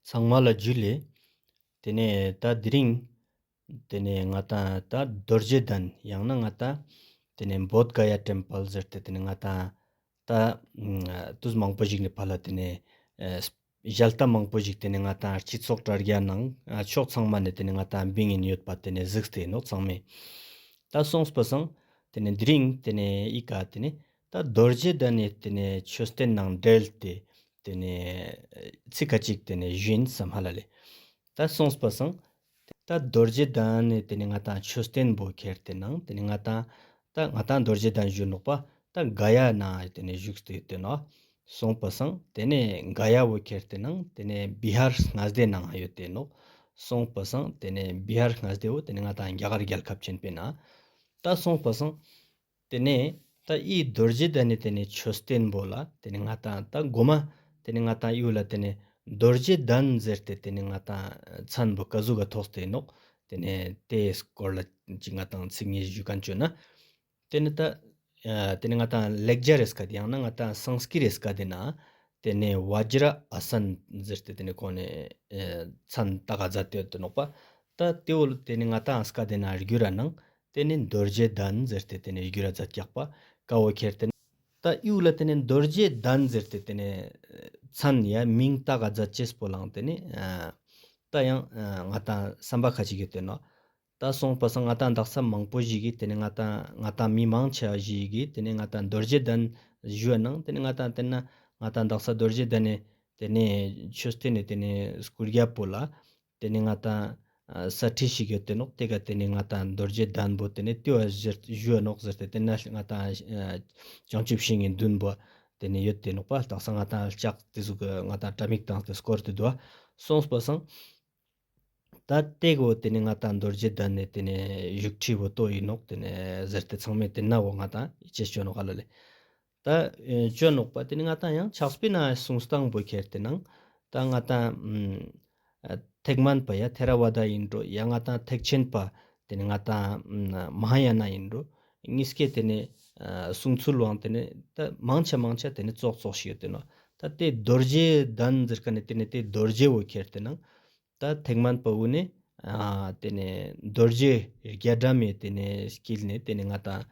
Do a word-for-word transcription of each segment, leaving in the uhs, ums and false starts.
ཚང་མ་ལ་ཇུ་ལེ། ཏེ་ནེ་ད་དེ་རིང་ཏེ་ནེ་ང་ཏང་ད་རྡོ་རྗེ་གདན་ཡང་ན་ང་ཏང་ཏེ་ནེ་བོདྷ་ག་ཡ་ཊེམ་པལ་ཟེར་ཏེ་ཏེ་ནེ་ང་ཏང་ད་ཨ་དུས་མང་པོ་ཞིག་ནེ་ཕར་ལ་ཏེ་ནེ་ཨ་ཞལ་ཏ་མང་པོ་ཞིག་ཏེ་ནེ་ང་ཏང་སྤྱི་ཚོགས་དྲ་རྒྱ་ནང་ཨ་ཕྱོགས་ཚང་མ་ནེ་ཏེ་ནེ་ང་ཏང་བིང་ཨིན་ཡོད་པ་ཏེ་ནེ་གཟིགས་ཏེ་ཨིན་ནོག་ཚང་མས། ད་སོང་པ་སང་ཏེ་ནེ་དེ་རིང་ཏེ་ནེ་ཨི་ཀ་ཏེ་ནེ་ད་རྡོ་རྗེ་གདན་ནི་ཏེ་ནེ་མཆོད་རྟེན་ནང་འབྲེལ་ཏེ་ཏེ་ནེ་ཚིག་ཁ་ཅིག་ཏེ་ནེ་ཞུ་ཨིན་སམ་ཧ་ལ་ལེ། ད་སོང་པ་སང་ད་རྡོ་རྗེ་གདན་ནི་ཏེ་ནེ་ང་ཏང་མཆོད་རྟེན་པོ་ཁྱེར་ཏེ་ནང་ཏེ་ནེ་ང་ཏང་ད་ང་ཏང་རྡོ་རྗེ་གདན་ཞུ་ནོག་པ། ད་ག་ཡ་ནང་ཏེ་ནེ་བཞུགས་ཏེ་ཡོད་ཏེ་ནོག། སོང་པ་སང་ཏེ་ནེ་ག་ཡ་བོ་ཁྱེར་ཏེ་ནང་ཏེ་ནེ་བི་ཧར་མངའ་སྡེ་ནང་ཡོད་ཏེ་ནོག། སོང་པ་སང་ཏེ་ནེ་བི་ཧར་མངའ་སྡེ་བོ་ཏེ་ནེ་ང་ཏང་རྒྱ་གར་རྒྱལ་ཁབ་ཆེན་པོའི་ནང་། ད་སོང་པ་སང་ཏེ་ནེ་ད་ཨི་རྡོ་རྗེ་གདན་ནི་ཏེ་ནེ་མཆོད་རྟེན་པོ་ལ་ཏེ་ནེ་ང་ཏང་ད་གོ་མ་ཏེ་ནེ་ང་ཏང་ཨི་བོ་ལ་ཏེ་ནེ་རྡོ་རྗེ་གདན་ཟེར་ཏེ་ཏེ་ནེ་ང་ཏང་མཚན་པོ་ག་ཟུག་ག་ཐོགས་ཏེ་ཨིན་ནོག། ཏེ་ནེ་ཏེའི་སྐོར་ལ་ཅིག་ང་ཏང་ཚིག་ངེ་ཞུ་ཁན་ཅོ་ན། ཏེ་ནེ་ད་ཨ་ཏེ་ནེ་ང་ཏང་ལེགས་སྦྱར་རི་སྐད་དེ་ཡང་ན་ང་ཏང་སཾ་སྐྲྀཏ་རི་སྐད་དེ་ན་ཏེ་ནེ་བཛྲ་ཨ་སན་ཟེར་ཏེ་ཏེ་ནེ་ཁོང་ནེ་ཨ་མཚན་བཏགས་མཛད་དེ་ཡོད་ཏེ་ནོག་པ། ད་ཏེ་བོ་ཏེ་ནེ་ང་ཏང་སྐད་དེ་ན་བསྒྱུར་ར་ནང་ཏེ་ནེ་རྡོ་རྗེ་གདན་ཟེར་ཏེ་ཏེ་ནེ་བསྒྱུར་ར་མཛད་ཀྱག་པ། ཀ་བོ་ཁྱེར་ཏེ་ན་ད་ཨི་བོ་ལ་ཏེ་ནེ་རྡོ་རྗེ་གདན་ཟེར་ཏེ་ཏེ་ནེ་མཚན་ཡ་མིང་བཏགས་མཛད་ཅེས་པོ་ལའང་ཏེ་ནེ་ཨ་ད་ཡང་ཨ་ང་ཏང་བསམ་པ་ཁ་ཅིག་ཡོད་ཏེ་ནོག། ད་སོང་པ་སང་ང་ཏང་དག་ས་མང་པོ་ཞིག་གི་ཏེ་ནེ་ང་ཏང་ང་ཏང་མི་མང་ཆེ་བ་ཞིག་གི་ཏེ་ནེ་ང་ཏང་རྡོ་རྗེ་གདན་ཞུ་བ་ནང་ཏེ་ནེ་ང་ཏང་ཏེ་ན་ང་ཏང་དག་ས་རྡོ་རྗེ་གདན་ནི་ཏེ་ནེ་མཆོད་རྟེན་ནི་ཏེ་ནེ་སྐུ་རྒྱབ་པོ་ལ་ཏེ་ནེ་ང་ཏང་ཨ་ས་ཁྲི་ཞིག་ཡོད་ཏེ་ནོག། ཏེ་ཀ་ཏེ་ནེ་ང་ཏང་རྡོ་རྗེ་གདན་པོ་ཏེ་ནེ་ཏེ་བོ་ཞུ་བ་ནོག་ཟེར་ཏེ་ཏེ་ན་ང་ཏང་ཨ་བྱང་ཆུབ་ཤིང་ངི་མདུན་པོ་ཏེ་ནེ་ཡོད་ཏེ་ནོག་པ། དག་ས་ང་ཏང་ལྕགས་ཏེ་ཟུག་གི་ང་ཏང་དྲ་མིག་བཏང་སྟེ་སྐོར་ཏེ་དུག། སོང་པ་སང་ད་ཏེ་གོ་ཏེ་ནེ་ང་ཏང་རྡོ་རྗེ་གདན་ནི་ཏེ་ནེ་བཞུགས་ཁྲི་བོ་ཏོ་ཨིན་ནོག་ཏེ་ནེ་ཟེར་ཏེ་ཚང་མས་ཏེ་ན་བོ་ང་ཏང་ཡིད་ཆེས་ཅོ་ནོག་ཧ་ལ་ལེ། ད་ཨེ་ཅོ་ནོག་པ། ཏེ་ནེ་ང་ཏང་ཡང་ཕྱག་དཔེའི་ནང་གསུང་སྟངས་པོ་ཁྱེར་ཏེ་ནང་ད་ང་ཏང་ཨ་ཐེག་དམན་པ་ཡ་ཐེ་ར་ཝ་ད་ཨིན་འགྲོ་ཡ་ང་ཏང་ཐེག་ཆེན་པ་ཏེ་ནེ་ང་ཏང་མ་ཧཱ་ཡ་ན་ཨིན་འགྲོ་ཉིས་ཀའི་ཏེ་ནེ་ཨ་གསུང་ཚུལ་བོའང་ཏེ་ནེ་ད་མང་ཆེ་མང་ཆེ་ཏེ་ནེ་ཙོགས་ཙོགས་ཤིག་ཡོད་ཏེ་ནོག། ད་ཏེ་རྡོ་རྗེ་གདན་ཟེར་ཁན་ནི་ཏེ་ནེ་ཏེ་རྡོ་རྗེ་བོ་ཁྱེར་ཏེ་ནང་ད་ཐེག་དམན་པ་བོ་ནེ་ཨ་ཏེ་ནེ་རྡོ་རྗེ་རྒྱ་གྲམ་མེ་ཏེ་ནེ་སྐྱིལ་ནེ་ཏེ་ནེ་ང་ཏང་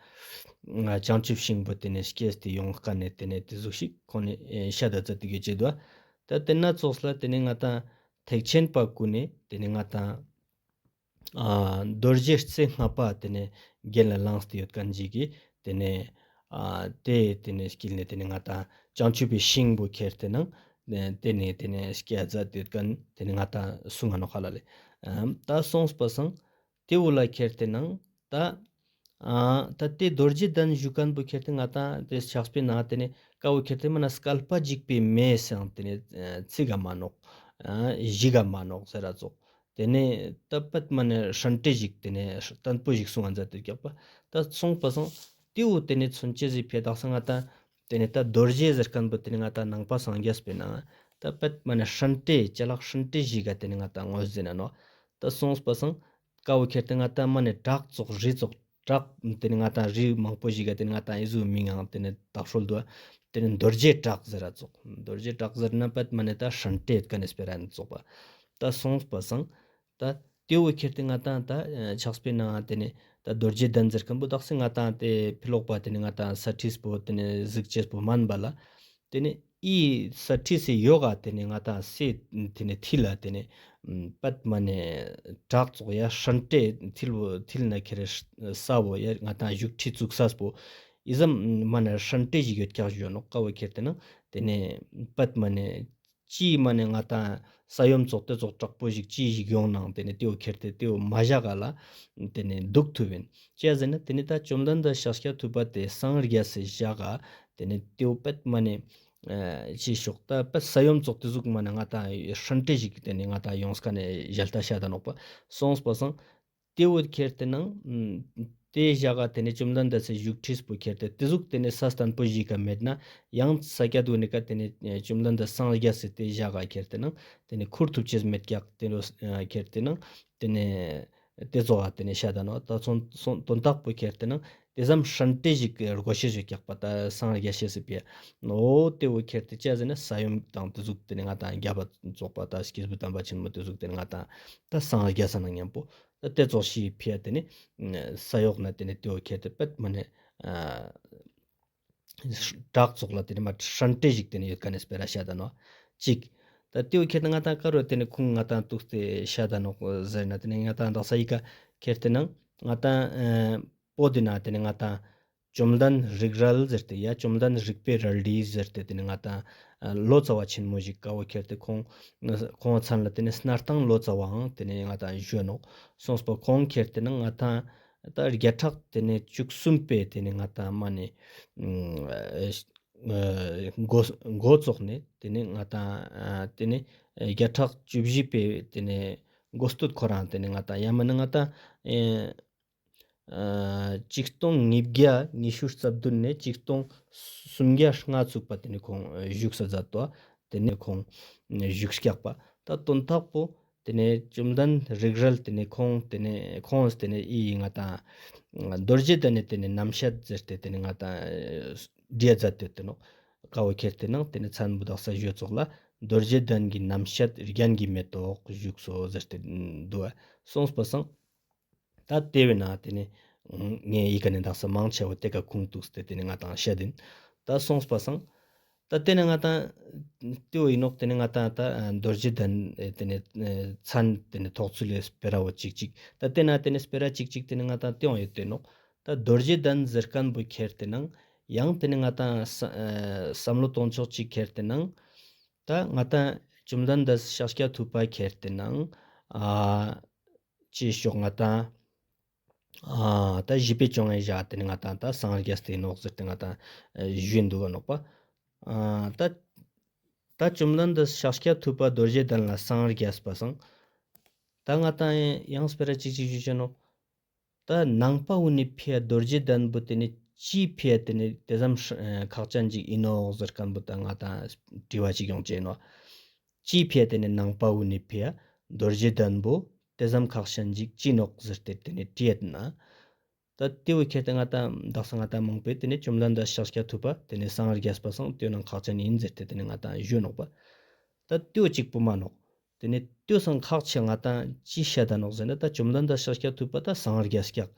ཨ་བྱང་ཆུབ་ཤིང་པོ་ཏེ་ནེ་སྐྱེས་ཏེ་ཡོང་ཁན་ནི་ཏེ་ནེ་ཏེ་ཟུག་ཤིག་ཁོང་ནེ་ཨེ་ཤད་ད་མཛད་དེ་གི་ཅེས་དུག། ད་ཏེ་ན་ཙོགས་ལ་ཏེ་ནེ་ང་ཏང་ཐེག་ཆེན་པ་གུན་ནེ་ཏེ་ནེ་ང་ཏང་ཨ་རྡོ་རྗེ་རྩེ་ལྔ་པ་ཏེ་ནེ་རྒྱན་ལ་ལངས་ཏེ་ཡོད་ཁན་ཞིག་གི་ཏེ་ནེ་ཨ་ཏེ་ཏེ་ནེ་སྐྱིལ་ནེ་ཏེ་ནེ་ང་ཏང་བྱང་ཆུབ་པའི་ཤིང་པོ་ཁྱེར་ཏེ་ནང་ཏེ་ནེ་ཏེ་ནེ་སྐྱེ་མཛད་དེ་ཡོད་ཁན་ཏེ་ནེ་ང་ཏང་གསུང་ང་ནོག་ཧ་ལ་ལེ། ཨམ་ད་སོང་པ་སང་ཏེ་བོ་ལ་ཁྱེར་ཏེ་ནང་ད་ཨ་ད་ཏེ་རྡོ་རྗེ་གདན་ཞུ་ཁན་པོ་ཁྱེར་ཏེ་ང་ཏང་ཏེ་ཕྱག་དཔེའི་ནང་ཏེ་ནེ་ཀ་བོ་ཁྱེར་ཏེ་མ་ན་སྐལ་པ་འཇིག་པའི་མེ་སང་ཏེ་ནེ་ཨ་ཚིག་ག་མ་ནོག་ཨ་ཞིག་ག་མ་ནོག་ཟེར་ར་ཙོགས། ཏེ་ནེ་ད་པད་མ་ནེ་ཧྲན་ཏེ་ཞིག་ཏེ་ནེ་བརྟན་པོ་ཞིག་གསུང་ང་མཛད་དེ་ཡོད་ཀྱག་པ། ད་སོང་པ་སང་ཏེ་བོ་ཏེ་ནེ་མཚོན་བྱེད་ཟེར་ཕི་ཡ་དག་ས་ང་ཏང་ཏེ་ནེ་ད་རྡོ་རྗེ་ཟེར་ཁན་པོ་ཏེ་ནེ་ང་ཏང་ནང་པ་སངས་རྒྱས་པའི་ནང་ད་པད་མ་ནེ་ཧྲན་ཏེ་ཅ་ལག་ཧྲན་ཏེ་ཞིག་ག་ཏེ་ནེ་ང་ཏང་ངོས་ཟིན་ན་ནོག། ད་སོང་པ་སང་ཀ་བོ་ཁྱེར་ཏེ་ང་ཏང་མ་ནེ་བྲག་ཙོགས་རི་ཙོགས་བྲག་ཏེ་ནེ་ང་ཏང་རི་མང་པོ་ཞིག་ག་ཏེ་ནེ་ང་ཏང་ཨི་ཟུག་མིང་ཡང་ཏེ་ནེ་བཏགས་སྲོལ་དུག། ཏེ་ནེ་རྡོ་རྗེ་བྲག་ཟེར་ར་ཙོགས། རྡོ་རྗེ་བྲག་ཟེར་ན་པད་མ་ནེ་ད་ཧྲན་ཏེ་ཡོད་ཁན་ནི་སྤེ་ར་ནི་ཙོགས་པ། ད་སོང་པ་སང་ད་ཏེ་བོ་ཁྱེར་ཏེ་ང་ཏང་ད་ཕྱག་དཔེའི་ནང་ཏེ་ནེ་ད་རྡོ་རྗེ་གདན་ཟེར་ཁན་པོ་དག་ས་ང་ཏང་ཏེ་ཕི་ལོག་པ་ཏེ་ནེ་ང་ཏང་ས་ཁྲིས་པོ་ཏེ་ནེ་གཟིགས་ཅེས་པོ་མན་པ་ལ། ཏེ་ནེ་ཨི་ས་ཁྲིས་སི་ཡོག་ག་ཏེ་ནེ་ང་ཏང་སའི་ཏེ་ནེ་ཐིལ་ལ་ཏེ་ནེ་པད་མ་ནེ་བྲག་ཙོགས་ཡ་ཧྲན་ཏེ་ཐིལ་བོ་ཐིལ་ན་ཁྱེར་ས་བོ་ཡ་ང་ཏང་བཞུགས་ཁྲི་བཙུགས་ས་པོ་ཨི་ཙམ་མ་ནེ་ཧྲན་ཏེ་ཞིག་ཡོད་ཀྱག་ཞུ་ནོག། ཀ་བོ་ཁྱེར་ཏེ་ནང་ཏེ་ནེ་པད་མ་ནེ་ཅི་མ་ནེ་ང་ཏང་ས་ཡོམ་ཙོགས་ཏེ་ཙོགས་དྲག་པོ་ཞིག་ཅི་ཞིག་ཡོང་ནང་ཏེ་ནེ་ཏེ་བོ་ཁྱེར་ཏེ་ཏེ་བོ་མ་བཞག་ག་ལ་ཏེ་ནེ་དུག་ཐུབ་ཨིན། ཅི་ཟེར་ན་ཏེ་ནེ་ད་བཅོམ་ལྡན་འདས་ཤཱཀྱ་ཐུབ་པ་ཏེ་སངས་རྒྱས་སི་ཞག་ག་ཏེ་ནེ་ཏེ་བོ་པད་མ་ནེ་ཨ་ཅི་ཤོག་ད་པད་ས་ཡོམ་ཙོགས་ཏེ་ཟུག་མ་ནེ་ང་ཏང་ཧྲན་ཏེ་ཞིག་ཏེ་ནེ་ང་ཏང་ཡོངས་ཁན་ནི་ཞལ་ཏ་ཤད་ད་ནོག་པ། སོང་པ་སང་ཏེ་བོ་ཁྱེར་ཏེ་ནང་ཏེ་ཞག་ག་ཏེ་ནེ་བཅོམ་ལྡན་འདས་སི་བཞུགས་ཁྲིས་པོ་ཁྱེར་ཏེ་ཏེ་ཟུག་ཏེ་ནེ་ས་བརྟན་པོ་ཞིག་ག་མེད་ན་ཡང་ས་ཀྱད་དུ་ནི་ཀ་ཏེ་ནེ་བཅོམ་ལྡན་འདས་སངས་རྒྱས་སི་ཏེ་ཞག་ག་ཁྱེར་ཏེ་ནང་ཏེ་ནེ་ཁུར་ཐུབ་ཅེས་མེད་ཀྱག། ཏེ་ནེ་ཁྱེར་ཏེ་ནང་ཏེ་ནེ་ཏེ་ཙོགས་ཏེ་ནེ་ཤད་ད་ནོག། ད་སོང་སོང་དོན་དག་པོ་ཁྱེར་ཏེ་ནང་ ཏེ་ཙམ་ཧྲན་ཏེ་ཞིག་དགོས་ཤེས་ཞིག་ཀྱག་པ། ད་སངས་རྒྱས་ཤེས་སི་ཕི་འ་འོ་ཏེ་བོ་ཁྱེར་ཏེ་ཅི་ཟེར་ན་ས་ཡོམ་དང་ཏེ་ཟུག་ཏེ་ནེ་ང་ཏང་རྒྱལ་བ་རྫོགས་པ་དང་སྐྱེས་བུ་དམ་པ་ཆེན་མོ་ཏེ་ཟུག་ཏེ་ནེ་ང་ཏང་ད་སངས་རྒྱས་ས་ན་ཉམ་པོ་ད་ཏེ་ཙོགས་ཤིག་ཕི་འ་ཏེ་ནེ་ས་ཡོག་ན་ཏེ་ནེ་ཏེ་བོ་ཁྱེར་ཏེ་པད་མ་ནེ་ཨ་བྲག་ཙོགས་ལ་ཏེ་ནེ་མ་ཧྲན་ཏེ་ཞིག་ཏེ་ནེ་ཡོད་ཁན་ནི་སྤེ་ར་ཤད་ད་ནོག་ཅིག། ད་ཏེ་བོ་ཁྱེར་ཏེ་ང་ཏང་ཀ་རུ་ཏེ་ནེ་ཁུངས་ང་ཏང་ཏུགས་ཏེ་ཤད་ད་ནོག་ཟེར་ན་ཏེ་ནེ་ང་ཏང་དག་ས་ཡི་ཀ་ཁྱེར་ཏེ་ནང་ང་ཏང་ཨ་པོ་ཏེ་ན་ཏེ་ནེ་ང་ཏང་བཅོམ་ལྡན་རིག་རལ་ཟེར་ཏེ་ཡ་བཅོམ་ལྡན་རིག་པའི་རལ་གྲི་ཟེར་ཏེ་ཏེ་ནེ་ང་ཏང་ཨ་ལོ་ཙཱ་བ་ཆེན་མོ་ཞིག་ཀ་བོ་ཁྱེར་ཏེ་ཁོང་ཁོང་མཚན་ལ་ཏེ་ནེ་སྣར་ཐང་ལོ་ཙཱ་བའང་ཏེ་ནེ་ང་ཏང་ཞུ་ནོག་སོང་པ། ཁོང་ཁྱེར་ཏེ་ནང་ང་ཏང་ད་བརྒྱ་ཕྲག་ཏེ་ནེ་བཅུ་གསུམ་པའི་ཏེ་ནེ་ང་ཏང་མ་ནེ་ཨ་འགོ་འགོ་ཙོགས་ནེ་ཏེ་ནེ་ང་ཏང་ཨ་ཏེ་ནེ་བརྒྱ་ཕྲག་བཅུ་བཞི་པའི་ཏེ་ནེ་འགོ་སྟོད་ཁོ་རང་ཏེ་ནེ་ང་ཏང་ཡང་མ་ནེ་ང་ཏང་ཨ་ཨ་ཆིག་སྟོང་ཉིས་བརྒྱ་ཉི་ཤུ་རྩ་བདུན་ནེ་ཆིག་སྟོང་སུམ་བརྒྱ་ལྔ་ཚུགས་པ་ཏེ་ནེ་ཁོང་བཞུགས་ས་མཛད་དོ། ཏེ་ནེ་ཁོང་བཞུགས་སྐྱག་པ། ད་དོན་དག་པོ་ཏེ་ནེ་བཅོམ་ལྡན་རིག་རལ་ཏེ་ནེ་ཁོང་ཏེ་ནེ་ཁོང་ཏེ་ནེ་ཨི་ང་ཏང་རྡོ་རྗེ་གདན་ནེ་ཏེ་ནེ་རྣམ་བཤད་ཟེར་ཏེ་ཏེ་ནེ་ང་ཏང་བྲིའ་མཛད་དེ་ཏེ་ནོག་ཀ་བོ་ཁྱེར་ཏེ་ནང་ཏེ་ནེ་མཚན་བོ་དག་ས་ཞུ་ཙོགས་ལ་རྡོ་རྗེ་གདན་གྱི་རྣམ་བཤད་རྒྱན་གྱི་མེ་ཏོག་བཞུགས་སོ་ཟེར་ཏེ་འདུག་པ། སོང་པ་སང་ད་ཏེ་བས་ན་ཏེ་ནེ་ངས་ཡི་ཀ་ནེ་དག་ས་མང་ཆེ་བོ་ཏེ་ཀ་ཁུངས་གཏུགས་ཏེ་ཏེ་ནེ་ང་ཏང་བཤད་དིན། ད་སོང་པ་སང་ད་ཏེ་ནེ་ང་ཏང་ཏེ་བོ་ཨིན་ནོག། ཏེ་ནེ་ང་ཏང་ད་རྡོ་རྗེ་གདན་ཏེ་ནེ་མཚན་ཏེ་ནེ་ཐོགས་ཚུལ་ལས་སྤེ་ར་བོ་ཅིག་ཅིག། ད་ཏེ་ན་ཏེ་ནེ་སྤེ་ར་ཅིག་ཅིག་ཏེ་ནེ་ང་ཏང་ཏེ་བོ་ཡོད་དེ་ནོག། ད་རྡོ་རྗེ་གདན་ཟེར་ཁན་བོ་ཁྱེར་ཏེ་ནང་ཡང་ཏེ་ནེ་ང་ཏང་ས་ཨ་བསམ་བློ་གཏོང་ཕྱོགས་ཅིག་ཁྱེར་ཏེ་ནང་ད་ང་ཏང་བཅོམ་ལྡན་འདས་ཤཱཀྱ་ཐུབ་པ་ཁྱེར་ཏེ་ནང་ཨ་ཅི་ཤོག་ང་ཏང་ཨ་ད་བཞི་པའི་བཅོ་ལྔའི་ཞག་ཏེ་ནེ་ང་ཏང་ད་སངས་རྒྱས་ཏེ་ནོག་ཟེར་ཏེ་ང་ཏང་ཨ་ཞུ་འདུག་ག་ནོག་པ། ཨ་ད་ད་བཅོམ་ལྡན་འདས་ཤཱཀྱ་ཐུབ་པ་རྡོ་རྗེ་གདན་ལ་སངས་རྒྱས་པ་སང་ད་ང་ཏང་ཡང་སྤེ་ར་ཅིག་ཅིག་ཞུ་ཅེས་ནོག། ད་ནང་པ་བོ་ནི་ཕི་འ་རྡོ་རྗེ་གདན་བོ་ཏེ་ནེ་ཅི་ཕི་འ་ཏེ་ནེ་ཏེ་ཙམ་ཁག་ཅན་ཅིག་ཨིན་ནོག་ཟེར་ཁན་བོ་ད་ང་ཏང་དྲི་བ་ཅིག་ཡོང་ཅེས་ནོག། ཅི་ཕི་འ་ཏེ་ནེ་ནང་པ་བོ་ནི་ཕི་འ་རྡོ་རྗེ་གདན་བོ་ཏེ་ཙམ་ཁག་ཅན་ཅིག་ཅི་ནོག་ཟེར་ཏེ་ཏེ་ནེ་དྲིས་ན། ད་ཏེ་བོ་ཁྱེར་ཏེ་ང་ཏང་དག་ས་ང་ཏང་མང་པོས་ཏེ་ནེ་བཅོམ་ལྡན་འདས་ཤཱཀྱ་ཐུབ་པ་ཏེ་ནེ་སངས་རྒྱས་པ་སང་ཏེ་ནང་ཁག་ཅན་ཨིན་ཟེར་ཏེ་ཏེ་ནེ་ང་ཏང་ཞུ་ནོག་པ། ད་ཏེ་བོ་ཅིག་པོ་མན་ནོག། ཏེ་ནེ་ཏེ་སང་ཁག་ཆེ་ང་ཏང་ཅི་ཤད་ད་ནོག་ཟེར་ན་ད་བཅོམ་ལྡན་འདས་ཤཱཀྱ་ཐུབ་པ་ད་སངས་རྒྱས་སྐྱག་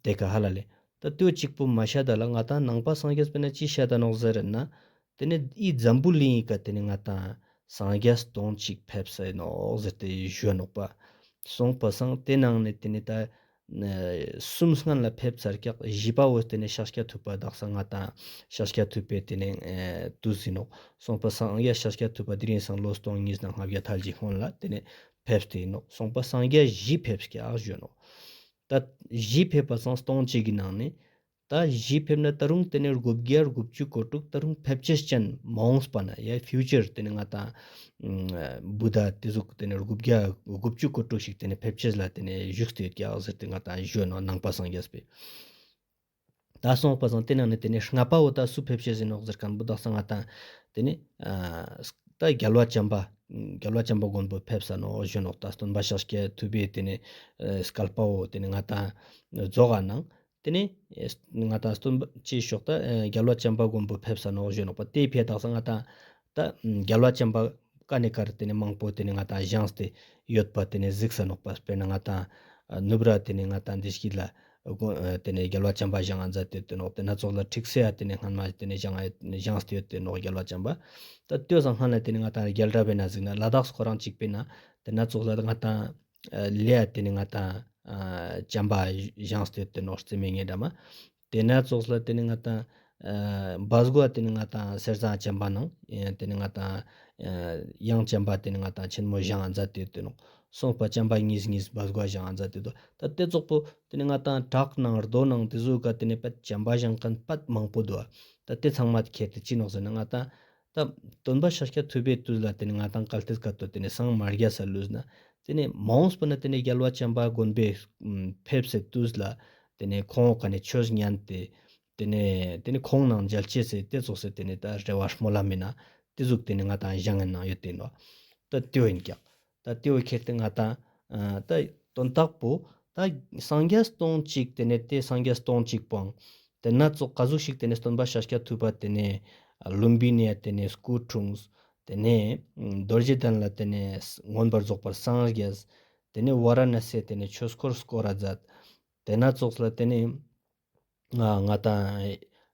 ཏེ་ཀ་ཧ་ལ་ལེ། ད་ཏེ་བོ་ཅིག་པོ་མ་ཤད་ད་ལ་ང་ཏང་ནང་པ་སངས་རྒྱས་པ་ན་ཅི་ཤད་ད་ནོག་ཟེར་ན། ཏེ་ནེ་འི་འཛམ་བུ་གླིང་ངི་ཀ་ཏེ་ནེ་ང་ཏང་སངས་རྒྱས་སྟོང་ཅིག་ཕེབས་སེ་ནོག་ཟེར་ཏེ་ཞུ་ནོག་པ། སོང་པ་སང་ཏེ་ནང་ནེ་ཏེ་ནེ་ད་གསུམ་སྔན་ལ་ཕེབས་ཚར་སྐྱག། བཞི་པ་བོ་ཏེ་ནེ་ཤཱཀྱ་ཐུབ་པ་དག་ས་ང་ཏང་ཤཱཀྱ་ཐུབ་པའི་ཏེ་ནེ་ཨ་ཏུས་ཨིན་ནོག། སོང་པ་སངས་རྒྱས་ཤཱཀྱ་ཐུབ་པ་དེ་རིང་སང་ལོ་སྟོང་གཉིས་དང་ལྔ་བརྒྱ་ཐལ་གྱི་སྔོན་ལ་ཏེ་ནེ་ཕེབས་ཏེ་ཨིན་ནོག། སོང་པ་སངས་རྒྱས་བཞི་ཕེབས་སྐྱག་ཞུ་ནོག། ད་བཞི་ཕེབས་པ་སང་སྟོང་གཅིག་གི་ནང་ནེ་ད་བཞི་ཕེབས་ན་ད་རུང་ཏེ་ནེ་དགུ་བརྒྱ་དགུ་བཅུ་གོ་དྲུག་ད་རུང་ཕེབས་ཅེས་ཅན་མ་འོངས་པ་ན་ཡ་ཕིའུ་ཅར་ཏེ་ནེ་ང་ཏང་བུདྡྷ་ཏེ་ཟུག་ཏེ་ནེ་དགུ་བརྒྱ་དགུ་བཅུ་གོ་དྲུག་ཞིག་ཏེ་ནེ་ཕེབས་ཅེས་ལ་ཏེ་ནེ་བཞུགས་ཏེ་ཡོད་སྐྱག་ཟེར་ཏེ་ང་ཏང་ཞུ་ནོག་ནང་པ་སངས་རྒྱས་པའི། ད་སོང་པ་སང་ཏེ་ནང་ནེ་ཏེ་ནེ་ལྔ་པ་བོ་ད་སུ་ཕེབས་ཅེས་ཨིན་ནོག་ཟེར་ཁན་བོ་དག་ས་ང་ཏང་ཏེ་ནེ་ཨ་ད་རྒྱལ་བ་བྱམས་པ་རྒྱལ་བ་བྱམས་པ་མགོན་པོ་ཕེབས་ས་ནོག་ཞུ་ནོག། ད་སྟོན་པ་ཤཱཀྱ་ཐུབ་པའི་ཏེ་ནེ་ཨ་བསྐལ་པ་བོ་ཏེ་ནེ་ང་ཏང་རྫོགས་ས་ནང་ཏེ་ནེ་ཨ་ང་ཏང་སྟོན་པ་ཅི་ཤོག་ད་ཨ་རྒྱལ་བ་བྱམས་པ་མགོན་པོ་ཕེབས་ས་ནོག་ཞུ་ནོག་པ། ཏེ་ཕི་འ་དག་ས་ང་ཏང་ད་རྒྱལ་བ་བྱམས་པ་ཀ་ནེ་ཀར་ཏེ་ནེ་མང་པོ་ཏེ་ནེ་ང་ཏང་བཞེངས་ཏེ་ཡོད་པ་ཏེ་ནེ་གཟིགས་ས་ནོག་པ། དཔེར་ན་ང་ཏང་ཨ་ནུབ་ར་ཏེ་ནེ་ང་ཏང་བདེ་སྐྱིད་ལ་དགོན་ཨ་ཏེ་ནེ་རྒྱལ་བ་བྱམས་པ་བཞེངས་ས་མཛད་དེ་ཡོད་དེ་ནོག། ཏེ་ན་ཙོགས་ལ་ཁྲིག་སེ་ཡ་ཏེ་ནེ་སྔན་མ་ཏེ་ནེ་བཞེངས་ཡོད་བཞེངས་ཏེ་ཡོད་དེ་ནོག་རྒྱལ་བ་བྱམས་པ། ད་ཏེ་སང་སྔན་ལ་ཏེ་ནེ་ང་ཏང་རྒྱལ་རབས་པའི་ནང་གཟིགས་ན་ལ་དྭགས་ཁོ་རང་གཅིག་པའི་ནང་ཏེ་ན་ཙོགས་ལ་ང་ཏང་ཨ་ལེ་ཡ་ཏེ་ནེ་ང་ཏང་ཨ་བྱམས་པ་བཞེངས་ཏེ་ཡོད་དེ་ནོག་རྩེ་མོ་ངེ་འདྲ་མ། ཏེ་ན་ཙོགས་ལ་ཏེ་ནེ་ང་ཏང་ཨ་བ་སྒོ་ཏེ་ནེ་ང་ཏང་གསེར་ཟངས་བྱམས་པ་ནང་ཡང་ཏེ་ནེ་ང་ཏང་ཨ་ཡང་བྱམས་པ་ཏེ་ནེ་ང་ཏང་ཆེན་མོ་བཞེངས་ས་མཛད་དེ་ཡོད་དེ་ནོག། སོང་པ་བྱམས་པ་གཉིས་གཉིས་བ་སྒོ་བཞེངས་ས་མཛད་དེ་ཡོད་དེ་ནོག། ད་ཏེ་ཙོགས་པོ་ཏེ་ནེ་ང་ཏང་བྲག་ནང་རྡོ་ནང་ཏེ་ཟུག་ག་ཏེ་ནེ་པད་བྱམས་པ་བཞེངས་ཁན་པད་མང་པོ་འདུག། ད་ཏེ་ཚང་མ་ཁྱེར་ཏེ་ཅི་ནོག་ཟེར་ན་ང་ཏང་ད་སྟོན་པ་ཤཱཀྱ་ཐུབ་པའི་དུས་ལ་ཏེ་ནེ་ང་ཏང་གལ་ཏེ་སྐབས་ཏོ་ཏེ་ནེ་སངས་མ་རྒྱས་ས་ལུས་ན་ཏེ་ནེ་མ་འོངས་པ་ན་ཏེ་ནེ་རྒྱལ་བ་བྱམས་པ་མགོན་པོའི་ཕེབས་སའི་དུས་ལ་ཏེ་ནེ་ཁོང་ཀ་ནེ་ཆོས་ཉན་ཏེ་ཏེ་ནེ་ཏེ་ནེ་ཁོང་ནང་མཇལ་ཅེས་སི་ཏེ་ཙོགས་སི་ཏེ་ནེ་ད་རེ་བ་སྨོན་ལམ་མེད་ན་ཏེ་ཟུག་ཏེ་ནེ་ང་ཏང་བཞེངས་ས་ནང་ཡོད་དེ་ནོག། ད་ཏེ་བོ་ཨིན་ཀྱག། ད་ཏེ་བོ་ཁྱེར་ཏེ་ང་ཏང་ཨ་ད་དོན་དག་པོ་ ད་སངས་རྒྱས་སྟོང་གཅིག་ཏེ་ནེ་ཏེ་སངས་རྒྱས་སྟོང་གཅིག་པོའང་ཏེ་ན་ཙོགས་ག་ཟུག་ཞིག་ཏེ་ནེ་སྟོན་པ་ཤཱཀྱ་ཐུབ་པ་ཏེ་ནེ་ལུམ་བི་ནི་ཡ་ཏེ་ནེ་སྐུ་འཁྲུངས། ཏེ་ནེ་རྡོ་རྗེ་གདན་ལ་ཏེ་ནེ་མངོན་པར་རྫོགས་པར་སངས་རྒྱས། ཏེ་ནེ་ཝཱ་ར་ཎ་སི་ཏེ་ནེ་ཆོས་འཁོར་སྐོར་ར་མཛད། ཏེ་ན་ཙོགས་ལ་ཏེ་ནེ་ང་ང་ཏང་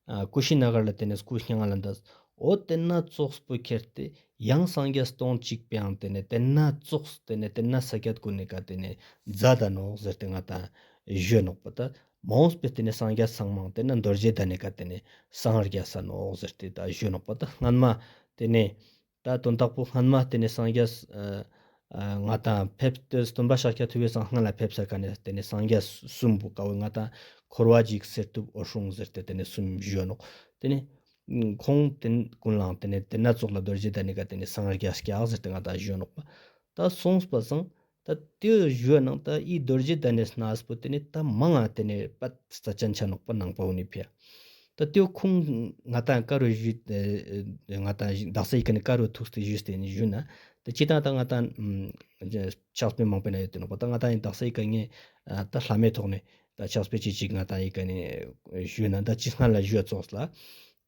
ཨ་ཀུ་ཤི་ན་གར་ལ་ཏེ་ནེ་སྐུ་མྱ་ངན་ལས་འདས། འོ་ཏེ་ན་ཙོགས་པོ་ཁྱེར་ཏེ་ཡང་སངས་རྒྱས་སྟོང་གཅིག་པོའང་ཏེ་ནེ་ཏེ་ན་ཙོགས་ཏེ་ནེ་ཏེ་ན་ས་ཀྱད་གུན་ནི་ཀ་ཏེ་ནེ་མཛད་ད་ནོག་ཟེར་ཏེ་ང་ཏང་ཞུ་ནོག་པ། ད་མ་འོངས་པའི་ཏེ་ནེ་སངས་རྒྱས་ཚང་མའང་ཏེ་ན་རྡོ་རྗེ་གདན་ནི་ཀ་ཏེ་ནེ་སངས་རྒྱས་ས་ནོག་ཟེར་ཏེ་ད་ཞུ་ནོག་པ། ད་སྔན་མ་ཏེ་ནེ་ད་དོན་དག་པོ་སྔན་མ་ཏེ་ནེ་སངས་རྒྱས་ཨ་ཨ་ང་ཏང་ཕེབས་ཏེ་སྟོན་པ་ཤཱཀྱ་ཐུབ་པའི་སང་སྔན་ལ་ཕེབས་ས་ཀ་ནེ་ཏེ་ནེ་སངས་རྒྱས་གསུམ་པོ་ཀ་བོ་ང་ཏང་འཁོར་བ་འཇིག་གསེར་ཐུབ་འོད་སྲུང་ཟེར་ཏེ་ཏེ་ནེ་གསུམ་ཞུ་ནོག། ཏེ་ནེ་ཁོང་ཏེ་ཀུན་ལའང་ཏེ་ནེ་ཏེ་ན་ཙོགས་ལ་རྡོ་རྗེ་གདན་ནི་ཀ་ཏེ་ནེ་སངས་རྒྱས་སྐྱག་ཟེར་ཏེ་ང་ཏང་ཞུ་ནོག་པ། ད་སོང་པ་སང་ད་ཏེ་ཞུ་ནང་ད་འི་རྡོ་རྗེ་གདན་ནི་གནས་པོ་ཏེ་ནེ་ད་མང་ང་ཏེ་ནེ་པད་རྩ་ཅན་ཆ་ནོག་པ་ནང་པ་འོ་ནི་ཕི་ཡ། ད་ཏེ་ཁོང་ང་ཏང་ཀ་རུ་ཞུ་ཨེ་ང་ཏང་དག་ས་འི་ཀ་ནེ་ཀ་རུ་ཐུགས་ཏེ་ཞུས་ཏེ་ནི་ཞུ་ན། ད་ཅི་ཏང་ད་ང་ཏང་ཨམ་ཕྱག་དཔེ་མང་པོ་ན་ཡོད་ཏེ་ནོག་པ། ད་ང་ཏང་དག་ས་འི་ཀ་ནེ་ཨ་ད་ལྷ་མོའི་ཐོག་ནེ་ད་ཕྱག་དཔེ་ཅིག་ཅིག་ང་ཏང་འི་ཀ་ནེ་ཞུ་ན། ད་ཅི་སྔན་ལ་ཞུ་ཙོགས་ལ།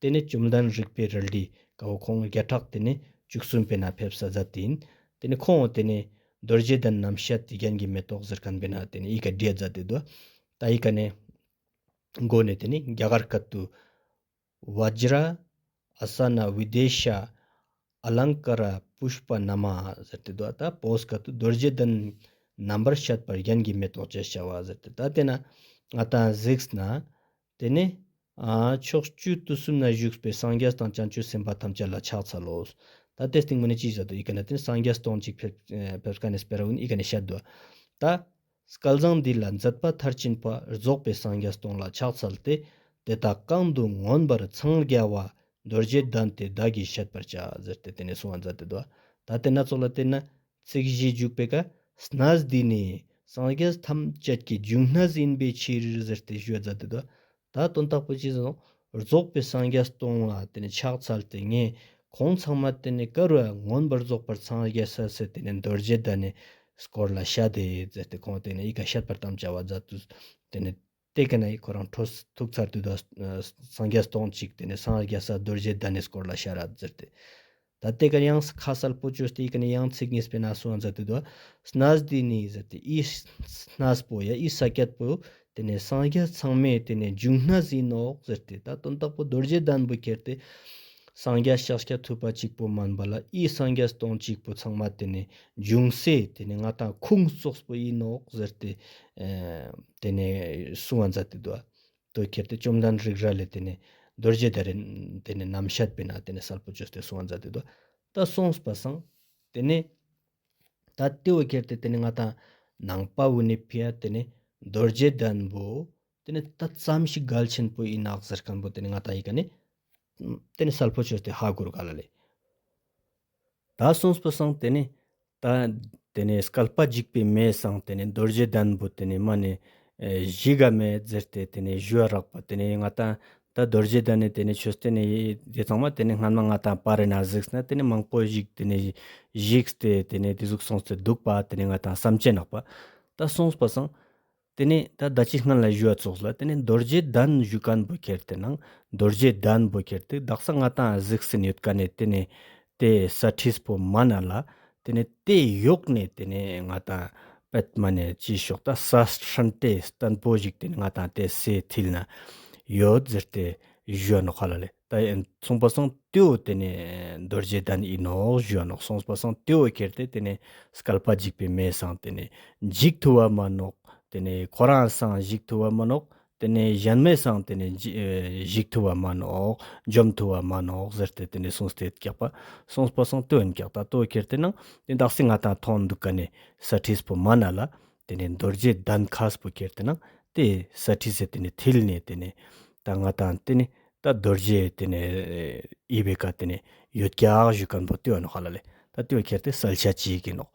ཏེ་ནེ་བཅོམ་ལྡན་རིག་པའི་རལ་གྲི་ཀ་བོ་ཁོང་བརྒྱ་ཕྲག་ཏེ་ནེ་བཅུ་གསུམ་པའི་ནང་ཕེབས་ས་མཛད་དེ་ཨིན། ཏེ་ནེ་ཁོང་ཏེ་ནེ་རྡོ་རྗེ་གདན་རྣམ་བཤད་རྒྱན་གྱི་མེ་ཏོག་ཟེར་ཁན་པའི་ནང་ཏེ་ནེ་འི་ཀ་བྲིས་མཛད་དེ་དུག། ད་འི་ཀ་ནེ་མགོ་ནེ་ཏེ་ནེ་རྒྱ་གར་སྐད་དུ་བཛྲ་ཨ་ས་ན་བི་དེ་ཤ་ཨ་ལང་ཀ་ར་པུཥྤ་ན་མ་ཟེར་ཏེ་དུག། ད་བོད་སྐད་དུ་རྡོ་རྗེ་གདན་རྣམ་པར་བཤད་པ་རྒྱན་གྱི་མེ་ཏོག་ཅེས་བྱ་བ་ཟེར་ཏེ། ད་ཏེ་ན་ང་ཏང་གཟིགས་ན་ཏེ་ནེ་ཨ་ཕྱོགས་བཅུ་དུས་གསུམ་ན་བཞུགས་པའི་སངས་རྒྱས་དང་བྱང་ཆུབ་སེམས་དཔའ་ཐམས་ཅད་ལ་ཕྱག་འཚལ་ལོ། ད་ཏེ་སྟིང་མ་ནེ་ཅི་ཟེར་དུག། འི་ཀ་ནེ་ཏེ་སངས་རྒྱས་སྟོང་གཅིག་ཕེབས་ཕེབས་ཀ་ནེ་སྤེ་ར་གུན་འི་ཀ་ནེ་བཤད་དུག། ད་སྐལ་བཟང་འདི་ལ་མཛད་པ་མཐར་ཕྱིན་པ། རྫོགས་པའི་སངས་རྒྱས་སྟོང་ལ་ཕྱག་འཚལ་ཏེ། དེ་དག་གང་དུ་མངོན་པར་འཚང་རྒྱ་བ། རྡོ་རྗེ་གདན་དེ་བདག་གིས་བཤད་པར་བྱ། ཟེར་ཏེ་ཏེ་ནེ་གསུང་བ་མཛད་དེ་དུག། ད་ཏེ་ན་ཙོགས་ལ་ཏེ་ན་ཚིག་བཞི་འཇུག་པའི་ཀ་གནས་འདི་ནི་སངས་རྒྱས་ཐམས་ཅད་ཀྱི་འབྱུང་གནས་ཡིན་པའི་ཕྱིར་ཟེར་ཏེ་ཞུ་བ་མཛད་དེ་དུག། ད་དོན་དག་པོ་ཅི་ཟེར་ནོག། རྫོགས་པའི་སངས་རྒྱས་སྟོང་ལ་ཏེ་ནེ་ཕྱག་འཚལ་ཏེ་ངས་ཁོང་ཚང་མ་ཏེ་ནེ་ཀ་རུ་མངོན་པར་རྫོགས་པར་སངས་རྒྱས་ས་ཟེར་ཏེ་ནེ་རྡོ་རྗེ་གདན་ནི་སྐོར་ལ་བཤད་དེ་ཟེར་ཏེ་ཁོང་ཏེ་ནེ་འི་ཀ་བཤད་པར་དམ་བཅའ་བ་མཛད་དུག། ཏེ་ནེ་ཏེ་ཀ་ནེ་ཁོ་རང་ཐུགས་ཚར་དུག། ད་སངས་རྒྱས་སྟོང་གཅིག་ཏེ་ནེ་སངས་རྒྱས་ས་རྡོ་རྗེ་གདན་ནི་སྐོར་ལ་བཤད་ར་ཟེར་ཏེ། ད་ཏེ་ཀ་ཡང་ཁ་གསལ་པོ་ཅོས་ཏེ་འི་ཀ་ནེ་ཡང་ཚིག་གཉིས་པའི་ནང་གསུང་བ་མཛད་དེ་དུག། གནས་འདི་ནི་ཟེར་ཏེ་འི་གནས་པོ་ཡ་འི་ས་ཀྱད་པོ་ཏེ་ནེ་སངས་རྒྱས་ཚང་མའི་ཏེ་ནེ་འབྱུང་གནས་ཡིན་ནོག་ཟེར་ཏེ། ད་དོན་དག་པོ་རྡོ་རྗེ་གདན་པོ་ཁྱེར་ཏེ་སངས་རྒྱས་ཤཱཀྱ་ཐུབ་པ་གཅིག་པོ་མན་པ་ལ་འི་སངས་རྒྱས་སྟོང་གཅིག་པོ་ཚང་མ་ཏེ་ནེ་འབྱུང་སའི་ཏེ་ནེ་ང་ཏང་ཁུངས་ཙོགས་པོ་ཡིན་ནོག་ཟེར་ཏེ་ཨེ་ཏེ་ནེ་གསུང་བ་མཛད་དེ་དུག། དོ་ཁྱེར་ཏེ་བཅོམ་ལྡན་རིག་རལ་ལས་ཏེ་ནེ་རྡོ་རྗེ་གདན་ཏེ་ནེ་རྣམ་བཤད་པའི་ནང་ཏེ་ནེ་གསལ་པོ་ཅོས་ཏེ་གསུང་བ་མཛད་དེ་དུག། ད་སོང་པ་སང་ཏེ་ནེ་ད་ཏེ་བོ་ཁྱེར་ཏེ་ཏེ་ནེ་ང་ཏང་ནང་པ་བོ་ནི་ཕི་ཡ་ཏེ་ནེ་རྡོ་རྗེ་གདན་པོ་ཏེ་ནེ་ད་ཙམ་ཞིག་གལ་ཆེན་པོ་ཡིན་ནོག་ཟེར་ཁན་པོ་ཏེ་ནེ་ང་ཏང་འི་ཀ་ནེ་ཏེ་ནེ་གསལ་པོ་ཅོས་ཏེ་ཧ་གོ་རུ་ག་ལ་ལེ། ད་སོང་པ་སང་ཏེ་ནེ་ད་ཏེ་ནེ་བསྐལ་པ་འཇིག་པའི་མེ་སང་ཏེ་ནེ་རྡོ་རྗེ་གདན་པོ་ཏེ་ནེ་མ་ནེ་ཨེ་ཞིག་ག་མེད་ཟེར་ཏེ་ཏེ་ནེ་ཞུ་བ་རག་པ། ཏེ་ནེ་ང་ཏང་ད་རྡོ་རྗེ་གདན་ནི་ཏེ་ནེ་ཆོས་ཏེ་ནེ་ཏེ་ཚང་མ་ཏེ་ནེ་སྔན་མ་ང་ཏང་པར་རི་ནང་གཟིགས་ན་ཏེ་ནེ་མང་པོ་ཞིག་ཏེ་ནེ་ཞིག་སྟེ་ཏེ་ནེ་ཏེ་ཟུག་སོང་སྟེ་དུག་པ་ཏེ་ནེ་ང་ཏང་བསམ་ཅེ་ནོག་པ། ད་སོང་པ་སང་ཏེ་ནེ་ད་ད་ཅི་སྔན་ལ་ཞུ་བ་ཙོགས་ལ་ཏེ་ནེ་རྡོ་རྗེ་གདན་ཞུ་ཁན་པོ་ཁྱེར་ཏེ་ནང་རྡོ་རྗེ་གདན་པོ་ཁྱེར་ཏེ་དག་ས་ང་ཏང་གཟིགས་སེ་ཡོད་ཁན་ནི་ཏེ་ནེ་ཏེ་ས་ཁྲིས་པོ་མ་ན་ལ་ཏེ་ནེ་ཏེ་ཡོག་ནེ་ཏེ་ནེ་ང་ཏང་པད་མ་ནེ་ཅི་ཤོག་ད་ས་ཧྲན་ཏེ་བརྟན་པོ་ཞིག་ཏེ་ནེ་ང་ཏང་ཏེ་སའི་ཐིལ་ན་ཡོད་ཟེར་ཏེ་ཞུ་བ་ནོག་ཧ་ལ་ལེ། ད་ཡན་སོང་པ་སང་ཏེ་བོ་ཏེ་ནེ་རྡོ་རྗེ་གདན་ཡིན་ནོག་ཞུ་བ་ནོག། སོང་པ་སང་ཏེ་བོ་ཁྱེར་ཏེ་ཏེ་ནེ་བསྐལ་པ་འཇིག་པའི་མེ་སང་ཏེ་ནེ་འཇིག་ཐུབ་བ་མ་ནོག། ཏེ་ནེ་ཁོ་རང་སང་འཇིག་ཐུབ་བ་མ་ནོག། ཏེ་ནེ་གཞན་མའི་སང་ཏེ་ནེ་འཇི་ཨེ་འཇིག་ཐུབ་བ་མ་ནོག། འཇོམས་ཐུབ་བ་མ་ནོག་ཟེར་ཏེ་ཏེ་ནེ་གསུངས་ཏེ་ཡོད་ཀྱག་པ། སོང་པ་སང་ཏེ་བོ་ཡིན་ཀྱག། ད་ཏེ་བོ་ཁྱེར་ཏེ་ནང་ཏེ་དག་ས་ང་ཏང་ཐོང་དུག་ཁན་ནི་ས་ཁྲིས་པོ་མ་ན་ལ་ཏེ་ནེ་རྡོ་རྗེ་གདན་ཁ་སྤོ་ཁྱེར་ཏེ་ནང་ཏེ་ས་ཁྲིས་སེ་ཏེ་ནེ་ཐིལ་ནེ་ཏེ་ནེ་ད་ང་ཏང་ཏེ་ནེ་ད་རྡོ་རྗེ་ཏེ་ནེ་ཨི་བེ་ཀ་ཏེ་ནེ་ཡོད་ཀྱག་ཞུ་ཁན་པོ་ཏེ་བོ་ནོག་ཧ་ལ་ལེ། ད་ཏེ་བོ་ཁྱེར་ཏེ་གསལ་ཆ་ཅིག་ཡིན་ནོག།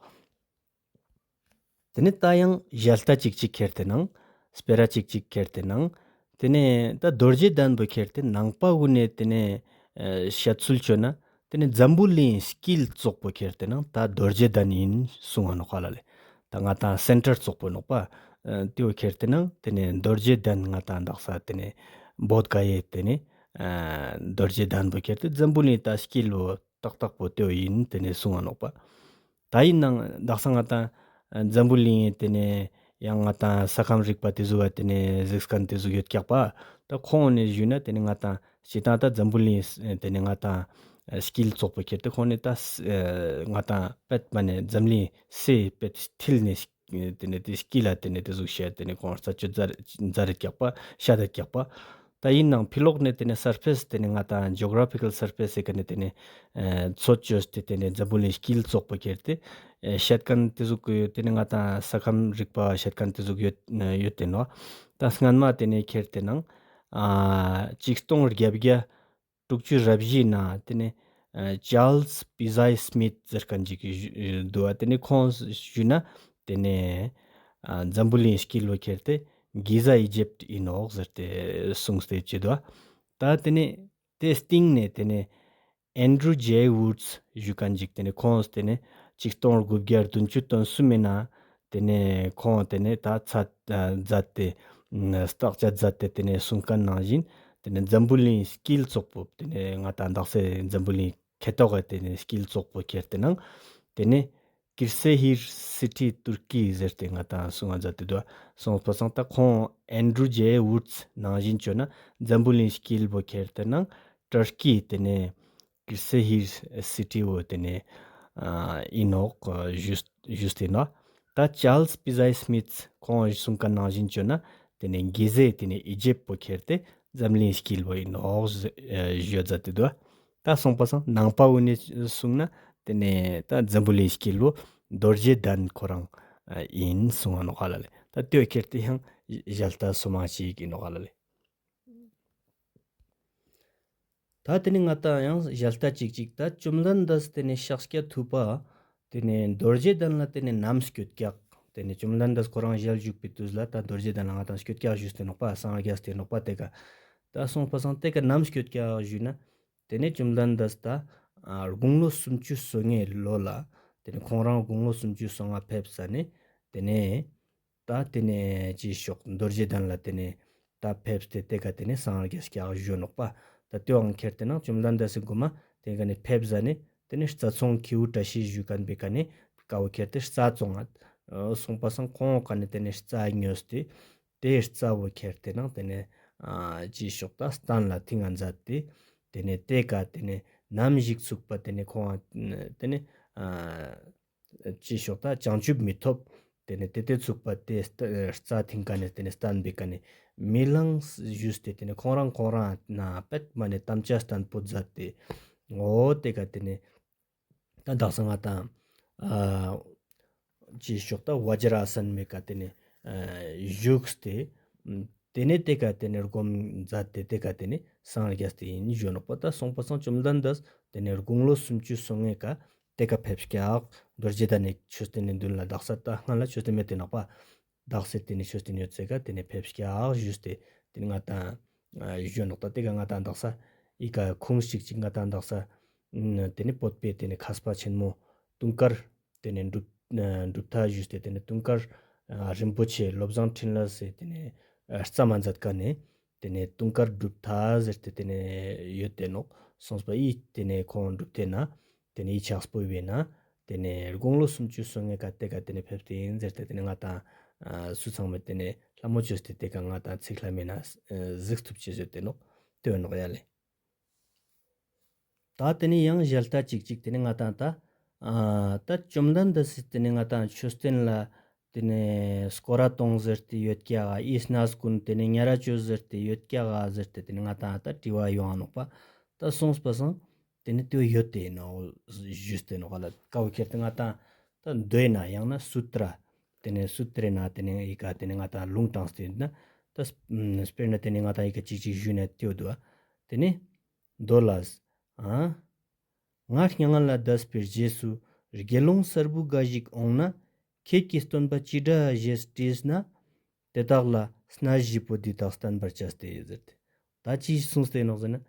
ཏེ་ནེ་ད་ཡང་ཞལ་ལྟ་ཅིག་ཅིག་ཁྱེར་ཏེ་ནང་སྤེ་ར་ཅིག་ཅིག་ཁྱེར་ཏེ་ནང་ཏེ་ནེ་ད་རྡོ་རྗེ་གདན་པོ་ཁྱེར་ཏེ་ནང་པ་གུན་ནེ་ཏེ་ནེ་ཨེ་བཤད་ཚུལ་ཅོ་ན་ཏེ་ནེ་འཛམ་བུ་གླིང་དཀྱིལ་ཙོགས་པོ་ཁྱེར་ཏེ་ནང་ད་རྡོ་རྗེ་གདན་ཡིན་གསུང་བ་ནོག་ཧ་ལ་ལེ། ད་ང་ཏང་སེན་ཊར་ཙོགས་པོ་ནོག་པ། ཏེ་བོ་ཁྱེར་ཏེ་ནང་ཏེ་ནེ་རྡོ་རྗེ་གདན་ང་ཏང་དག་ས་ཏེ་ནེ་བོདྷ་ག་ཡའི་ཏེ་ནེ་ཨ་རྡོ་རྗེ་གདན་བོ་ཁྱེར་ཏེ་འཛམ་བུ་གླིང་ད་དཀྱིལ་བོ་ཏག་ཏག་པོ་ཏེ་བོ་ཨིན་ཏེ་ནེ་གསུང་ང་ནོག་པ། ད་ཨིན་ནང་དག་ས་ང་ཏང་འཛམ་བུ་གླིང་ཏེ་ནེ་ཡང་ང་ཏང་ས་ཁམས་རིག་པ་ཏེ་ཟུག་ག་ཏེ་ནེ་གཟིགས་ཁན་ཏེ་ཟུག་ཡོད་ཀྱག་པ། ད་ཁོང་ནེ་ཞུས་ན་ཏེ་ནེ་ང་ཏང་སྤྱིར་བཏང་ད་འཛམ་བུ་གླིང་ཏེ་ནེ་ང་ཏང་དཀྱིལ་ཙོགས་པོ་ཁྱེར་ཏེ་ཁོང་ནེ་ད་ང་ཏང་པད་མ་ནེ་འཛམ་གླིང་སའི་པད་མཐིལ་ནེ་ཏེ་ནེ་ཏེ་དཀྱིལ་ལ་ཏེ་ནེ་ཏེ་ཟུག་ཤད་ཏེ་ནེ་ཁོང་རྩད་གཅོད་མཛད་མཛད་རེད་ཀྱག་པ། ཤད་དེ་ཀྱག་པ། ད་ཨིན་ནང་ཕི་ལོག་ནེ་ཏེ་ནེ་སར་ཕེས་ཏེ་ནེ་ང་ཏང་ཇོ་གྲ་ཕི་ཀལ་སར་ཕེས་སི་ཀ་ནེ་ཏེ་ནེ་ཨ་ཚོད་བཅོས་ཏེ་ཏེ་ནེ་འཛམ་བུ་གླིང་དཀྱིལ་ཙོགས་པོ་ཁྱེར་ཏེ་ཨ་ཤད་ཁན་ཏེ་ཟུག་ཡོད། ཏེ་ནེ་ང་ཏང་ས་ཁམས་རིག་པ་ཤད་ཁན་ཏེ་ཟུག་ཡོད་ཡོད་ཏེ་ནོག། ད་སྔན་མ་ཏེ་ནེ་ཁྱེར་ཏེ་ནང་ཨ་ཆིག་སྟོང་བརྒྱད་བརྒྱ་དྲུག་ཅུ་རེ་བཞི་ནང་ཏེ་ནེ་ཨ་ཅཱལ་སི་པི་ཟའི་སྨིད་ཟེར་ཁན་ཅིག་གི་ཞུ་འདུག་པ། ཏེ་ནེ་ཁོང་ཞུས་ན་ཏེ་ནེ་ཨ་འཛམ་བུ་གླིང་དཀྱིལ་བོ་ཁྱེར་ཏེ་གི་ཟ་ཨི་ཇེབ་ཨིན་ནོག་ཟེར་ཏེ་གསུངས་ཏེ་ཅི་འདུག་པ། ད་ཏེ་ནེ་ཏེ་སྟིང་ནེ་ཏེ་ནེ་ཨན་ཌྲུ་ཇེ་ཝུཌ་ཞུ་ཁན་ཅིག་ཏེ་ནེ་ཁོང་ཏེ་ནེ་ཆིག་སྟོང་དགུ་བརྒྱ་བདུན་ཅུ་དོན་གསུམ་མི་ནང་ཏེ་ནེ་ཁོང་ཏེ་ནེ་ད་ཚད་ཨ་མཛད་དེ་ཨ་བརྟག་དཔྱད་མཛད་དེ་ཏེ་ནེ་གསུང་ཁན་ནང་བཞིན་ཏེ་ནེ་འཛམ་བུ་གླིང་དཀྱིལ་ཙོགས་པོ་ཏེ་ནེ་ང་ཏང་དག་ས་འཛམ་བུ་གླིང་ཁེ་ཏོག་གི་ཏེ་ནེ་དཀྱིལ་ཙོགས་པོ་ཁྱེར་ཏེ་ནང་ཏེ་ནེ་ཀིར་སེ་ཧིར་སི་ཊི་ཏུར་ཀི་ཟེར་ཏེ་ང་ཏང་གསུང་ང་མཛད་དེ་འདུག་པ། སོང་པ་སང་ད་ཁོང་ཨན་ཌྲུ་ཇེ་ཝུཌ་ནང་བཞིན་བཅོས་ན་འཛམ་བུ་གླིང་དཀྱིལ་བོ་ཁྱེར་ཏེ་ནང་ཏུར་ཀི་ཏེ་ནེ་ཀིར་སེ་ཧིར་སི་ཊི་བོ་ཏེ་ནེ་ཨ་ཨིན་ནོག་ཞུས་ཞུས་ཏེ་ནོག། ད་ཅཱལ་སི་པི་ཟའི་སྨིད་ཁོང་གསུང་ཁན་ནང་བཞིན་བཅོས་ན་ཏེ་ནེ་གི་ཟའི་ཏེ་ནེ་ཨི་ཇེབ་བོ་ཁྱེར་ཏེ་འཛམ་གླིང་དཀྱིལ་བོ་ཨིན་ནོག་ཞུ་མཛད་དེ་འདུག། ད་སོང་པ་སང་ནང་པ་བོ་ནེ་གསུངས་ན་ཏེ་ནེ་ད་འཛམ་བུ་གླིང་དཀྱིལ་བོ་རྡོ་རྗེ་གདན་ཁོ་རང་ཨིན་གསུང་ང་ནོག་ཧ་ལ་ལེ། ད་ཏེ་བོ་ཁྱེར་ཏེ་ཡང་ཞལ་ལྟ་སོ་མ་ཞིག་ཨིན་ནོག་ཧ་ལ་ལེ། ད་ཏེ་ནེ་ང་ཏང་ཡང་ཞལ་ལྟ་ཅིག་ཅིག་ད་བཅོམ་ལྡན་འདས་ཏེ་ནེ་ཤཱཀྱ་ཐུབ་པ་ཏེ་ནེ་རྡོ་རྗེ་གདན་ལ་ཏེ་ནེ་ནམ་སྐྱོད་ཀྱག། ཏེ་ནེ་བཅོམ་ལྡན་འདས་ཁོ་རང་ཞལ་བཞུགས་པའི་དུས་ལ་ད་རྡོ་རྗེ་གདན་ལ་ང་ཏང་སྐྱོད་ཀྱག་ཞུས་ཏེ་ནོག་པ། སངས་རྒྱས་ཏེ་ནོག་པ་ཏེ་ཀ། ད་སོང་པ་སང་ཏེ་ཀ་ནམ་སྐྱོད་ཀྱག་ཞུས་ན་ཏེ་ནེ་བཅོམ་ལྡན་འདས་ད་ཨ་དགུང་ལོ་སུམ་ཅུ་སོ་ལྔའི་ལོ་ལ་ཏེ་ནེ་ཁོང་རང་དགུང་ལོ་སུམ་ཅུ་སོ་ལྔ་ཕེབས་ས་ནེ་ཏེ་ནེ་ད་ཏེ་ནེ་ཅི་ཞོག་རྡོ་རྗེ་གདན་ལ་ཏེ་ནེ་ད་ཕེབས་ཏེ་ཏེ་ཀ་ཏེ་ནེ་སངས་རྒྱས་ཀྱག་ཞུ་ནོག་པ། ད་ཏེ་བོའང་ཁྱེར་ཏེ་ནང་བཅོམ་ལྡན་འདས་སི་གོ་མ་ཏེ་ཀ་ནེ་ཕེབས་ཟ་ནེ་ཏེ་ནེ་རྩྭ་ཚོང་ཁྱེའུ་བཀྲ་ཤིས་ཞུ་ཁན་པེ་ཀ་ནེ་ཀ་བོ་ཁྱེར་ཏེ་རྩྭ་བཙོང་ང་སོང་པ་སང་ཁོང་ཀ་ནེ་ཏེ་ནེ་རྩྭ་ཉོས་ཏེ་ཏེ་རྩྭ་བོ་ཁྱེར་ཏེ་ནང་ཏེ་ནེ་ཨ་ཅི་ཞོག་ད་སྟན་ལ་ཐིང་ང་མཛད་དེ་ཏེ་ནེ་ཏེ་ཀ་ཏེ་ནེ་ནམ་ཞིག་ཚུགས་པ་ཏེ་ནེ་ཁོང་ཏེ་ནེ་ཨ་ཅི་ཞོག་ད་བྱང་ཆུབ་མི་ཐོབ། ཏེ་ནེ་ཏེ་ཏེ་ཚུགས་པ་ཏེ་རྩྭ་ཐིང་ཀ་ནེ་ཏེ་ནེ་སྟན་པེ་ཀ་ནེ་མི་ལངས་ཞུས་ཏེ་ཏེ་ནེ་ཁོང་རང་ཁོང་རང་ན་པད་མ་ནེ་དམ་བཅའ་བརྟན་པོ་མཛད་དེ་འོ་ཏེ་ཀ་ཏེ་ནེ་ད་དག་ས་ང་ཏང་ཨ་ཅི་ཞོག་ད་བཛྲ་ཨ་སན་མེ་ཀ་ཏེ་ནེ་ཨ་བཞུགས་ཏེ་ཏེ་ནེ་ཏེ་ཀ་ཏེ་ནེ་སྒོམ་མཛད་དེ་ཏེ་ཀ་ཏེ་ནེ་སངས་རྒྱས་ཏེ་ཨིན་ཞུ་ནོག་པ། ད་སོང་པ་སང་བཅོམ་ལྡན་འདས་ཏེ་ནེ་དགུང་ལོ་སུམ་ཅུ་སོ་ལྔའི་ཀ་ཏེ་ཀ་ཕེབས་ཀྱག། རྡོ་རྗེ་གདན་ནི་མཆོད་རྟེན་ནི་མདུན་ལ། དག་ས་ད་སྔ་ལ་མཆོད་རྟེན་མེད་དེ་ནོག་པ། དག་ས་ཏེ་ནེ་མཆོད་རྟེན་ཡོད་ཚད་ཀ་ཏེ་ནེ་ཕེབས་ཀྱག་ཞུས་ཏེ་ཏེ་ནེ་ང་ཏང་ཨ་ཞུ་ནོག། ད་ཏེ་ཀ་ང་ཏང་དག་ས་ཨི་ཀ་ཁུངས་ཤིག་ཅིག་ང་ཏང་དག་ས་ཨ་ཏེ་ནེ་བོད་པའི་ཏེ་ནེ་མཁས་པ་ཆེན་མོ་དུང་དཀར་ཏེ་ནེ་གྲུབ་ཨ་གྲུབ་མཐའ་ཞུས་ཏེ་ཏེ་ནེ་དུང་དཀར་ཨ་རིན་པོ་ཆེ་བློ་བཟང་འཕྲིན་ལས་སི་ཏེ་ནེ་ཨ་རྩ་མ་མཛད་ཀ་ནེ་ཏེ་ནེ་དུང་དཀར་གྲུབ་མཐའ་ཟེར་ཏེ་ཏེ་ནེ་ཡོད་དེ་ནོག། སོང་པ་ཨི་ཏེ་ནེ་ཁོང་གྲུབ་མཐའི་ནང་ཏེ་ནེ་ཨི་ཕྱག་སྤོས་པའི་ནང་ཏེ་ནེ་དགུང་ལོ་སུམ་ཅུ་སོ་ལྔའི་ཀ་ཏེ་ཀ་ཏེ་ནེ་ཕེབས་ཏེ་ཨིན་ཟེར་ཏེ་ཏེ་ནེ་ང་ཏང་ཨ་སུ་ཚང་མས་ཏེ་ནེ་ལྷ་མོ་བཅོས་ཏེ་ཏེ་ཀ་ང་ཏང་ཚིག་ལྷ་མེ་ནང་ཨ་གཟིགས་ཐུབ་ཅེས་ཡོད་དེ་ནོག། ཏེ་བོ་ནོག་ཡ་ལེ། ད་ཏེ་ནེ་ཡང་ཞལ་ལྟ་ཅིག་ཅིག་ཏེ་ནེ་ང་ཏང་ད་ཨ་ད་བཅོམ་ལྡན་འདས་སི་ཏེ་ནེ་ང་ཏང་མཆོད་རྟེན་ལ་ཏེ་ནེ་སྐོར་ར་གཏོང་ཟེར་ཏེ་ཡོད་ཀྱག་ག་ཨི་སྣ་ཀུན་ཏེ་ནེ་ཉ་ར་བཅོས་ཟེར་ཏེ་ཡོད་ཀྱག་ག་ཟེར་ཏེ་ཏེ་ནེ་ང་ཏང་ད་དྲི་བ་ཡོང་ང་ནོག་པ། ད་སོང་པ་སང་ཏེ་ནེ་ཏེ་བོ་ཡོད་དེ་ནོག་ཞུས་ཏེ་ནོག་ག་ལ། ཀ་བོ་ཁྱེར་ཏེ་ང་ཏང་ད་མདོའི་ནང་ཡང་ན་སུ་ཏྲ་ཏེ་ནེ་སུ་ཏྲའི་ནང་ཏེ་ནེ་ཨི་ཀ་ཏེ་ནེ་ང་ཏང་ལུང་དྲངས་ཏེ་ཡོད་ན་ད་སྤེར་ན་ཏེ་ནེ་ང་ཏང་ཨི་ཀ་ཅིག་ཅིག་ཞུས་ན་ཏེ་བོ་འདུག་ག། ཏེ་ནེ་མདོ་ལ། ཨ། ང་མྱ་ངན་ལས་འདས་པའི་རྗེས་སུ་དགེ་སློང་གསར་བུ་འགའ་ཞིག་འོངས་ན། ཁྱེད་ཀྱིས་སྟོན་པ་ཅི་འདྲ་ཞེས་དྲིས་ན། དེ་དག་ལ་སྣ་བཞི་པོ་འདི་དག་བསྟན་པར་བྱ་སྟེ་ཟེར་ཏེ། ད་ཅི་གསུངས་ཏེ་ནོག་ཟེར་ན།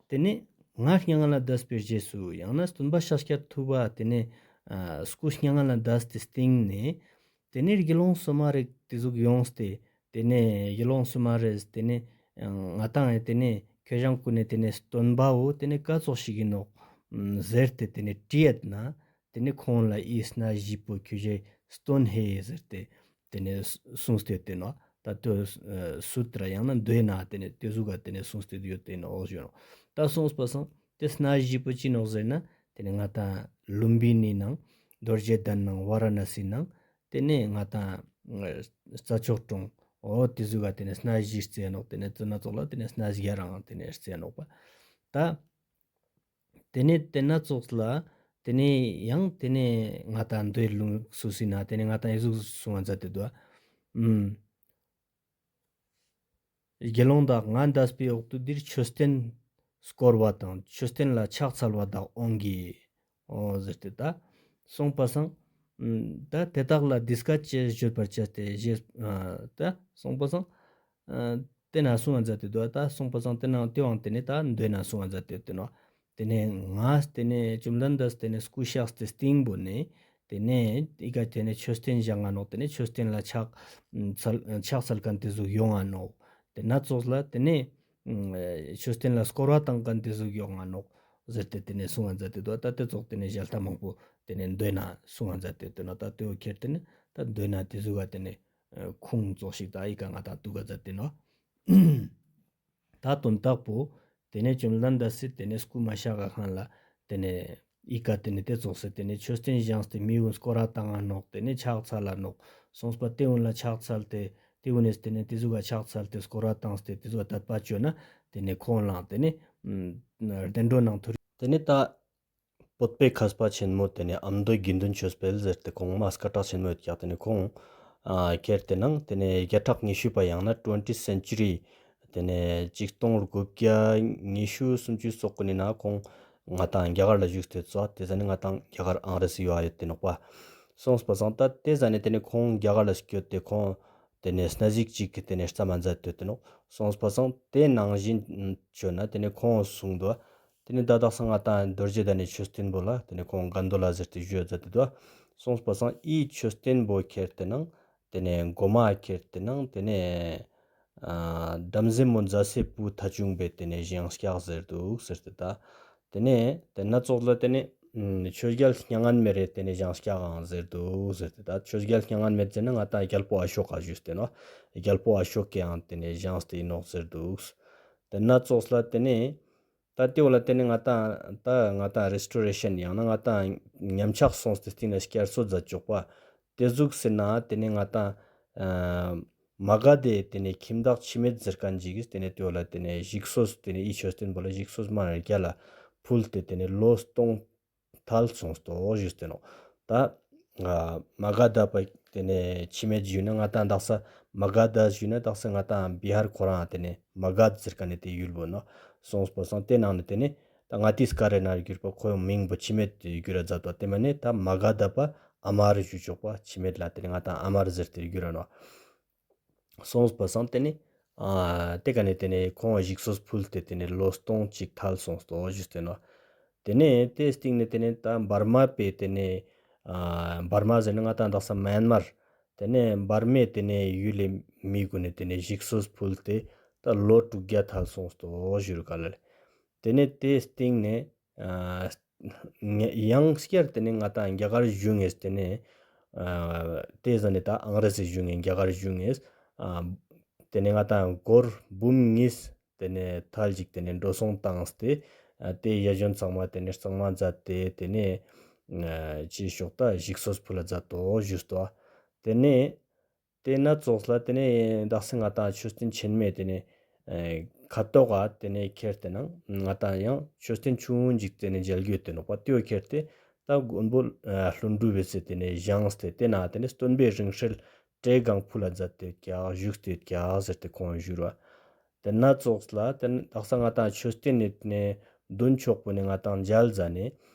ཏེ་ནེ་ང་མྱ་ངན་ལས་འདས་པའི་རྗེས་སུ་ཡང་ན་སྟོན་པ་ཤཱཀྱ་ཐུབ་པ་ཏེ་ནེ་ཨ་སྐུ་མྱ་ངན་ལས་འདས་ཏེ་སྟིང་ནེ། ཏེ་ནེ་དགེ་སློང་སོ་མ་རེ་ཏེ་ཟུག་ཡོངས་ཏེ་ཏེ་ནེ་དགེ་སློང་སོ་མ་རེས་ཏེ་ནེ་ང་ཏང་ཏེ་ནེ་ཁྱོ་ཞང་གུན་ནི་ཏེ་ནེ་སྟོན་པ་བོ་ཏེ་ནེ་ཀ་ཙོགས་ཤིག་ཨིན་ནོག་ཟེར་ཏེ་ཏེ་ནེ་དྲིའད་ན་ཏེ་ནེ་ཁོང་ལ་འི་སྣ་བཞི་པོ་ཁྱོ་ཞའི་སྟོན་ཧེ་ཟེར་ཏེ་ཏེ་ནེ་གསུངས་ཏེ་ཡོད་ཏེ་ནོག། ད་ཏེ་སུ་ཏྲ་ཡང་ན་མདོའི་ནང་ཏེ་ནེ་ཏེ་ཟུག་ག་ཏེ་ནེ་གསུངས་ཏེ་ཡོད་ཏེ་ནོག་ཞུ་ནོག། ད་སོང་པ་སང་ཏེ་སྣ་བཞི་པོ་ཅི་ནོག་ཟེར་ན་ཏེ་ནེ་ང་ཏང་ལུམ་བི་ནི་ནང་རྡོ་རྗེ་གདན་ནང་ཝ་ར་ཎ་སི་ནང་ཏེ་ནེ་ང་ཏང་རྩྭ་མཆོག་གྲོང་འོ་ཏེ་ཟུག་ག་ཏེ་ནེ་སྣ་བཞི་རྩི་ནོག། ཏེ་ནེ་ཙོགས་ལ་ཏེ་ནེ་སྣ་བརྒྱ་རང་ཏེ་ནེ་རྩི་ནོག་པ། ད་ཏེ་ནེ་ཏེ་ན་ཙོགས་ལ་ཏེ་ནེ་ཡང་ཏེ་ནེ་ང་ཏང་མདོའི་ལུང་སུ་སི་ན་ཏེ་ནེ་ང་ཏང་འི་ཟུག་གསུང་ང་མཛད་དེ་དུག། ཨུམ། དགེ་སློང་དག་ང་འདས་པའི་འོག་ཏུ་འདིར་མཆོད་རྟེན་བསྐོར་བ་དང་མཆོད་རྟེན་ལ་ཕྱག་འཚལ་བ་དག་འོང་གི། འོ་ཟེར་ཏེ་ད་སོང་པ་སང་ད་དེ་དག་ལ་འདི་སྐད་ཅེས་བརྗོད་པར་བྱ་སྟེ་ཞེས་ད་སོང་པ་སང་ཏེ་ན་གསུང་ང་མཛད་དེ་དུག། ད་སོང་པ་སང་ཏེ་ན་ཏེ་བོ་ཏེ་ནེ་ད་མདོའི་ནང་གསུང་ང་མཛད་དེ་ཡོད་ཏེ་ནོག། ཏེ་ནེ་ང་ཏེ་ནེ་བཅོམ་ལྡན་འདས་ཏེ་ནེ་སྐུ་གཤེགས་ཏེ་སྟིང་པོ་ནེ་ཏེ་ནེ་འི་ཀ་ཏེ་ནེ་མཆོད་རྟེན་བཞེངས་ང་ནོག། ཏེ་ནེ་མཆོད་རྟེན་ལ་ཕྱག་འཚལ་ཕྱག་འཚལ་ཁན་ཏེ་ཟུག་ཡོང་ང་ནོག། ཏེ་ན་ཙོགས་ལ་ཏེ་ནེ་མཆོད་རྟེན་ལ་བསྐོར་བ་བཏང་ཁན་ཏེ་ཟུག་ཡོང་ང་ནོག་ཟེར་ཏེ་ཏེ་ནེ་གསུང་ང་མཛད་དེ་དུག། ད་ཏེ་ཙོགས་ཏེ་ནེ་ཞལ་ཏ་མང་པོ་ཏེ་ནེ་མདོའི་ནང་གསུང་ང་མཛད་དེ་ཡོད་ཏེ་ནོག། ད་ཏེ་བོ་ཁྱེར་ཏེ་ནེ་ད་མདོའི་ནང་ཏེ་ཟུག་ག་ཏེ་ནེ་ཁུངས་ཙོགས་ཤིག་ད་འི་ཀ་ང་ཏང་ཐུག་ག་མཛད་དེ་ནོག། ད་དོན་དག་པོ་ཏེ་ནེ་བཅོམ་ལྡན་འདས་སི་ཏེ་ནེ་སྐུ་མ་གཤེགས་ཁན་ལ་ཏེ་ནེ་འི་ཀ་ཏེ་ནེ་ཏེ་ཙོགས་སེ་ཏེ་ནེ་མཆོད་རྟེན་བཞེངས་ཏེ་མི་གུན་སྐོར་ར་བཏང་ང་ནོག། ཏེ་ནེ་ཕྱག་འཚལ་ལ་ནོག། སོང་པ་ཏེ་གུན་ལ་ཕྱག་འཚལ་ཏེ་ཏེ་གུན་ནེ་ཏེ་ནེ་ཏེ་ཟུག་ག་ཕྱག་འཚལ་ཏེ་སྐོར་ར་བཏང་སྟེ་ཏེ་ཟུག་ག་དད་པ་ཅོས་ན་ཏེ་ནེ་ཁོང་ལའང་ཏེ་ནེ་བདེ་འགྲོ་ནང་ཐུར། ཏེ་ནེ་ད་བོད་པའི་མཁས་པ་ཆེན་མོ་ཏེ་ནེ་ཨ་མདོ་དགེ་འདུན་ཆོས་འཕེལ་ཟེར་ཏེ་ཁོང་མ་སྐད་གྲགས་ཆེན་མོ་ཡོད་ཀྱག། ཏེ་ནེ་ཁོང་ཨ་ཁྱེར་ཏེ་ནང་ཏེ་ནེ་བརྒྱ་ཕྲག་ཉི་ཤུ་པ་ཡང་ན་ཊུ་ཝེན་ཊི་སེན་ཅུ་རི་ཏེ་ནེ་ཆིག་སྟོང་དགུ་བརྒྱ་ཉི་ཤུ་སུམ་ཅུ་སོ་གུན་ནི་ནང་ཁོང་ང་ཏང་རྒྱ་གར་ལ་བཞུགས་ཏེ་ཙོགས། ཏེ་ཟ་ནེ་ང་ཏང་རྒྱ་གར་ཨང་རེ་སི་ཡོད་ཡོད་ཏེ་ནོག་པ། སོང་པ་སང་ད་ཏེ་ཟ་ནེ་ཏེ་ནེ་ཁོང་རྒྱ་གར་ལ་སྐྱོད་དེ་ཁོང་ཏེ་ནེ་སྣ་ཟིག་ཅིག་གི་ཏེ་ནེ་རྩོམ་མ་མཛད་དེ་ཡོད་ཏེ་ནོག། སོང་པ་སང་ཏེ་ནང་བཞིན་ཅོས་ན་ཏེ་ནེ་ཁོང་གསུངས་དུག། ཏེ་ནེ་ད་དག་ས་ང་ཏང་རྡོ་རྗེ་གདན་ནི་མཆོད་རྟེན་པོ་ལ་ཏེ་ནེ་ཁོང་གན་དྷོ་ལ་ཟེར་ཏེ་ཞུ་ཡ་མཛད་དེ་དུག། སོང་པ་སང་འི་མཆོད་རྟེན་པོ་ཁྱེར་ཏེ་ནང་ཏེ་ནེ་གོ་མ་ཁྱེར་ཏེ་ནང་ཏེ་ནེ་ཨ་བྲམ་ཟེ་མོ་མཛའ་སྲས་པོ་ཐ་ཆུང་པས་ཏེ་ནེ་བཞེངས་སྐྱག་ཟེར་དུག་ཟེར་ཏེ་ད། ཏེ་ནེ་ཏེ་ན་ཙོགས་ལ་ཏེ་ནེ་ཨ་ཆོས་རྒྱལ་མྱ་ངན་མེད་རེ་ཏེ་ནེ་བཞེངས་སྐྱག་ཨང་ཟེར་དུག་ཟེར་ཏེ་ད། ཆོས་རྒྱལ་མྱ་ངན་མེད་ཟེར་ན་ང་ཏང་རྒྱལ་པོ་ཨ་ཤོ་ཀ་ཞུས་ཏེ་ནོག། རྒྱལ་པོ་ཨ་ཤོ་ཀའང་ཏེ་ནེ་བཞེངས་ཏེ་ཨིན་ནོག་ཟེར་དུག། ཏེ་ན་ཙོགས་ལ་ཏེ་ནེ་ད་ཏེ་བོ་ལ་ཏེ་ནེ་ང་ཏང་ད་ང་ཏང་རེས་ཊོ་རེ་ཤན་ཡང་ན་ང་ཏང་ཉམས་ཆག་སོང་སྟེ་སྟིང་ནེ་བསྐྱར་གསོ་མཛད་ཆོག་པ། ཏེ་ཟུག་ཟེར་ན་ཏེ་ནེ་ང་ཏང་ཨ་མ་ག་དྷའི་ཏེ་ནེ་ཁྱིམ་བདག་འཆི་མེད་ཟེར་ཁན་ཅིག་གིས་ཏེ་ནེ་ཏེ་བོ་ལ་ཏེ་ནེ་ཞིག་གསོས་ཏེ་ནེ་འི་མཆོད་རྟེན་པོ་ལ་ཞིག་གསོས་མ་རྒྱ་ལ་ཕུལ་ཏེ་ཏེ་ནེ་ལོ་སྟོང་ཐལ་སོང་སྟོ་ཞུས་ཏེ་ནོག། ད་ཨ་མ་ག་དྷ་པ་ཏེ་ནེ་འཆི་མེད་ཞུས་ན་ང་ཏང་དག་ས་མ་ག་དྷ་ཞུས་ན་དག་ས་ང་ཏང་བི་ཧར་ཁོ་རང་ཏེ་ནེ་མ་ག་དྷ་ཟེར་ཁན་ནི་ཏེ་ཡུལ་པོ་ནོག། སོང་པ་སང་ཏེ་ནང་ནེ་ཏེ་ནེ་ད་ང་ཏིས་ཀ་རེ་ན་གྱུར་པ་ཁོའི་མིང་པོ་འཆི་མེད་ཏེ་གྱུར་ར་མཛད་པ། ཏེ་མ་ནེ་ད་མ་ག་དྷ་པ་ཨ་མར་ཞུ་ཆོག་པ། འཆི་མེད་ལ་ཏེ་ནེ་ང་ཏང་ཨ་མར་ཟེར་ཏེ་གྱུར་ར་ནོག། སོང་པ་སང་ཏེ་ནེ་ཨ་ཏེ་ཀ་ནེ་ཏེ་ནེ་ཁོང་ཞིག་གསོས་ཕུལ་ཏེ་ཏེ་ནེ་ལོ་སྟོང་གཅིག་ཐལ་སོང་སྟོ་ཞུས་ཏེ་ནོག། ཏེ་ནེ་ཏེ་སྟིང་ནེ་ཏེ་ནེ་ད་འབར་མ་པའི་ཏེ་ནེ་ཨ་འབར་མ་ཟེར་ན་ང་ཏང་དག་ས་མེན་མར། ཏེ་ནེ་འབར་མའི་ཏེ་ནེ་ཡུལ་ལི་མི་གུན་ནི་ཏེ་ནེ་ཞིག་གསོས་ཕུལ་ཏེ་ད་ལོ་དྲུག་བརྒྱ་ཐལ་སོང་སྟོ་ཞུ་རུ་ཀ་ལ་ལེ། ཏེ་ནེ་ཏེ་སྟིང་ནེ་ཨ་ཡང་སྐྱར་ཏེ་ནེ་ང་ཏང་རྒྱ་གར་གཞུང་ངེས་ཏེ་ནེ་ཨ་ཏེ་ཟ་ནེ་ད་ཨང་རེ་སི་གཞུང་ངེས་རྒྱ་གར་གཞུང་ངེས་ཨ་ཏེ་ནེ་ང་ཏང་སྒོར་འབུམ་གཉིས་ཏེ་ནེ་ཐལ་ཅིག་ཏེ་ནེ་འགྲོ་སོང་བཏང་སྟེ་ཨ་ཏེ་ཡ་གཞོན་ཚང་མ་ཏེ་ནེ་གཙང་མ་མཛད་དེ་ཏེ་ནེ་ཨ་ཅི་ཤོག་ད་ཞིག་གསོས་ཕུལ་ལ་མཛད་དོ་ཞུས་ཏོ། ཏེ་ནེ་ཏེ་ན་ཙོགས་ལ་ཏེ་ནེ་དག་ས་ང་ཏང་མཆོད་རྟེན་ཆེན་མོའི་ཏེ་ནེ་ཨེ་ཁ་ཐོག་ག་ཏེ་ནེ་ཁྱེར་ཏེ་ནང་ང་ཏང་ཡང་མཆོད་རྟེན་ཆུང་ངུན་ཅིག་ཏེ་ནེ་མཇལ་རྒྱུ་ཡོད་ཏེ་ནོག་པ། ཏེ་བོ་ཁྱེར་ཏེ་ད་མགོན་པོ་ཨ་ལྷུན་གྲུབ་པའི་སྲས་ཏེ་ནེ་བཞེངས་ཏེ་ཏེ་ན་ཏེ་ནེ་སྟོན་པའི་རིང་བསྲེལ་བྲེ་གང་ཕུལ་ལ་མཛད་དེ་ཡོད་ཀྱག་བཞུགས་ཏེ་ཡོད་ཀྱག་ཟེར་ཏེ་ཁོང་བཞུགས་ར། ཏེ་ན་ཙོགས་ལ་ཏེ་ནེ་དག་ས་ང་ཏང་མཆོད་རྟེན་ནི་ཏེ་ནེ་མདུན་ཕྱོགས་པོ་ནེ་ང་ཏང་མཇལ་ཟ་ནེ་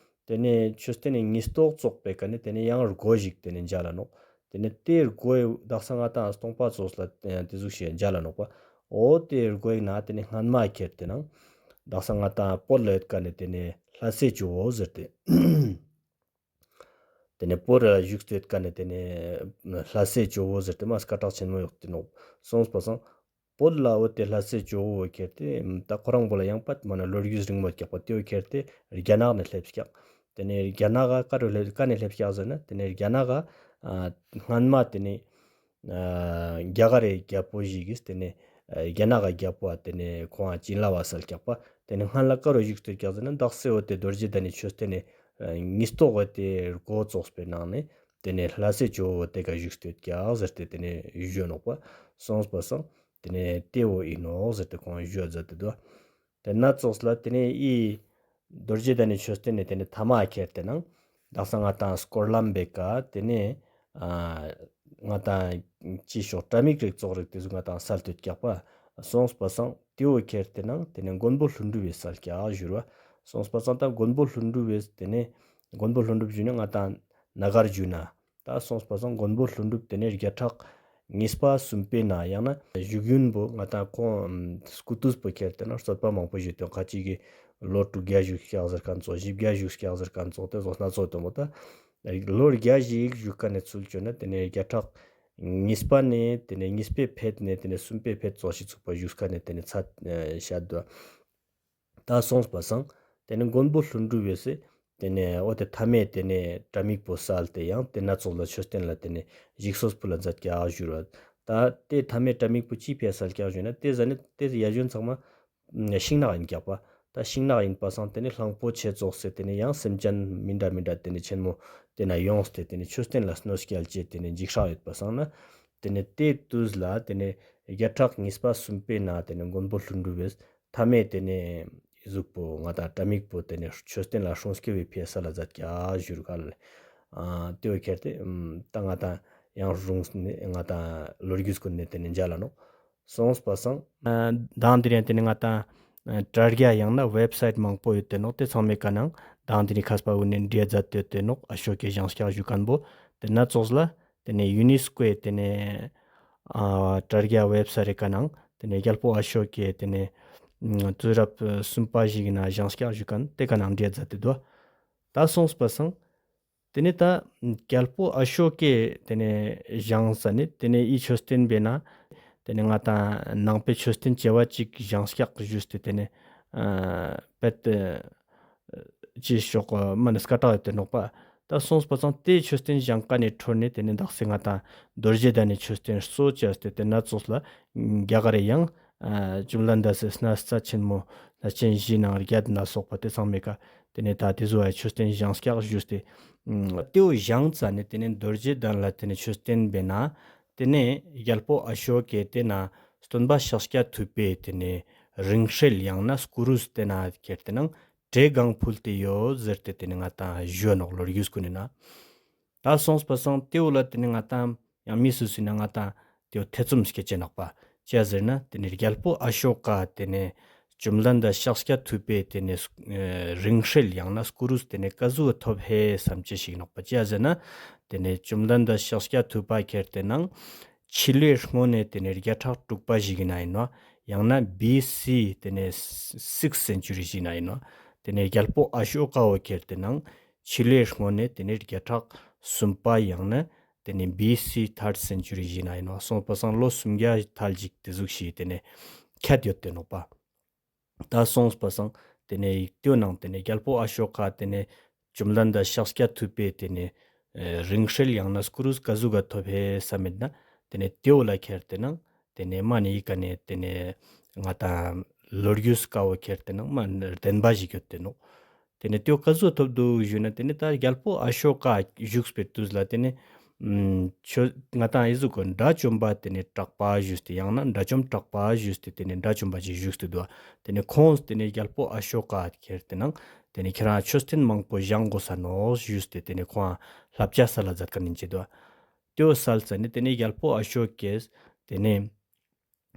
ཏེ་ནེ་མཆོད་རྟེན་ནི་ཉིས་ཐོག་ཙོགས་པའི་ཀ་ནེ་ཏེ་ནེ་ཡང་སྒོ་ཞིག་ཏེ་ནེ་མཇལ་ལ་ནོག། ཏེ་ནེ་ཏེ་སྒོའི་དག་ས་ང་ཏང་སྟོང་པ་ཙོགས་ལ་ཏེ་ཟུག་ཞིག་མཇལ་ལ་ནོག་པ། འོ་ཏེ་སྒོའི་ནང་ཏེ་ནེ་སྔན་མ་ཁྱེར་ཏེ་ནང་དག་ས་ང་ཏང་བོད་ལ་ཡོད་ཀ་ནེ་ཏེ་ནེ་ལྷ་སྲས་ཇོ་བོ་ཟེར་ཏེ་ ཏེ་ནེ་བོད་ལ་བཞུགས་ཏེ་ཡོད་ཁན་ནི་ཏེ་ནེ་ལྷ་སྲས་ཇོ་བོ་ཟེར་ཏེ་མ་སྐད་གྲགས་ཆེན་མོ་ཡོད་ཏེ་ནོག། སོང་པ་སང་བོད་ལ་འོ་ཏེ་ལྷ་སྲས་ཇོ་བོ་ཁྱེར་ཏེ་ད་ཁོ་རང་བོད་ལ་ཡང་པད་མ་ན་ལོ་རྒྱུས་རིང་མོ་ཡོད་ཀྱག་པ། ཏེ་བོ་ཁྱེར་ཏེ་རྒྱ་ནག་ནེ་སླེབས་ཀྱག། ཏེ་ནེ་རྒྱ་ནག་ག་ཀ་རུ་སླེབས་ཀ་ནེ་སླེབས་ཀྱག་ཟེར་ན་ཏེ་ནེ་རྒྱ་ནག་ག་ཨ་སྔན་མ་ཏེ་ནེ་ཨ་རྒྱ་གར་རི་རྒྱལ་པོ་ཞིག་གིས་ཏེ་ནེ་ཨ་རྒྱ་ནག་ག་རྒྱལ་པོ་ཨ་ཏེ་ནེ་ཁོང་ཨ་བྱིན་རླབས་པ་སལ་ཀྱག་པ། ཏེ་ནེ་སྔན་ལ་ཀ་རུ་བཞུགས་ཏེ་ཀྱག་ཟེར་ན་དག་ས་འོ་ཏེ་རྡོ་རྗེ་གདན་ནི་མཆོད་རྟེན་ནི་ཨ་ཉིས་ཐོག་འོ་ཏེ་འགོ་ཙོགས་པའི་ནང་ནེ་ཏེ་ནེ་ལྷ་སྲས་ཇོ་བོ་ཏེ་ཀ་བཞུགས་ཏེ་ཡོད་ཀྱག་ཟེར་ཏེ་ཏེ་ནེ་ཞུ་ནོག་པ། སོང་པ་སང་ཏེ་ནེ་ཏེ་བོ་ཨིན་ནོག་ཟེར་ཏེ་ཁོང་ཞུ་མཛད་དེ་དུག། ཏེ་ན་ཙོགས་ལ་ཏེ་ནེ་འི་རྡོ་རྗེ་གདན་ནི་མཆོད་རྟེན་ནི་ཏེ་ནེ་ཐ་མ་ཁྱེར་ཏེ་ནང་དག་ས་ང་ཏང་སྐོར་ལམ་པེ་ཀ་ཏེ་ནེ་ཨ་ང་ཏང་ཅི་ཤོག་དྲ་མིག་རིགས་ཙོགས་རིགས་ཏེ་ཟུག་ང་ཏང་སལ་ཏེ་ཡོད་ཀྱག་པ། སོང་པ་སང་ཏེ་བོ་ཁྱེར་ཏེ་ནང་ཏེ་ནེ་མགོན་པོ་ཀླུ་སྒྲུབ་བི་སལ་ཀྱག་ཞུ་རུ་བ། སོང་པ་སང་ད་མགོན་པོ་ཀླུ་སྒྲུབ་བི་ཏེ་ནེ་མགོན་པོ་ཀླུ་སྒྲུབ་ཞུ་ན་ང་ཏང་ནཱ་གར་ཇུ་ན། ད་སོང་པ་སང་མགོན་པོ་ཀླུ་སྒྲུབ་ཏེ་ནེ་བརྒྱ་ཕྲག་གཉིས་པ་གསུམ་པའི་ནང་ཡང་ན་བཞུགས་ཡུན་པོ་ང་ཏང་ཁོང་སྐུ་དུས་པོ་ཁྱེར་ཏེ་ན་རྩོད་པ་མང་པོ་ཞིག་ཏེ་ཁ་ཅིག་གི་ལོ་དྲུག་བརྒྱ་བཞུགས་ཀྱག་ཟེར་ཁན་ཙོགས་བཞི་བརྒྱ་བཞུགས་ཀྱག་ཟེར་ཁན་ཙོགས་ཏེ་ཙོགས་སྣ་ཚོགས་ཏེ་མོ་ད་ལོ་བརྒྱ་ཞིག་བཞུགས་ཁན་ནི་ཚུལ་བཅོས་ན་ཏེ་ནེ་བརྒྱ་ཕྲག་གཉིས་པ་ནེ་ཏེ་ནེ་གཉིས་པའི་ཕེད་ནེ་ཏེ་ནེ་གསུམ་པའི་ཕེད་ཙོགས་ཤིག་ཚུགས་པ་བཞུགས་ཁན་ནི་ཏེ་ནེ་ཚད་ཨ་བཤད་དོ། ད་སོང་པ་སང་ཏེ་ནེ་མགོན་པོ་ཀླུ་སྒྲུབ་བི་སེ་ཏེ་ནེ་འོ་ཏེ་ཐ་མའི་ཏེ་ནེ་དྲ་མིག་པོ་སལ་ཏེ་ཡང་ཏེ་ན་ཙོགས་ལ་མཆོད་རྟེན་ལ་ཏེ་ནེ་ཞིག་གསོ་ཕུལ་ལ་མཛད་ཀྱག་ཞུ་རུ་བ། ད་ཏེ་ཐ་མའི་དྲ་མིག་པོ་ཅི་ཕི་སལ་ཀྱག་ཞུ་ན་ཏེ་ཟ་ནེ་ཏེ་ཡ་ཇོན་ཚང་མ་ཤིང་ནགས་ཨིན་ཀྱག་པ། ད་ཤིང་ནགས་ཨིན་པ་སང་ཏེ་ནེ་གླང་པོ་ཆེ་ཙོགས་སེ་ཏེ་ནེ་ཡང་སེམས་ཅན་མི་འདྲ་མི་འདྲ་ཏེ་ནེ་ཆེན་མོ་ཏེ་ན་ཡོངས་ཏེ་ཏེ་ནེ་མཆོད་རྟེན་ལ་གནོད་སྐྱེལ་ཅེས་ཏེ་ནེ་འཇིགས་སྐྲག་ཡོད་པ་སང་ན་ཏེ་ནེ་ཏེ་དུས་ལ་ཏེ་ནེ་བརྒྱ་ཕྲག་གཉིས་པ་གསུམ་པའི་ནང་ཏེ་ནེ་མགོན་པོ་ཀླུ་སྒྲུབ་བི་ཐ་མའི་ཏེ་ནེ་ཨི་ཟུག་པོ་ང་ཏང་དྲ་མིག་པོ་ཏེ་ནེ་མཆོད་རྟེན་ལ་སྲུང་སྐྱོབ་བི་ཕི་སལ་ལ་མཛད་ཀྱག་ཞུ་རུ་ག་ལ། ཨ་ཏེ་བོ་ཁྱེར་ཏེ་ཨམ་ད་ང་ཏང་ཡང་རུང་ནེ་ང་ཏང་ལོ་རྒྱུས་ཀུན་ནེ་ཏེ་ནེ་མཇལ་ལ་ནོག། སོང་པ་སང་ཨ་དང་དེ་རིང་ཏེ་ནེ་ང་ཏང་ཨ་དྲ་རྒྱ་ཡང་ན་ཝེབ་སའིཊ་མང་པོ་ཡོད་ཏེ་ནོག། ཏེ་ཚང་མའི་ཀ་ནང་དང་དེ་རིང་མཁས་པ་གུན་ནེ་འབྲི་མཛད་དེ་ཡོད་ཏེ་ནོག། ཨ་ཤོ་ཀའི་བཞེངས་སྐྱག་ཞུ་ཁན་བོ་ཏེ་ན་ཙོགས་ལ་ཏེ་ནེ་ཡུ་ནེས་ཀོའི་ཏེ་ནེ་ཨ་དྲ་རྒྱ་ཝེབ་སའིཊ་རི་ཀ་ནང་ཏེ་ནེ་རྒྱལ་པོ་ཨ་ཤོ་ཀའི་ཏེ་ནེ་ཨ་དུས་རབས་གསུམ་པ་ཞིག་གི་ནང་བཞེངས་སྐྱག་ཞུ་ཁན་ཏེ་ཀ་ནང་འབྲི་མཛད་དེ་དུག། ད་སོང་པ་སང་ཏེ་ནེ་ད་རྒྱལ་པོ་ཨ་ཤོ་ཀའི་ཏེ་ནེ་བཞེངས་ས་ནེ་ཏེ་ནེ་འི་མཆོད་རྟེན་པེ་ན་ཏེ་ནེ་ང་ཏང་ནང་པའི་མཆོད་རྟེན་བྱེ་བ་གཅིག་བཞེངས་སྐྱག་ཞུས་ཏེ་ཏེ་ནེ་ཨ་པད་ཅི་ཤོག་མ་ནེ་སྐད་གྲགས་ཡོད་ཏེ་ནོག་པ། ད་སོང་པ་སང་ཏེ་མཆོད་རྟེན་བཞེངས་ཀ་ནེ་འཕྲོ་ནེ་ཏེ་ནེ་དག་ས་ང་ཏང་རྡོ་རྗེ་གདན་ནི་མཆོད་རྟེན་གཙོ་བྱས་ཏེ་ཏེ་ན་ཙོགས་ལ་རྒྱ་གར་རི་ཡང་ཨ་བཅོམ་ལྡན་འདས་སི་གནས་རྩ་ཆེན་མོ་གནས་ཆེན་བཞིའི་ནང་བརྒྱད་ན་སོགས་པ་ཏེ་ཚང་མའི་ཀ་ཏེ་ནེ་ད་ཏེ་ཟུག་གི་མཆོད་རྟེན་བཞེངས་སྐྱག་ཞུས་ཏེ་ཨ་ཏེ་བོ་བཞེངས་ཙ་ནེ་ཏེ་ནེ་རྡོ་རྗེ་གདན་ལ་ཏེ་ནེ་མཆོད་རྟེན་པེ་ན་ཏེ་ནེ་རྒྱལ་པོ་ཨ་ཤོ་ཀའི་ཏེ་ན་སྟོན་པ་ཤཱཀྱ་ཐུབ་པའི་ཏེ་ནེ་རིང་བསྲེལ་ཡང་ན་སྐུ་རུས་ཏེ་ན་ཁྱེར་ཏེ་ནང་བྲེ་གང་ཕུལ་ཏེ་ཡོད་ཟེར་ཏེ་ཏེ་ནེ་ང་ཏང་ཞུ་ནོག་ལོ་རྒྱུས་ཀུན་ནི་ནང་། ད་སོང་པ་སང་ཏེ་བོ་ལ་ཏེ་ནེ་ང་ཏང་ཡང་མི་སུ་སུ་ན་ང་ཏང་ཏེ་བོ་ཐེ་ཚོམ་སྐྱེ་ཅེ་ནོག་པ། ཅིའ་ཟེར་ན་ཏེ་ནེ་རྒྱལ་པོ་ཨ་ཤོ་ཀ་ཏེ་ནེ་བཅོམ་ལྡན་འདས་ཤཱཀྱ་ཐུབ་པའི་ཏེ་ནེ་ཨ་རིང་བསྲེལ་ཡང་ན་སྐུ་རུས་ཏེ་ནེ་ཀ་ཟུག་ཐོབ་ཧེ་སམ་ཅེས་ཤིག་ནོག་པ། ཅིའ་ཟེར་ན་ཏེ་ནེ་བཅོམ་ལྡན་འདས་ཤཱཀྱ་ཐུབ་པ་ཁྱེར་ཏེ་ནང་ཕྱི་ལོའི་སྔོན་ནེ་ཏེ་ནེ་བརྒྱ་ཕྲག་དྲུག་པ་ཞིག་གི་ནང་ཨིན་ནོག། ཡང་ན་བི་སི་ཏེ་ནེ་སིགས་སེན་ཅུ་རི་ཞིག་ནང་ཨིན་ནོག། ཏེ་ནེ་རྒྱལ་པོ་ཨ་ཤོ་ཀ་བོ་ཁྱེར་ཏེ་ནང་ཕྱི་ལོའི་སྔོན་ནེ་ཏེ་ནེ་བརྒྱ་ཕྲག་གསུམ་པ་ཡང་ན་ཏེ་ནེ་བི་སི་ཐརཌ་སེན་ཅུ་རི་ཞིག་ནང་ཨིན་ནོག། སོང་པ་སང་ལོ་སུམ་བརྒྱ་ཐལ་ཅིག་ཏེ་ཟུག་ཤིག་ཏེ་ནེ་ཁྱད་ཡོད་ཏེ་ནོག་པ། ད་སོང་པ་སང་ཏེ་ནེ་ཡིག་ཏེའི་ནང་ཏེ་ནེ་རྒྱལ་པོ་ཨ་ཤོ་ཀ་ཏེ་ནེ་བཅོམ་ལྡན་འདས་ཤཱཀྱ་ཐུབ་པའི་ཏེ་ནེ་ཨ་རིང་བསྲེལ་ཡང་ན་སྐུ་རུས་ཀ་ཟུག་ག་ཐོབ་ཧེ་སམ་མེད་ན་ཏེ་ནེ་ཏེ་བོ་ལ་ཁྱེར་ཏེ་ནང་ཏེ་ནེ་མ་ནེ་ཡི་ཀ་ནེ་ཏེ་ནེ་ང་ཏང་ལོ་རྒྱུས་ཀ་བོ་ཁྱེར་ཏེ་ནང་མ་བདེན་པ་ཞིག་ཡོད་ཏེ་ནོག། ཏེ་ནེ་ཏེ་བོ་ཀ་ཟུག་ཐོབ་དུག་ཞུ་ན་ཏེ་ནེ་ད་རྒྱལ་པོ་ཨ་ཤོ་ཀ་བཞུགས་པའི་དུས་ལ་ཏེ་ནེ་ཨམ་ཆོས་ང་ཏང་ཨི་ཟུག་གི་དགྲ་བཅོམ་པ་ཏེ་ནེ་གྲགས་པ་ཞུས་ཏེ་ཡང་ན་དགྲ་བཅོམ་གྲགས་པ་ཞུས་ཏེ་ཏེ་ནེ་དགྲ་བཅོམ་པ་ཅིག་བཞུགས་ཏེ་དུག། ཏེ་ནེ་ཁོང་ཏེ་ནེ་རྒྱལ་པོ་ཨ་ཤོ་ཀ་ཁྱེར་ཏེ་ནང་ཏེ་ནེ་ཁྱེད་རང་མཆོད་རྟེན་མང་པོ་བཞེངས་དགོས་ས་ནོག་ཞུས་ཏེ་ཏེ་ནེ་ཁོང་བསླབ་བྱ་སལ་ལ་མཛད་ཁན་ཨིན་ཅེ་དུག། ཏེ་བོ་སལ་ཙ་ནེ་ཏེ་ནེ་རྒྱལ་པོ་ཨ་ཤོ་ཀས་ཏེ་ནེ་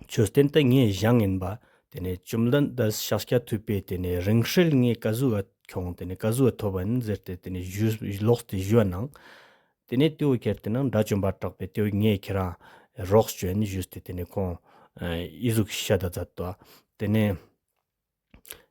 མཆོད་རྟེན་ཏེ་ངས་བཞེངས་ཨིན་པ། ཏེ་ནེ་བཅོམ་ལྡན་འདས་ཤཱཀྱ་ཐུབ་པའི་ཏེ་ནེ་རིང་བསྲེལ་ངས་ཀ་ཟུག་ག་ཁྱོང་ཏེ་ནེ་ཀ་ཟུག་ག་ཐོབ་ཨིན་ཟེར་ཏེ་ཏེ་ནེ་ཞུ་ལོགས་ཏེ་ཞུ་བ་ནང་། ཏེ་ནེ་ཏེ་བོ་ཁྱེར་ཏེ་ནང་དགྲ་བཅོམ་པ་གྲགས་པས་ཏེ་བོ་ངས་ཁྱེད་རང་རོགས་ཅོ་ཨིན་ཞུས་ཏེ་ཏེ་ནེ་ཁོང་ཨ་ཨི་ཟུག་ཤད་ད་མཛད་དོ། ཏེ་ནེ་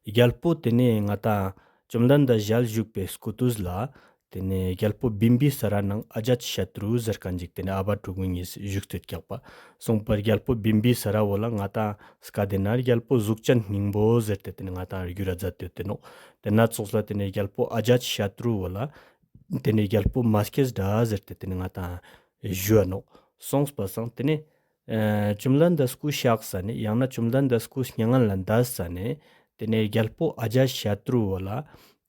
རྒྱལ་པོ་ཏེ་ནེ་ང་ཏང་བཅོམ་ལྡན་འདས་ཞལ་བཞུགས་པའི་སྐུ་དུས་ལ་ ཏེ་ནེ་གྱལ་པོ་བིམ་བི་ས་ར་ནང་ཨ་ཇཱཏ་ཤ་ཏྲུ་ཟེར་ཁན་ཅིག་ཏེ་ནེ་ཨ་བ་ཕྲུ་གུ་ཉིས་ཞུགས་ཏེ་ཡོད་ཀྱག་པ། སོང་པ་གྱལ་པོ་བིམ་བི་ས་ར་བོ་ལ་ང་ཏང་སྐད་དེ་ན་གྱལ་པོ་གཟུགས་ཅན་སྙིང་པོ་ཟེར་ཏེ་ཏེ་ནེ་ང་ཏང་གྱུར་ར་མཛད་དེ་ཡོད་ཏེ་ནོག། ཏེ་ན་ཙོགས་ལ་ཏེ་ནེ་གྱལ་པོ་ཨ་ཇཱཏ་ཤ་ཏྲུ་བོ་ལ་ཏེ་ནེ་གྱལ་པོ་མ་སྐྱེས་དགྲ་ཟེར་ཏེ་ཏེ་ནེ་ང་ཏང་ཞུའ་ནོག། སོང་པ་སང་ཏེ་ནེ་ཨ་བཅོམ་ལྡན་འདས་སྐུ་གཤེགས་ས་ནེ་ཡང་ན་བཅོམ་ལྡན་འདས་སྐུ་མྱ་ངན་ལས་འདས་ས་ནེ་ཏེ་ནེ་གྱལ་པོ་ཨ་ཇཱཏ་ཤ་ཏྲུ་བོ་ལ་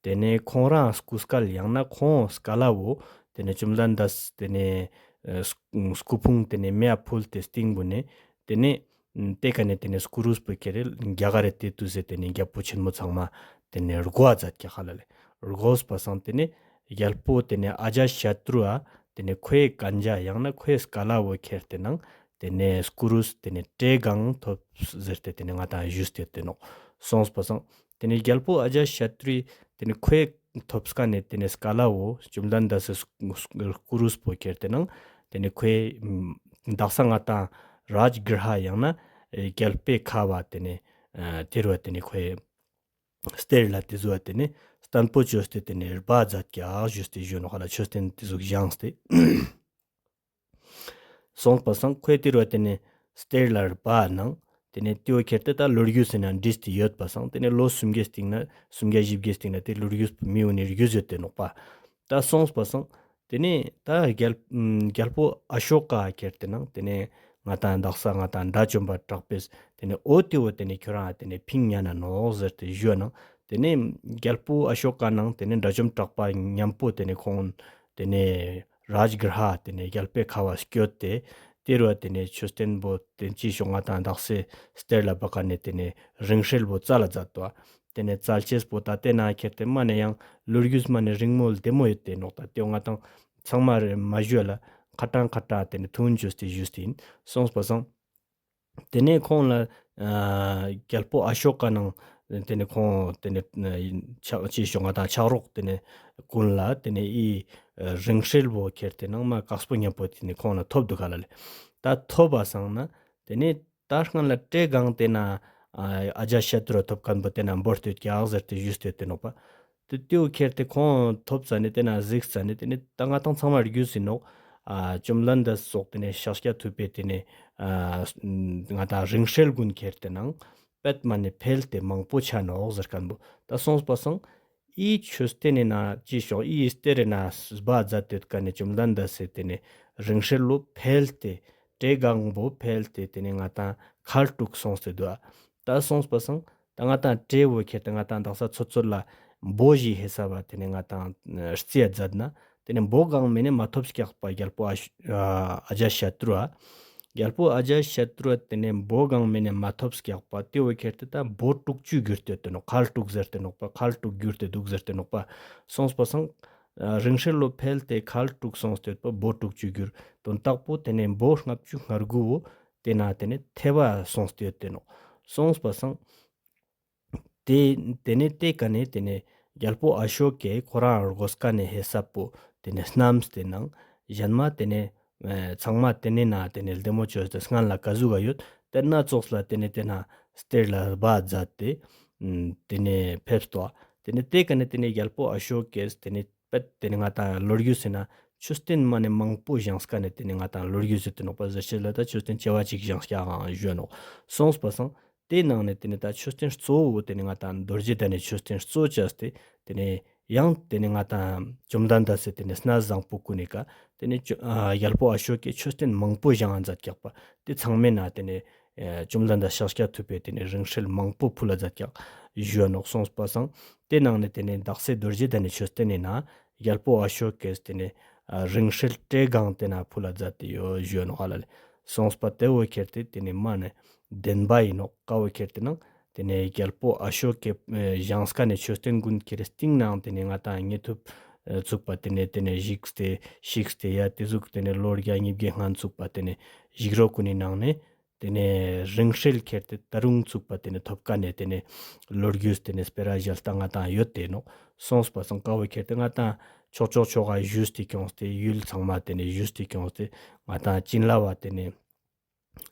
ཏེ་ནེ་ཁོང་རང་སྐུ་སྐལ་ཡང་ན་ཁོང་སྐལ་བོ་ཏེ་ནེ་བཅོམ་ལྡན་འདས་ཏེ་ནེ་ཨ་སྐུ་ཕུང་ཏེ་ནེ་མེ་ཡ་ཕུལ་ཏེ་སྟིང་བོ་ནེ་ཏེ་ནེ་ཏེ་ཀ་ནེ་ཏེ་ནེ་སྐུ་རུས་པོ་ཁྱེར་རྒྱ་གར་རི་ཏེ་ཏུས་སེ་ཏེ་ནེ་གྱལ་པོ་ཆེན་མོ་ཚང་མ་ཏེ་ནེ་དགོངས་མཛད་ཀྱག་ཧ་ལ་ལེ། དགོངས་པ་སང་ཏེ་ནེ་གྱལ་པོ་ཏེ་ནེ་ཨ་ཇཱཏ་ཤ་ཏྲུ་ཨ་ཏེ་ནེ་ཁོའི་གན་ཇ་ཡང་ན་ཁོའི་སྐལ་བོ་ཁྱེར་ཏེ་ནང་ཏེ་ནེ་སྐུ་རུས་ཏེ་ནེ་བྲེ་གང་ཐོབ་ཟེར་ཏེ་ཏེ་ནེ་ང་ཏང་ཞུས་ཏེ་ཡོད་ཏེ་ནོག། སོང་པ་སང་ཏེ་ནེ་གྱལ་པོ་ཨ་ཇཱཏ་ཤ་ཏྲུའི་ཏེ་ནེ་ཁོའི་ཐོབ་སྐལ་ནེ་ཏེ་ནེ་སྐལ་བོ་བཅོམ་ལྡན་འདས་སི་སྐུ་རུས་པོ་ཁྱེར་ཏེ་ནང་ཏེ་ནེ་ཁོའི་དག་ས་ང་ཏང་རཱཇ་གྲ་ཧ་ཡང་ན་ཨེ་གྱལ་པོའི་ཁབ་བ་ཏེ་ནེ་ཨ་ཏེ་རུ་བ་ཏེ་ནེ་ཁོའི་སྟེར་ལ་ཏེ་ཟུག་བ་ཏེ་ནེ་སྟན་པོ་ཅོས་ཏེ་ཏེ་ནེ་སྦ་མཛད་ཀྱག་ཞུས་ཏེ་ཞུ་ནོག་ཧ་ལ། མཆོད་རྟེན་ཏེ་ཟུག་བཞེངས་ཏེ། སོང་པ་སང་ཁོའི་ཏེ་རུ་བ་ཏེ་ནེ་སྟེར་ལ་སྦ་ནང་ཏེ་ནེ་ཏེ་བོ་ཁྱེར་ཏེ་ད་ལོ་རྒྱུས་སི་ནང་བྲིས་ཏེ་ཡོད་པ་སང་ཏེ་ནེ་ལོ་སུམ་བརྒྱའི་སྟིང་ནེ་སུམ་བརྒྱ་བཞི་བརྒྱའི་སྟིང་ནེ་ཏེ་ལོ་རྒྱུས་པོ་མི་འོ་ནེ་རྒྱུས་ཡོད་ཏེ་ནོག་པ། ད་སོང་པ་སང་ཏེ་ནེ་ད་གྱལ་ཨམ་གྱལ་པོ་ཨ་ཤོ་ཀ་ཁྱེར་ཏེ་ནང་ཏེ་ནེ་ང་ཏང་དག་ས་ང་ཏང་དགྲ་བཅོམ་པ་གྲགས་པས་ཏེ་ནེ་འོ་ཏེ་བོ་ཏེ་ནེ་ཁྱོ་རང་ཏེ་ནེ་ཕིང་ཉན་ན་ནོག་ཟེར་ཏེ་ཞུའ་ནང་ཏེ་ནེ་གྱལ་པོ་ཨ་ཤོ་ཀ་ནང་ཏེ་ནེ་དགྲ་བཅོམ་གྲགས་པ་ཉམ་པོ་ཏེ་ནེ་ཁོང་ཏེ་ནེ་རཱཇ་གྲ་ཧ་ཏེ་ནེ་གྱལ་པོའི་ཁབ་བ་སྐྱོད་དེ་ཏེ་རུ་བ་ཏེ་ནེ་མཆོད་རྟེན་བོ་ཏེ་ཅི་ཤོག་ང་ཏང་དག་ས་སྟེར་ལ་སྦ་ཀ་ནེ་ཏེ་ནེ་རིང་བསྲེལ་བོ་ཙལ་ལ་མཛད་དོ། ཏེ་ནེ་ཙལ་ཅེས་པོ་ད་ཏེ་ན་ཁྱེར་ཏེ་མ་ནེ་ཡང་ལོ་རྒྱུས་མ་ནེ་རིང་མོ་ལྡེ་མོ་ཡོད་ཏེ་ནོག། ད་ཏེ་བོ་ང་ཏང་ཚང་མ་རེ་མ་ཞུའ་ལ་ཁ་ཏང་ཁ་ཏང་ཏེ་ནེ་ཐུང་ཅོས་ཏེ་ཞུས་ཏེ་ཨིན། སོང་པ་སང་ཏེ་ནེ་ཁོང་ལ་ཨ་གྱལ་པོ་ཨ་ཤོ་ཀ་ནང་ཏེ་ནེ་ཁོང་ཏེ་ནེ་ཕྱག་ཅི་ཤོག་ང་ཏང་ཕྱག་རོགས་ཏེ་ནེ་ཀུན་ལ་ཏེ་ནེ་ཨི་རིང་བསྲེལ་བོ་ཁྱེར་ཏེ་ནང་མ་ཀགས་པོ་ཉམ་པོ་ཏེ་ནེ་ཁོང་ལ་ཐོབ་དུག་ག་ལ་ལེ། ད་ཐོབ་པ་སང་ན་ཏེ་ནེ་ད་སྔན་ལ་བྲེ་གང་ཏེ་ན་ཨ་ཨ་ཇཱཏ་ཤ་ཏྲུ་ཐོབ་ཁན་བོ་ཏེ་ན་བོར་ཏེ་ཡོད་ཀྱག་ཟེར་ཏེ་ཞུས་ཏེ་ཡོད་ཏེ་ནོག་པ། ཏེ་ཏེ་བོ་ཁྱེར་ཏེ་ཁོང་ཐོབ་ཙ་ནེ་ཏེ་ན་གཟིགས་ཙ་ནེ་ཏེ་ནེ་ད་ང་ཏང་ཚང་མ་རྒྱུས་ཨིན་ནོག། ཨ་བཅོམ་ལྡན་འདས་སོགས་ཏེ་ནེ་ཤཱཀྱ་ཐུབ་པའི་ཏེ་ནེ་ཨ་ང་ཏང་རིང་བསྲེལ་གུན་ཁྱེར་ཏེ་ནང་པད་མ་ནེ་འཕེལ་ཏེ་མང་པོ་ཆ་ནོག་ཟེར་ཁན་བོ། ད་སོང་པ་སང་ཨི་མཆོད་རྟེན་ནི་ན་ཅི་ཤོག་ཨི་སྟེར་རི་ན་སྦ་མཛད་དེ་ཡོད་ཁན་ནི་བཅོམ་ལྡན་འདས་སི་ཏེ་ནེ་རིང་བསྲེལ་ལོ་འཕེལ་ཏེ་བྲེ་གང་བོ་འཕེལ་ཏེ་ཏེ་ནེ་ང་ཏང་ཁལ་དྲུག་སོང་སྟེ་དུག། ད་སོང་པ་སང་ད་ང་ཏང་བྲེ་བོ་ཁྱེར་ཏེ་ང་ཏང་དག་ས་ཚོད་ཚོད་ལ་བོ་བཞི་ཧེ་ས་བ་ཏེ་ནེ་ང་ཏང་རྩིས་ཡ་མཛད་ན་ཏེ་ནེ་བོ་གང་མེ་ནེ་མ་ཐོབ་ཀྱག་པ་གྱལ་པོ་ཨ་ཨ་ཇཱཏ་ཤ་ཏྲུ་ཨ། གྱལ་པོ་ཨ་ཇཱཏ་ཤ་ཏྲུ་ཨ་ཏེ་ནེ་བོ་གང་མེ་ནེ་མ་ཐོབ་ཀྱག་པ། ཏེ་བོ་ཁྱེར་ཏེ་ད་བོ་དྲུག་ཅུ་གྱུར་ཏེ་ཡོད་ཏེ་ནོག། ཁལ་དྲུག་ཟེར་ཏེ་ནོག་པ། ཁལ་དྲུག་གྱུར་ཏེ་དུག་ཟེར་ཏེ་ནོག་པ། སོང་པ་སང་ཨ་རིང་བསྲེལ་ལོ་འཕེལ་ཏེ་ཁལ་དྲུག་སོང་སྟེ་ཡོད་པ་བོ་དྲུག་ཅུ་གྱུར། དོན་དག་པོ་ཏེ་ནེ་བོ་ལྔ་བཅུ་ང་དགུ་བོ་ཏེ་ན་ཏེ་ནེ་ཐེ་བ་སོང་སྟེ་ཡོད་ཏེ་ནོག། སོང་པ་སང་ཏེ་ཏེ་ནེ་ཏེ་ཀ་ནེ་ཏེ་ནེ་གྱལ་པོ་ཨ་ཤོ་ཀེ་ཁོ་རང་དགོས་ཀ་ནེ་ཧེ་ས་པོ་ཏེ་ནེ་སྣམས་ཏེ་ནང་ཞན་མ་ཏེ་ནེ་ཨེ་ཚང་མ་ཏེ་ནེ་ན་ཏེ་ནེ་ལྡེ་མོ་ཅོས་ཏེ་སྔན་ལ་ཀ་ཟུག་ག་ཡོད་ཏེ་ན་ཙོགས་ལ་ཏེ་ནེ་ཏེ་ན་སྟེར་ལ་སྦ་མཛད་དེ་ཨམ་ཏེ་ནེ་ཕེབས་ཏོ། ཏེ་ནེ་ཏེ་ཀ་ནེ་ཏེ་ནེ་གྱལ་པོ་ཨ་ཤོ་ཀེས་ཏེ་ནེ་པད་ཏེ་ནེ་ང་ཏང་ལོ་རྒྱུས་ཟེར་ན་མཆོད་རྟེན་མ་ནེ་མང་པོ་བཞེངས་ཀ་ནེ་ཏེ་ནེ་ང་ཏང་ལོ་རྒྱུས་ཟེར་ཏེ་ནོག་པ། ཟེར་ཅེས་ལ་ད་མཆོད་རྟེན་བྱེ་བ་གཅིག་བཞེངས་ཀྱག་ཞུ་ནོག། སོང་པ་སང་ཏེ་ནང་ནེ་ཏེ་ནེ་ད་མཆོད་རྟེན་གཙོ་བོ་ཏེ་ནེ་ང་ཏང་རྡོ་རྗེ་གདན་ནི་མཆོད་རྟེན་གཙོ་བོ་ཅོས་ཏེ་ཏེ་ནེ་ཡང་ཏེ་ནེ་ང་ཏང་བཅོམ་ལྡན་འདས་སི་ཏེ་ནེ་གནས་བཟང་པོ་གུན་ནི་ཀ་ཏེ་ནེ་ཨ་གྱལ་པོ་ཨ་ཤོ་ཀེ་མཆོད་རྟེན་མང་པོ་བཞེངས་མཛད་ཀྱག་པ། ཏེ་ཚང་མའི་ནང་ཏེ་ནེ་ཨ་བཅོམ་ལྡན་འདས་ཤཱཀྱ་ཐུབ་པའི་ཏེ་ནེ་རིང་བསྲེལ་མང་པོ་ཕུལ་ལ་མཛད་ཀྱག་ཞུ་ནོག། སོང་པ་སང་ཏེ་ནང་ནེ་ཏེ་ནེ་དག་ས་རྡོ་རྗེ་གདན་ནི་མཆོད་རྟེན་ནི་ནང་གྱལ་པོ་ཨ་ཤོ་ཀེས་ཏེ་ནེ་ཨ་རིང་བསྲེལ་བྲེ་གང་ཏེ་ན་ཕུལ་ལ་མཛད་དེ་ཡོད་ཞུ་ནོག་ཧ་ལ་ལེ། སོང་པ་ཏེ་བོ་ཁྱེར་ཏེ་ཏེ་ནེ་མ་ནེ་བདེན་པ་ཨིན་ནོག། ཀ་བོ་ཁྱེར་ཏེ་ནང་ཏེ་ནེ་གྱལ་པོ་ཨ་ཤོ་ཀེ་ཨ་བཞེངས་ཀ་ནེ་མཆོད་རྟེན་གུན་ཁྱེར་སྟིང་ནང་ཏེ་ནེ་ང་ཏང་ཉེ་ཐུབ་ཨ་ཚུགས་པ་ཏེ་ནེ་ཏེ་ནེ་བཞུགས་ཏེ་བཞུགས་ཏེ་ཡ་ཏེ་ཟུག་ཏེ་ནེ་ལོ་བརྒྱ་ཉིས་བརྒྱའི་སྔན་ཚུགས་པ་ཏེ་ནེ་བཞུགས་རོགས་གུན་ནི་ནང་ནེ་ཏེ་ནེ་རིང་བསྲེལ་ཁྱེར་ཏེ་ད་རུང་ཚུགས་པ་ཏེ་ནེ་ཐོབ་ཀ་ནེ་ཏེ་ནེ་ལོ་རྒྱུས་ཏེ་ནེ་སྤེ་ར་ཞལ་ལྟ་ང་ཏང་ཡོད་དེ་ནོག། སོང་པ་སང་ཀ་བོ་ཁྱེར་ཏེ་ང་ཏང་ཕྱོགས་ཕྱོགས་ཕྱོགས་ག་བཞུགས་ཏེ་ཁྱོངས་ཏེ་ཡུལ་ཚང་མ་ཏེ་ནེ་བཞུགས་ཏེ་ཁྱོངས་ཏེ་ང་ཏང་བྱིན་རླབས་པ་ཏེ་ནེ་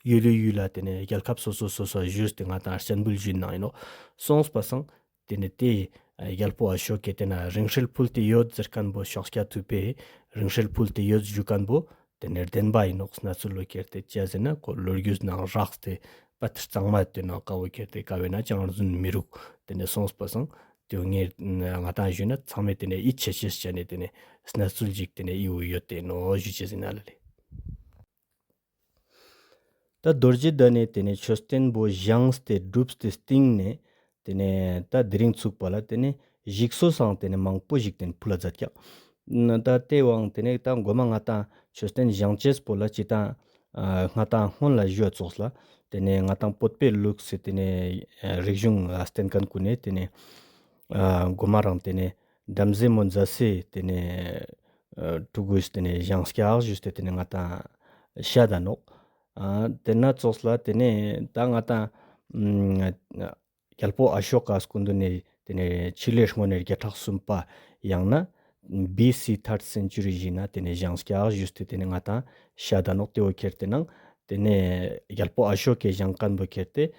ཡུལ་ཡུལ་ལ་ཏེ་ནེ་གྱལ་ཁབ་སོ་སོ་སོ་སོ་བཞུགས་ཏེ་ང་ཏང་སྤྱན་འབུལ་ཞུ་ནང་ཨིན་ནོག། སོང་པ་སང་ཏེ་ནེ་ཏེ་ རྒྱལ་པོ་ཨ་ཤོ་ཀའི་ཏེ་ན་རིང་བསྲེལ་ཕུལ་ཏེ་ཡོད་ཟེར་ཁན་བོ་ཤོག་སྐྱ་ཐུབ་པའི་རིང་བསྲེལ་ཕུལ་ཏེ་ཡོད་ཞུ་ཁན་བོ་ཏེ་ནེ་བདེན་པ་ཨིན་ནོག་གནས་ཚུལ་ལོ་ཁྱེར་ཏེ་ཅི་ཟེར་ན་ཁོ་ལོ་རྒྱུས་ནང་རགས་ཏེ་པ་ཏི་གཙང་མ་ཏེ་ནོག་ཀ་བོ་ཁྱེར་ཏེ་ཀ་བོ་ན་ཅང་རྫུན་མི་རུག་ཏེ་ནེ་སོང་པ་སང་ཏེ་ངས་ང་ཏང་ཞུས་ན་ཚང་མས་ཏེ་ནེ་ཡིད་ཆེས་ཅེས་ཅན་ནི་ཏེ་ནེ་གནས་ཚུལ་ཅིག་ཏེ་ནེ་ཨི་བོ་ཡོད་ཏེ་ནོག་ཞུ་ཅེས་ཟེར་ན་ལ་ལེ། ད་རྡོ་རྗེ་གདན་ནེ་ཏེ་ནེ་མཆོད་རྟེན་བོ་བཞེངས་ཏེ་གྲུབ་སྟེ་སྟིང་ནེ་ཏེ་ནེ་ད་དེ་རིང་ཚུགས་པ་ལ་ཏེ་ནེ་ཞིག་གསོ་སང་ཏེ་ནེ་མང་པོ་ཞིག་ཏེ་ནེ་ཕུལ་ལ་མཛད་ཀྱག། ད་ཏེ་བོའང་ཏེ་ནེ་ད་གོ་མ་ང་ཏང་མཆོད་རྟེན་བཞེངས་ཅེས་པོ་ལ་ཅི་ཏང་ང་ཏང་སྔོན་ལ་ཞུ་བ་ཙོགས་ལ་ཏེ་ནེ་ང་ཏང་བོད་པའི་ལུགས་སི་ཏེ་ནེ་རིག་གཞུང་ལ་བརྟེན་ཁན་གུན་ནེ་ཏེ་ནེ་གོ་མ་རང་ཏེ་ནེ་བྲམ་ཟེ་མོ་མཛའ་སེ་ཏེ་ནེ་ཕྲུ་གུས་ཏེ་ནེ་བཞེངས་སྐྱག་ཞུས་ཏེ་ཏེ་ནེ་ང་ཏང་ཤད་ད་ནོག། ཨ་ཏེ་ན་ཙོགས་ལ་ཏེ་ནེ་ད་ང་ཏང་རྒྱལ་པོ་ཨ་ཤོ་ཀ་སྐུ་མདུན་ནེ་ཏེ་ནེ་ཕྱི་ལོའི་སྔོན་ནེ་བརྒྱ་ཕྲག་གསུམ་པ་ཡང་ན་བི་སི་ཐརཌ་སེན་ཅུ་རི་ཞིག་ན་ཏེ་ནེ་བཞེངས་སྐྱག་ཞུས་ཏེ་ཏེ་ནེ་ང་ཏང་ཤད་ད་ནོག། ཏེ་བོ་ཁྱེར་ཏེ་ནང་ཏེ་ནེ་རྒྱལ་པོ་ཨ་ཤོ་ཀའི་བཞེངས་ཁན་བོ་ཁྱེར་ཏེ་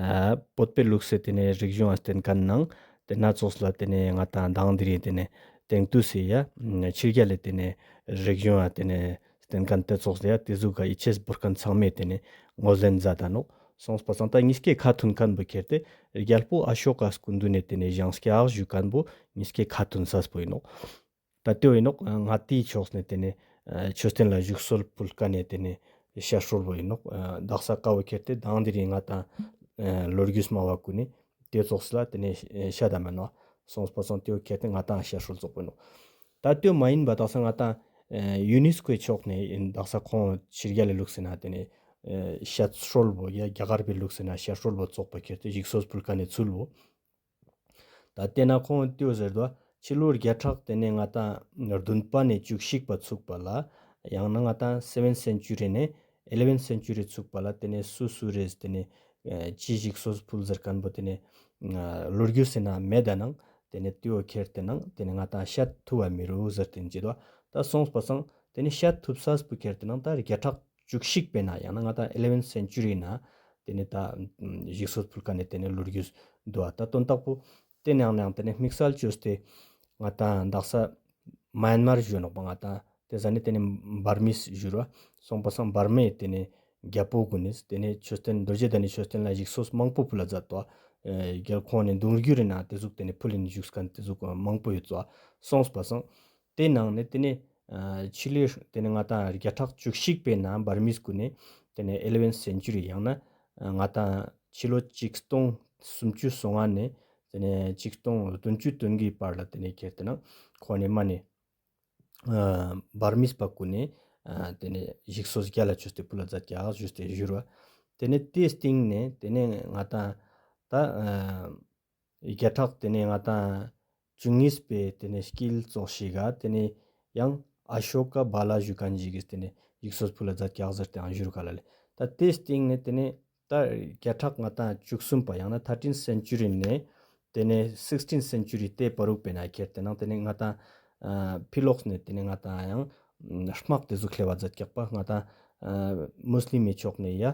ཨ་བོད་པའི་ལུགས་སི་ཏེ་ནེ་རིག་གཞུང་ང་བརྟེན་ཁན་ནང་ཏེ་ན་ཙོགས་ལ་ཏེ་ནེ་ང་ཏང་མདང་དེ་རིང་ཏེ་ནེ་དེང་དུས་སི་ཡ་ཕྱི་རྒྱལ་ལི་ཏེ་ནེ་རིག་གཞུང་ང་ཏེ་ནེ་བརྟེན་ཁན་ཏེ་ཙོགས་ལ་ཡ་ཏེ་ཟུག་ག་ཡིད་ཆེས་བོར་ཁན་ཚང་མས་ཏེ་ནེ་ངོས་ལེན་མཛད་ད་ནོག། སོང་པ་སང་ད་ཉིས་ཀའི་ཁ་མཐུན་ཁན་བོ་ཁྱེར་ཏེ་རྒྱལ་པོ་ཨ་ཤོ་ཀ་སྐུ་མདུན་ནེ་ཏེ་ནེ་བཞེངས་སྐྱག་ཞུ་ཁན་བོ་ཉིས་ཀའི་ཁ་མཐུན་ས་པོ་ཨིན་ནོག། ད་ཏེ་བོ་ཨིན་ནོག། ང་ཏིའི་ཕྱོགས་ནེ་ཏེ་ནེ་མཆོད་རྟེན་ལ་ཞིག་གསོ་ཕུལ་ཁན་ནི་ཏེ་ནེ་ཤད་སྲོལ་བོ་ཨིན་ནོག། དག་ས་ཀ་བོ་ཁྱེར་ཏེ་མདང་དེ་རིང་ང་ཏང་ལོ་རྒྱུས་སྨྲ་བ་གུན་ནི་ཏེ་ཙོགས་ལ་ཏེ་ནེ་ཤད་ད་མེན་ནོག། སོང་པ་སང་ཏེ་བོ་ཁྱེར་ཏེ་ང་ཏང་ཤད་སྲོལ་ཙོགས་པོ་ཨིན་ནོག། ད་ཏེ་བོ་མ་ཡིན་པ་དག་ས་ང་ཏང་ཡུ་ནེས་ཀོའི་ཕྱོགས་ནེ་དག་ས་ཁོང་ཕྱི་རྒྱལ་ལི་ལུགས་སི་ན་ཏེ་ནེ་ཤད་སྲོལ་བོ་ཡ་རྒྱ་གར་པའི་ལུགས་སི་ན་ཤད་སྲོལ་བོ་ཙོགས་པ་ཁྱེར་ཏེ་ཞིག་གསོ་ཕུལ་ཁན་ནི་ཚུལ་བོ། ད་ཏེ་ན་ཁོང་ཏེ་བོ་ཟེར་དུག། ཕྱི་ལོ་བརྒྱ་ཕྲག་ཏེ་ནེ་ང་ཏང་བདུན་པ་ནེ་བཅུ་གཅིག་པ་ཚུགས་པ་ལ་ཡང་ན་ང་ཏང་སེ་ཝེན་སེན་ཅུ་རི་ནེ་ཨི་ལེ་ཝེན་སེན་ཅུ་རི་ཚུགས་པ་ལ་ཏེ་ནེ་སུ་སུ་རེས་ཏེ་ནེ་ཅི་ཞིག་གསོ་ཕུལ་ཟེར་ཁན་བོ་ཏེ་ནེ་ལོ་རྒྱུས་སི་ན་མེད་ད་ནང་ཏེ་ནེ་ཏེ་བོ་ཁྱེར་ཏེ་ནང་ཏེ་ནེ་ང་ཏང་ཤད་ཐུབ་བ་མི་རུག་ཟེར་ཏེ་ཨིན་ཅི་དུག། ད་སོང་པ་སང་ཏེ་ནེ་ཤད་ཐུབ་ས་པོ་ཁྱེར་ཏེ་ནང་ད་བརྒྱ་ཕྲག་བཅུ་གཅིག་པའི་ནང་ཡང་ན་ང་ཏང་ཨི་ལེ་ཝེན་སེན་ཅུ་རི་ནང་ཏེ་ནེ་ད་ཞིག་གསོ་ཕུལ་ཁན་ནི་ཏེ་ནེ་ལོ་རྒྱུས་དུག། ད་དོན་དག་པོ་ཏེ་ནང་ནང་ཏེ་ནེ་དམིགས་བསལ་ཅོས་ཏེ་ང་ཏང་དག་ས་མ་ཡན་མར་ཞུ་ནོག་པ། ང་ཏང་ཏེ་ཟ་ནེ་ཏེ་ནེ་འབར་མིས་ཞུ་རུ་བ། སོང་པ་སང་འབར་མའི་ཏེ་ནེ་རྒྱལ་པོ་གུན་ནི་ཏེ་ནེ་མཆོད་རྟེན་རྡོ་རྗེ་གདན་ནི་མཆོད་རྟེན་ལ་ཞིག་གསོ་མང་པོ་ཕུལ་ལ་མཛད་དོ། རྒྱལ་ཁོང་ནི་གདུང་རྒྱུད་རི་ནང་ཏེ་ཟུག་ཏེ་ནེ་ཕུལ་ལིན་བཞུགས་ཁན་ཏེ་ཟུག་མང་པོ་ཡོད་ཙོག། སོང་པ་སང་ཏེ་ནང་ནེ་ཏེ་ནེ་ཕྱི་ལོའི་ཏེ་ནེ་ང་ཏང་བརྒྱ་ཕྲག་བཅུ་གཅིག་པའི་ནང་འབར་མིས་གུན་ནི་ཏེ་ནེ་ཨི་ལེ་ཝེན་སེན་ཅུ་རི་ཡང་ན་ང་ཏང་ཕྱི་ལོ་ཆིག་སྟོང་སུམ་ཅུ་སོ་ལྔ་ནེ་ཏེ་ནེ་ཆིག་སྟོང་བདུན་ཅུ་དོན་དགུའི་བར་ལ་ཏེ་ནེ་ཁྱེར་ཏེ་ནང་ཁོང་ནི་མ་ནེ་འབར་མིས་པ་གུན་ནི་ཏེ་ནེ་ཞིག་གསོ་རྒྱལ་ལ་ཅོས་ཏེ་ཕུལ་ལ་མཛད་ཀྱག་ཞུས་ཏེ་ཞུ་རུ་བ། ཏེ་ནེ་ཏེའི་སྟིང་ནེ་ཏེ་ནེ་ང་ཏང་ད་བརྒྱ་ཕྲག་ཏེ་ནེ་ང་ཏང་བཅུ་གཉིས་པའི་ཏེ་ནེ་དཀྱིལ་ཙོགས་ཤིག་ག་ཏེ་ནེ་ཡང་ཨ་ཤོ་ཀ་བ་ལ་ཞུ་ཁན་ཞིག་གི་ཏེ་ནེ་ཞིག་གསོ་ཕུལ་ལ་མཛད་ཀྱག་ཟེར་ཏེ་ཡང་ཞུ་རུ་ག་ལ་ལེ། ད་ཏེའི་སྟིང་ནེ་ཏེ་ནེ་ད་བརྒྱ་ཕྲག་ང་ཏང་བཅུ་གསུམ་པ་ཡང་ན་ཐར་ཊིན་སེན་ཅུ་རི་ནེ་ཏེ་ནེ་སིགས་ཊིན་སེན་ཅུ་རི་ཏེ་བར་རུག་པའི་ནང་ཁྱེར་ཏེ་ནང་ཏེ་ནེ་ང་ཏང་ཕི་ལོགས་ནེ་ཏེ་ནེ་ང་ཏང་ཡང་དམག་ཏེ་ཟུག་ལྷེ་བ་མཛད་ཀྱག་པ། ང་ཏང་མུས་ལིམ་མི་ཕྱོགས་ནེ་ཡ་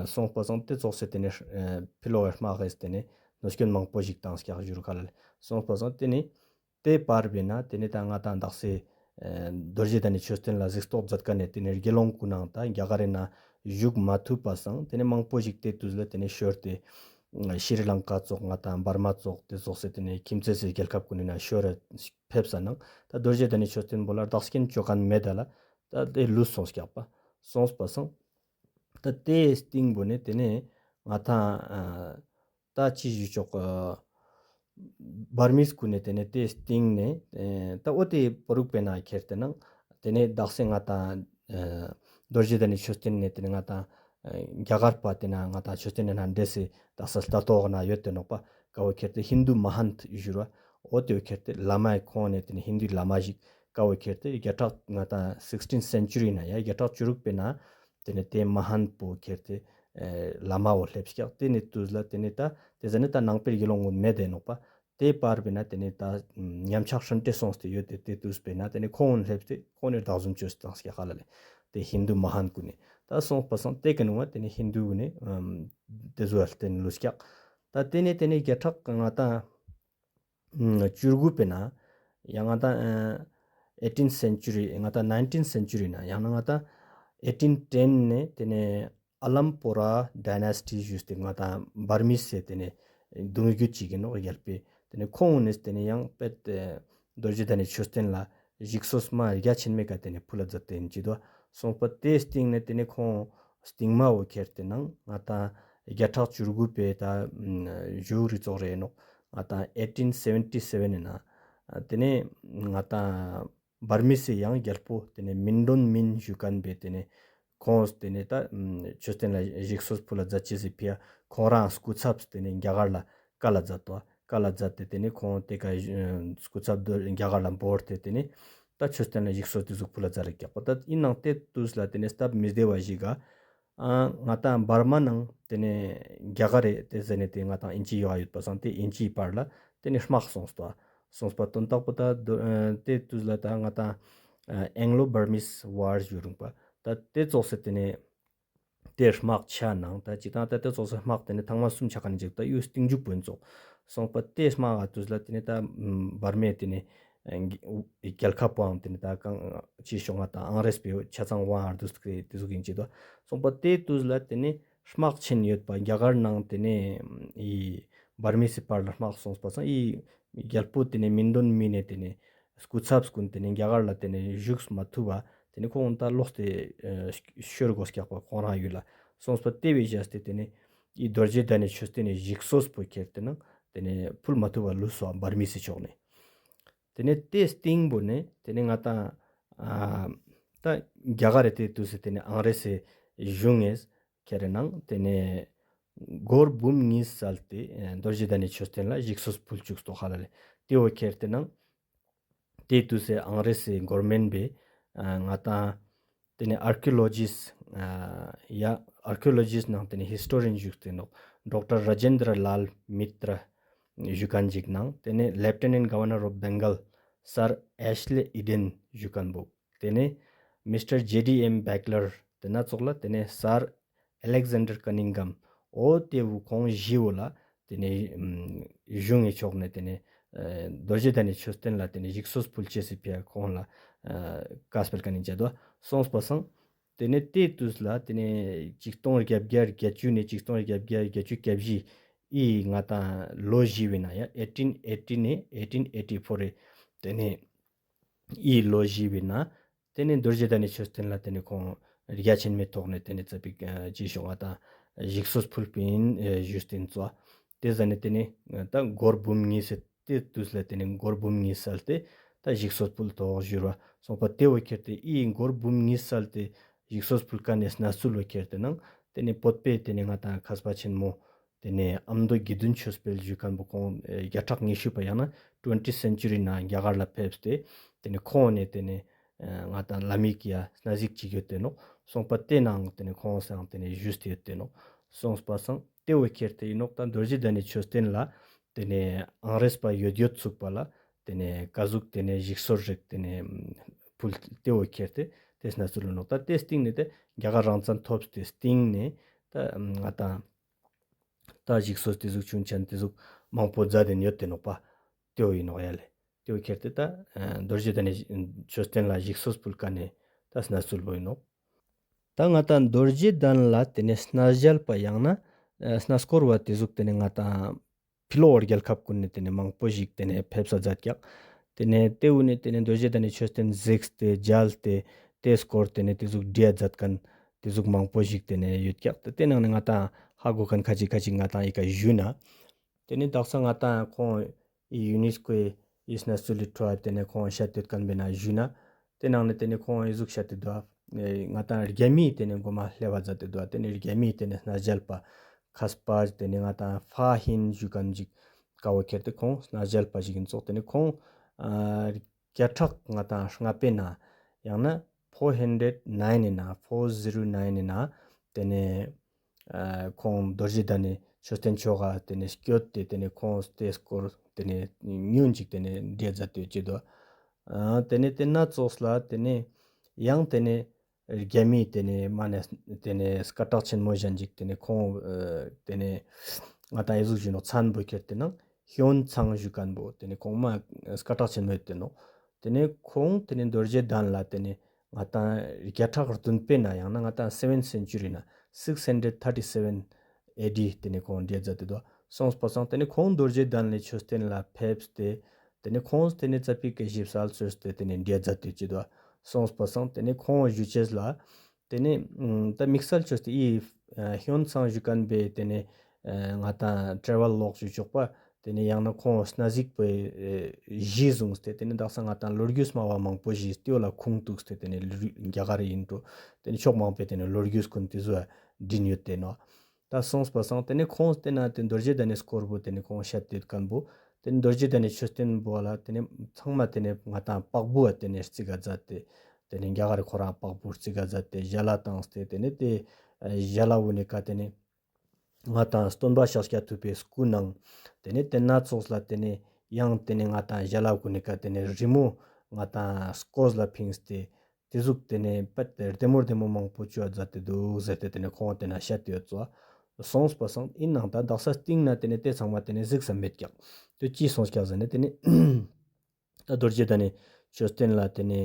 སོང་པ་སང་ཏེ་ཙོགས་སེ་ཏེ་ནེ་ཕི་ལོགས་དམག་གི་ཏེ་ནེ་གནོད་སྐྱོན་མང་པོ་ཞིག་བཏང་ཀྱག་ཞུ་རུ་ག་ལ་ལེ། སོང་པ་སང་ཏེ་ནེ་ཏེ་བར་བའི་ནང་ཏེ་ནེ་ད་ང་ཏང་དག་ས་རྡོ་རྗེ་གདན་ནི་མཆོད་རྟེན་ལ་གཟིགས་རྟོག་མཛད་ཁན་ནི་ཏེ་ནེ་དགེ་སློང་གུན་ནང་ད་རྒྱ་གར་རི་ནང་བཞུགས་མ་ཐུབ་པ་སང་ཏེ་ནེ་མང་པོ་ཞིག་ཏེ་དུས་ལ་ཏེ་ནེ་ཤོར་ཏེ་ཤྲི་ལང་ཀ་ཙོགས་ང་ཏང་འབར་མ་ཙོགས་ཏེ་ཙོགས་སེ་ཏེ་ནེ་ཁྱིམ་མཚེས་སི་རྒྱལ་ཁབ་གུན་ནི་ནང་ཤོར་ར་ཕེབས་ས་ནང་ད་རྡོ་རྗེ་གདན་ནི་མཆོད་རྟེན་བོ་ལ་བདག་རྐྱེན་ཅོ་ཁན་མེད་ད་ལ་ད་ཏེ་ལུས་སོང་ཀྱག་པ། སོང་པ་སང་ད་ཏེའི་སྟིང་བོ་ནེ་ཏེ་ནེ་ང་ཏང་ད་ཅི་ཞུ་ཆོག་འབར་མིས་གུན་ནི་ཏེ་ནེ་ཏེའི་སྟིང་ནེ་ད་འོ་ཏེ་བར་རུག་པའི་ནང་ཁྱེར་ཏེ་ནང་ཏེ་ནེ་དག་ས་ང་ཏང་རྡོ་རྗེ་གདན་ནི་མཆོད་རྟེན་ནེ་ཏེ་ནེ་ང་ཏང་རྒྱ་གར་པ་ཏེ་ན་ང་ཏང་མཆོད་རྟེན་ནི་ནང་འདྲེས་སེ་དག་ས་ལྟ་རྟོག་ན་ཡོད་དེ་ནོག་པ། ཀ་བོ་ཁྱེར་ཏེ་ཧིན་དུ་མ་ཧན་ཏ་ཞུ་རུ་བ། འོ་ཏེ་བོ་ཁྱེར་ཏེ་བླ་མའི་ཁོང་ནེ་ཏེ་ནེ་ཧིན་དུའི་བླ་མ་ཞིག་ཀ་བོ་ཁྱེར་ཏེ་བརྒྱ་ཕྲག་ང་ཏང་སིགས་ཊིན་སེན་ཅུ་རི་ནང་ཡ་བརྒྱ་ཕྲག་བཅུ་དྲུག་པའི་ནང་ཏེ་ནེ་ཏེ་མ་ཧན་པོ་ཁྱེར་ཏེ་བླ་མ་བོ་སླེབས་ཀྱག། ཏེ་ནེ་དུས་ལ་ཏེ་ནེ་ད་ཏེ་ཟ་ནེ་ད་ནང་པའི་དགེ་སློང་གུན་མེད་དེ་ནོག་པ། ཏེ་བར་བའི་ནང་ཏེ་ནེ་ད་ཉམས་ཆག་ཧྲན་ཏེ་སོང་སྟེ་ཡོད་དེ་ཏེ་དུས་པའི་ནང་ཏེ་ནེ་ཁོང་གུན་སླེབས་ཏེ་ཁོང་ནེ་བདག་འཛིན་ཅོས་ཏེ་བཏང་ཀྱག་ཧ་ལ་ལེ། ཏེ་ཧིན་དུ་མ་ཧན་གུན་ནི་ད་སོང་པ་སང་ཏེ་ཀ་ནེ་བ་ཏེ་ནེ་ཧིན་དུ་གུན་ནི་ཏེ་ཟུག་ལ་བརྟེན་ལུས་ཀྱག། ད་ཏེ་ནེ་ཏེ་ནེ་བརྒྱ་ཕྲག་ང་ཏང་ བཅུ་དགུ་པའི་ནང་ཡང་ང་ཏང་eighteen century ང་ཏང་nineteenth century ནང་ཡང་ན་ང་ཏང་eighteen ten ནས་དེ་ནས་ཨ་ལམ་པོ་ར་ཌའི་ནེ་སི་ཊི་ཞུས་ཏེ་ང་ཏང་བར་མིས་སི་དེ་ནས་གདུང་རྒྱུད་ཅིག་ཡིན་ནོག་རྒྱལ་པོའི། དེ་ནས་ཁོང་ནས་དེ་ནས་ཡང་དཔེ་རྡོ་རྗེ་གདན་ནས་མཆོད་རྟེན་ལ་ཞིག་གསོས་མ་རྒྱ་ཆེན་མོའི་ཀ་དེ་ནས་ཕུལ་ལ་མཛད་དེ་ཡིན་ཅི་དོ། སོང་པ་དེའི་སྟེང་ནས་དེ་ནས་ཁོང་སྟིང་མ་བོ་ཁྱེར་ཏེ་ནང་ང་ཏང་བརྒྱ་ཕྲག་བཅུ་དགུ་པའི་ད་ཞུ་རི་ཙོགས་རེ་ནོག་ང་ཏང་eighteen seventy seven ནང་དེ་ནས་ང་ཏང་བར་མིས་སི་ཡང་རྒྱལ་པོ་དེ་ནས་མིན་དོན་མིན་ཞུ་མཁན་པའི་དེ་ནས་ཁོང་དེ་ནས་ད་མཆོད་རྟེན་ལ་ཞིག་གསོས་ཕུལ་ལ་མཛད་ཅེས་སི་ཕི་ཡ་ཁོང་རང་སྐུ་ཚབ་དེ་ནས་རྒྱ་གར་ལ་བཀའ་ལ་མཛད་དོ། བཀའ་ལ་མཛད་དེ་དེ་ནས་ཁོང་དེ་ཀ་སྐུ་ཚབ་རྒྱ་གར་ལ་འབོར་ཏེ་དེ་ནས་ད་མཆོད་རྟེན་ལ་ཞིག་གསོས་དེ་ཟུག་ཕུལ་ལ་མཛད་རེ་རྒྱག་པ། ད་ཡིན་ནང་དེ་དུས་ལ་དེ་ནས་སྟབས་མི་བདེ་བ་ཞིག་ག་ཨ་ང་ཏང་བར་མ་ནང་དེ་ནས་རྒྱ་གར་རེ་དེ་ཟེར་ནས་དེ་ང་ཏང་ཨིན་ཇི་ཡོད་ཡོད་པ་སང་དེ་ཨིན་ཇིའི་བར་ལ་དེ་ནས་དམག་སོང་སྟོ། སོང་པ་དོན་དག་པོ་ད་དེ་དུས་ལ་ད་ང་ཏང་Anglo Burmese War ཞུ་རུང་པ་ད་དེ་ཙོགས་སེ་དེ་ནས་དེ་དམག་ཆ་ནང་ད་ཅི་ད་ད་དེ་ཙོགས་སེ་དམག་དེ་ནས་ཐང་མ་གསུམ་ཆ་ཁན་ཅིག་ད་ཡུ་སྟིང་མཇུག་པོ་ཡིན་ཙོགས། སོང་པ་དེ་དམག་ག་དུས་ལ་དེ་ནས་ད་བར་མའི་དེ་ནས་རྒྱལ་ཁབ་པོའང་དེ་ནས་ད་གང་ཅི་ཤོག་ང་ད་ཨང་རེས་པའི་ཆ་ཚང་དབང་ཨར་དུས་དེ་ཟུག་ཡིན་ཅི་དོ། སོང་པ་དེ་དུས་ལ་དེ་ནས་དམག་ཆེན་ཡོད་པ་རྒྱ་གར་ནང་དེ་ནས་ཨི་བར་མིས་སི་བར་ལ་དམག་སོང་པ་སང་ཨི་རྒྱལ་པོ་དེ་ནས་མིན་དོན་མིན་ནས་དེ་ནས་སྐུ་ཚབ་ཀུན་དེ་ནས་རྒྱ་གར་ལ་དེ་ནས་བཞུགས་མ་ཐུབ་པ་དེ་ནས་ཁོང་ད་ལོག་སྟེ་ཤོར་དགོས་ཀྱག་པ་ཁོང་རང་ཡུལ་ལ། སོང་པ་དེ་བས་བཞག་སྟེ་དེ་ནས་ཨི་རྡོ་རྗེ་གདན་ནས་མཆོད་རྟེན་ནས་ཞིག་གསོས་པོ་ཁྱེར་ཏེ་ནང་དེ་ནས་ཕུལ་མ་ཐུབ་པ་ལུས་སོ་བར་མིས་སི་ཕྱོགས་ནས། དེ་ནས་དེ་སྟིང་པོ་ནས་དེ་ནས་ང་ཏང་ཨ་ད་རྒྱ་གར་རེ་དེ་དུས་སེ་དེ་ནས་ཨང་རེས་སི་གཞུང་ངེས་ཁྱེར་ནང་དེ་ནས་སྒོར་འབུམ་གཉིས་སལ་ཏེ་རྡོ་རྗེ་གདན་ནས་མཆོད་རྟེན་ལ་ཞིག་གསོས་ཕུལ་བཅུག་སྟོ་ཧ་ལ་ལེ། དེ་བོ་ཁྱེར་ཏེ་ནང་དེ་དུས་སེ་ཨང་རེས་སི་གོར་མེན་པས་ང་ཏང་དེ་ནས་ཨར་ཀི་ཡོ་ལོ་ཇིས་ཡ་ཨར་ཀི་ཡོ་ལོ་ཇིས་ནང་དེ་ནས་ཧིས་ཊོ་རི་ཡན་ཞུགས་ཏེ་ནོག་ཌོག་ཊར་ར་ཇེན་དྲ་ལཱལ་མི་ཏྲ་ཞུ་མཁན་ཅིག་ནང་དེ་ནས་ལེབ་ཊེ་ནན་ག་ཝར་ནར་ཨོཕ་བེང་གལ་སར་ཨེཤ་ལི་ཨི་ཌེན་ཞུ་མཁན་པོ། དེ་ནས་མིས་ཊར་ཇེ་ཌི་ཨེམ་བེག་ལར་དེ་ན་ཙོགས་ལ་དེ་ནས་སར་ཨེ་ལེག་ཟན་ཌར་ཀ་ནིང་གམ་འོ་དེ་བོ་ཁོང་བཞི་བོ་ལ་དེ་ནས་གཞུང་ངི་ཕྱོགས་ནས་དེ་ནས་རྡོ་རྗེ་གདན་ནི་མཆོད་རྟེན་ལ་དེ་ནས་ཞིག་གསོས་ཕུལ་ཅེས་སི་ཕི་ཡ་ཁོང་ལ་བཀའ་སྤེལ་མཁན་ནི་བྱ་དོ། སོང་པ་སང་དེ་ནས་དེ་དུས་ལ་དེ་ནས་ཆིག་སྟོང་བརྒྱད་བརྒྱ་བརྒྱད་ཅུ་ནས་ཆིག་སྟོང་བརྒྱད་བརྒྱ་བརྒྱད་ཅུ་གྱ་བཞི་ཨི་ང་ཏང་ལོ་བཞི་བའི་ནང་ཡ་ཨེ་ཊིན་ཨེ་ཊི་ནས་ཨེ་ཊིན་ཨེ་ཊི་ཕོར་རེ་དེ་ནས་ཨི་ལོ་བཞི་བའི་ནང་དེ་ནས་རྡོ་རྗེ་གདན་ནི་མཆོད་རྟེན་ལ་དེ་ནས་ཁོང་རྒྱ་ཆེན་མོའི་ཐོག་ནས་དེ་ནས་ཙ་པིག་ཅི་ཞུ་ང་ཏང་ཞིག་གསོས་ཕུལ་པིན་ཞུས་ཏེ་ཡིན་ཙོ། དེ་ཟ་ནས་དེ་ནས་ད་སྒོར་འབུམ་གཉིས་སེ་དེ་དུས་ལ་དེ་ནས་སྒོར་འབུམ་གཉིས་སལ་ཏེ་ད་ཞིག་གསོས་ཕུལ་ཐོག་ཞུ་ར་སོང་པ། དེ་བོ་ཁྱེར་ཏེ་ཨི་སྒོར་འབུམ་གཉིས་སལ་ཏེ་ཞིག་གསོས་ཕུལ་མཁན་ནི་གནས་ཚུལ་བོ་ཁྱེར་ཏེ་ནང་དེ་ནས་བོད་པའི་དེ་ནས་ང་ཏང་མཁས་པ་ཆེན་མོ་དེ་ནས་ཨ་མདོ་དགེ་འདུན་ཆོས་འཕེལ་ཞུ་མཁན་པོ་ཁོང་བརྒྱ་ཕྲག་ཉི་ཤུ་པ་ཡང་ན་ཊུ་ཝེན་ཊི་སེན་ཅུ་རི་ནང་རྒྱ་གར་ལ་ཕེབས་ཏེ་དེ་ནས་ཁོང་ནས་དེ་ནས་ང་ཏང་ལམ་ཡིག་ཡ་གནས་ཡིག་ཅིག་ཡོད་དེ་ནོག་སོང་པ་དེ་ནང་དེ་ནས་ཁོང་སང་དེ་ནས་ཞུས་ཏེ་ཡོད་དེ་ནོག་སོང་པ་སང་དེ་བོ་ཁྱེར་ཏེ་ཡིན་ནོག་ད་རྡོ་རྗེ་གདན་ནི་མཆོད་རྟེན་ལ་དེ་ནས་ཨང་རེས་པ་ཡོད་ཡོད་ཚུགས་པ་ལ་དེ་ནས་ཀ་ཟུག་དེ་ནས་ཞིག་གསོས་རིགས་དེ་ནས་ཕུལ་དེ་བོ་ཁྱེར་ཏེ་དེ་གནས་ཚུལ་ལ་ནོག་ད་དེ་སྟིང་ནས་དེ་རྒྱ་གར་རང་བཙན་ཐོབ་སྟེ་སྟིང་ནས་ད་ང་ཏང་ད་ཞིག་གསོས་དེ་ཟུག་ཆུང་ཆེན་དེ་ཟུག་མང་པོ་མཛད་དེ་ཡོད་དེ་ནོག་པ། དེ་བོ་ཡིན་ནོག་ཡ་ལེ། དེ་བོ་ཁྱེར་ཏེ་ད་རྡོ་རྗེ་གདན་ནི་མཆོད་རྟེན་ལ་ཞིག་གསོས་ཕུལ་མཁན་ནི་ད་གནས་ཚུལ་བོ་ཡིན་ནོག་ད་ང་ཏང་རྡོ་རྗེ་གདན་ལ་དེ་ནས་གནས་མཇལ་པ་ཡང་ན་གནས་སྐོར་བ་དེ་ཟུག་དེ་ནས་ང་ཏང་ཕི་ལོག་རྒྱལ་ཁབ་ཀུན་ནས་དེ་ནས་མང་པོ་ཞིག་དེ་ནས་ཕེབས་ས་མཛད་ཀྱག་དེ་ནས་དེ་བོ་ནས་དེ་ནས་རྡོ་རྗེ་གདན་ནི་མཆོད་རྟེན་གཟིགས་ཏེ་མཇལ་ཏེ་དེ་སྐོར་དེ་ནས་དེ་ཟུག་བྲིའ་མཛད་མཁན་དེ་ཟུག་མང་པོ་ཞིག་དེ་ནས་ཡོད་ཀྱག་དེ་དེ་ནང་ནས་ང་ཏང་ཧ་གོ་མཁན་ཁ་ཅིག་ཁ་ཅིག་ང་ཏང་ཨི་ཀ་ཞུས་ན། དེ་ནས་དག་ས་ང་ཏང་ཁོང་ཡུ་ནེས་ཀོའི་ཡི་གནས་ཚུལ་ལི་ཁྲོད་དེ་ནས་ཁོང་བཤད་དེ་ཡོད་མཁན་པའི་ནང་ཞུས་ན། དེ་ནང་ནས་དེ་ནས་ཁོང་ཡི་ཟུག་བཤད་དེ་འདུག་ང་ཏང་རྒྱ་མིའི་དེ་ནས་མགོ་མ་ལྷེ་བ་མཛད་དེ་འདུག་དེ་ནས་རྒྱ་མིའི་དེ་ནས་གནས་མཇལ་པ་མཁས་པ་དེ་ནས་ང་ཏང་ཧྥ་ཧིན་ཞུ་མཁན་ཅིག་ཀ་བོ་ཁྱེར་ཏེ་ཁོང་གནས་མཇལ་པ་ཞིག་ཡིན་ཙོགས། དེ་ནས་ཁོང་ཨ་བརྒྱ་ཕྲག་ང་ཏང་ལྔ་པའི་ནང་ཡང་ན་ཕོར་ཧན་ཌེཌ་ནའིན་ནི་ནང་ཕོར་ཟི་རོ་ནའིན་ནི་ནང་དེ་ནས་ཨ་ཁོང་རྡོ་རྗེ་གདན་ནི་མཆོད་རྟེན་ཕྱོགས་ཀ་དེ་ནས་སྐྱོད་དེ་དེ་ནས་ཁོང་དེ་སྐོར་དེ་ནས་ཉུང་ཅིག་དེ་ནས་འབྲི་མཛད་དེ་ཡོད་ཅེ་དོ། ཨ་དེ་ནས་དེ་ན་ཙོགས་ལ་དེ་ནས་ཡང་དེ་ནས་རྒྱ་མིའི་དེ་ནས་མ་ནས་དེ་ནས་སྐད་གྲགས་ཆེན་མོ་གཞན་ཅིག་དེ་ནས་ཁོང་ཨ་དེ་ནས་ང་ཏང་ཡི་ཟུག་ཞུ་ནོག་མཚན་བོ་ཁྱེར་ཏེ་ནང་ ཧྱོན་ཚང་ཞུ་ཁན་བོ་ཏེ་ནེ་ཁོང་མ་སྐད་གྲགས་ཆེན་མོ་ཡོད་ཏེ་ནོག། ཏེ་ནེ་ཁོང་ཏེ་ནེ་རྡོ་རྗེ་གདན་ལ་ཏེ་ནེ་ང་ཏང་བརྒྱ་ཕྲག་བདུན་པའི་ནང་ཡང་ན་ང་ཏང་སེ་ཝེན་སེན་ཅུ་རི་ནང་six hundred thirty seven A D ཏེ་ནེ་ཁོང་འདྲི་མཛད་དེ་དུག། སོང་པ་སང་ཏེ་ནེ་ཁོང་རྡོ་རྗེ་གདན་ལས་མཆོད་རྟེན་ལ་ཕེབས་ཏེ་ཏེ་ནེ་ཁོང་ཏེ་ནེ་ཙ་པིག་གི་ཞིབ་གསལ་ཅོས་ཏེ་ཏེ་ནེ་འདྲི་མཛད་དེ་ཅི་དུག། སོང་པ་སང་ཏེ་ནེ་ཁོང་ཞུ་ཅེས་ལ་ཏེ་ནེ་ཨ་ད་དམིགས་བསལ་ཅོས་ཏེ་ཨི་ཨ་ཧྱོན་ཚང་ཞུ་ཁན་བོའི་ཏེ་ནེ་ཨ་ང་ཏང་ཊྲེ་ཝལ་ལོག་ཞུ་ཆོག་པ། ཏེ་ནེ་ཡང་ན་ཁོང་སྣ་ཟིག་པོའི་ཨེ་གཞི་བཟུང་སྟེ་ཏེ་ནེ་དག་ས་ང་ཏང་ལོ་རྒྱུས་སྨྲ་བ་མང་པོ་ཞིག་ཏེ་བོ་ལ་ཁུངས་གཏུགས་ཏེ་ཏེ་ནེ་ལུ་རྒྱ་གར་ཨིན་འགྲོ། ཏེ་ནེ་ཕྱོགས་མང་པོའི་ཏེ་ནེ་ལོ་རྒྱུས་ཀུན་ཏེ་ཟུག་འདྲི་ཡོད་ཏེ་ནོག། ད་སོང་པ་སང་ཏེ་ནེ་ཁོང་ཏེ་ན་ཏེ་རྡོ་རྗེ་གདན་ནི་སྐོར་བོ་ཏེ་ནེ་ཁོང་བཤད་དེ་ཡོད་ཁན་བོ་ཏེ་ནེ་རྡོ་རྗེ་གདན་ནི་མཆོད་རྟེན་བོ་ལ་ཏེ་ནེ་ཚང་མ་ཏེ་ནེ་ང་ཏང་པག་བུ་བ་ཏེ་ནེ་རྩི་ག་མཛད་དེ་ཏེ་ནེ་རྒྱ་གར་ཁོ་རང་པག་བུ་རྩི་ག་མཛད་དེ་ཞལ་ལ་བཏང་སྟེ་ཏེ་ནེ་ཏེ་ཨ་ཞལ་ལ་བོ་ནེ་ཀ་ཏེ་ནེ་ང་ཏང་སྟོན་པ་ཤཱཀྱ་ཐུབ་པའི་སྐུ་ནང་ཏེ་ནེ་ཏེ་ན་ཙོགས་ལ་ཏེ་ནེ་ཡང་ཏེ་ནེ་ང་ཏང་ཞལ་ལ་གུན་ནི་ཀ་ཏེ་ནེ་རི་མོ་ང་ཏང་སྐོར་ལ་ཕིངས་ཏེ་ཏེ་ཟུག་ཏེ་ནེ་པད་ལྡེ་མོ་ལྡེ་མོ་མང་པོ་ཅོ་མཛད་དེ་དུག་ཟེར་ཏེ་ཏེ་ནེ་ཁོང་ཏེ་ན་བཤད་དེ་ཡོད་ཙོག། སོང་པ་སང་ཨིན་ནའང་ད་དག་ས་སྟིང་ན་ཏེ་ནེ་ཏེ་ཚང་མ་ཏེ་ནེ་གཟིགས་ས་མེད་ཀྱག། ཏེ་ཅི་སོང་ཀྱག་ཟེར་ན་ཏེ་ནེ་ད་རྡོ་རྗེ་གདན་ནི་མཆོད་རྟེན་ལ་ཏེ་ནེ་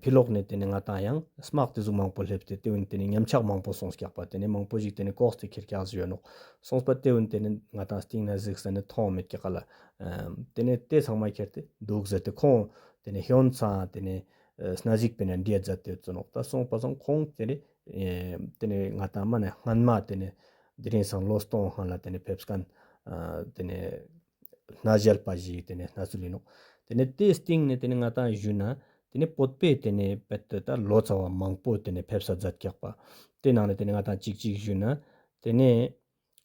ཕི་ལོག་ནེ་ཏེ་ནེ་ང་ཏང་ཡང་དམག་ཏེ་ཟུག་མང་པོ་སླེབས་ཏེ་ཏེ་བོ་ཏེ་ནེ་ཉམས་ཆག་མང་པོ་སོང་ཀྱག་པ། ཏེ་ནེ་མང་པོ་ཞིག་ཏེ་ནེ་ལྐོག་སྟེ་ཁྱེར་ཀྱག་ཟེར་ཡོད་ནོག། སོང་པ་ཏེ་བོ་ཏེ་ནེ་ང་ཏང་སྟིང་ན་གཟིགས་ས་ནེ་མཐོང་མེད་ཀྱག་ག་ལ། ཨ་ཏེ་ནེ་ཏེ་ཚང་མ་ཁྱེར་ཏེ་དུག་ཟེར་ཏེ་ཁོང་ཏེ་ནེ་ཧྱོན་ཚང་ཏེ་ནེ་ཨ་སྣ་ཟིག་པའི་ནང་འདྲི་མཛད་དེ་ཡོད་ཙོག་ནོག། ད་སོང་པ་སང་ཁོང་ཏེ་ནེ་ཨ་ཏེ་ནེ་ང་ཏང་མ་ནེ་སྔན་མ་ཏེ་ནེ་དེ་རིང་སང་ལོ་སྟོང་སྔན་ལ་ཏེ་ནེ་ཕེབས་ཁན་ཨ་ཏེ་ནེ་སྣ་ཞལ་པ་ཞིག་ཏེ་ནེ་སྣ་ཚུལ་ཨིན་ནོག། ཏེ་ནེ་ཏེ་སྟིང་ནེ་ཏེ་ནེ་ང་ཏང་ཞུ་ན་ཏེ་ནེ་བོད་པའི་ཏེ་ནེ་པད་ཏེ་ད་ལོ་ཙཱ་བ་མང་པོ་ཏེ་ནེ་ཕེབས་ས་མཛད་ཀྱག་པ། ཏེ་ནང་ནེ་ཏེ་ནེ་ང་ཏང་ཅིག་ཅིག་ཞུ་ན་ཏེ་ནེ་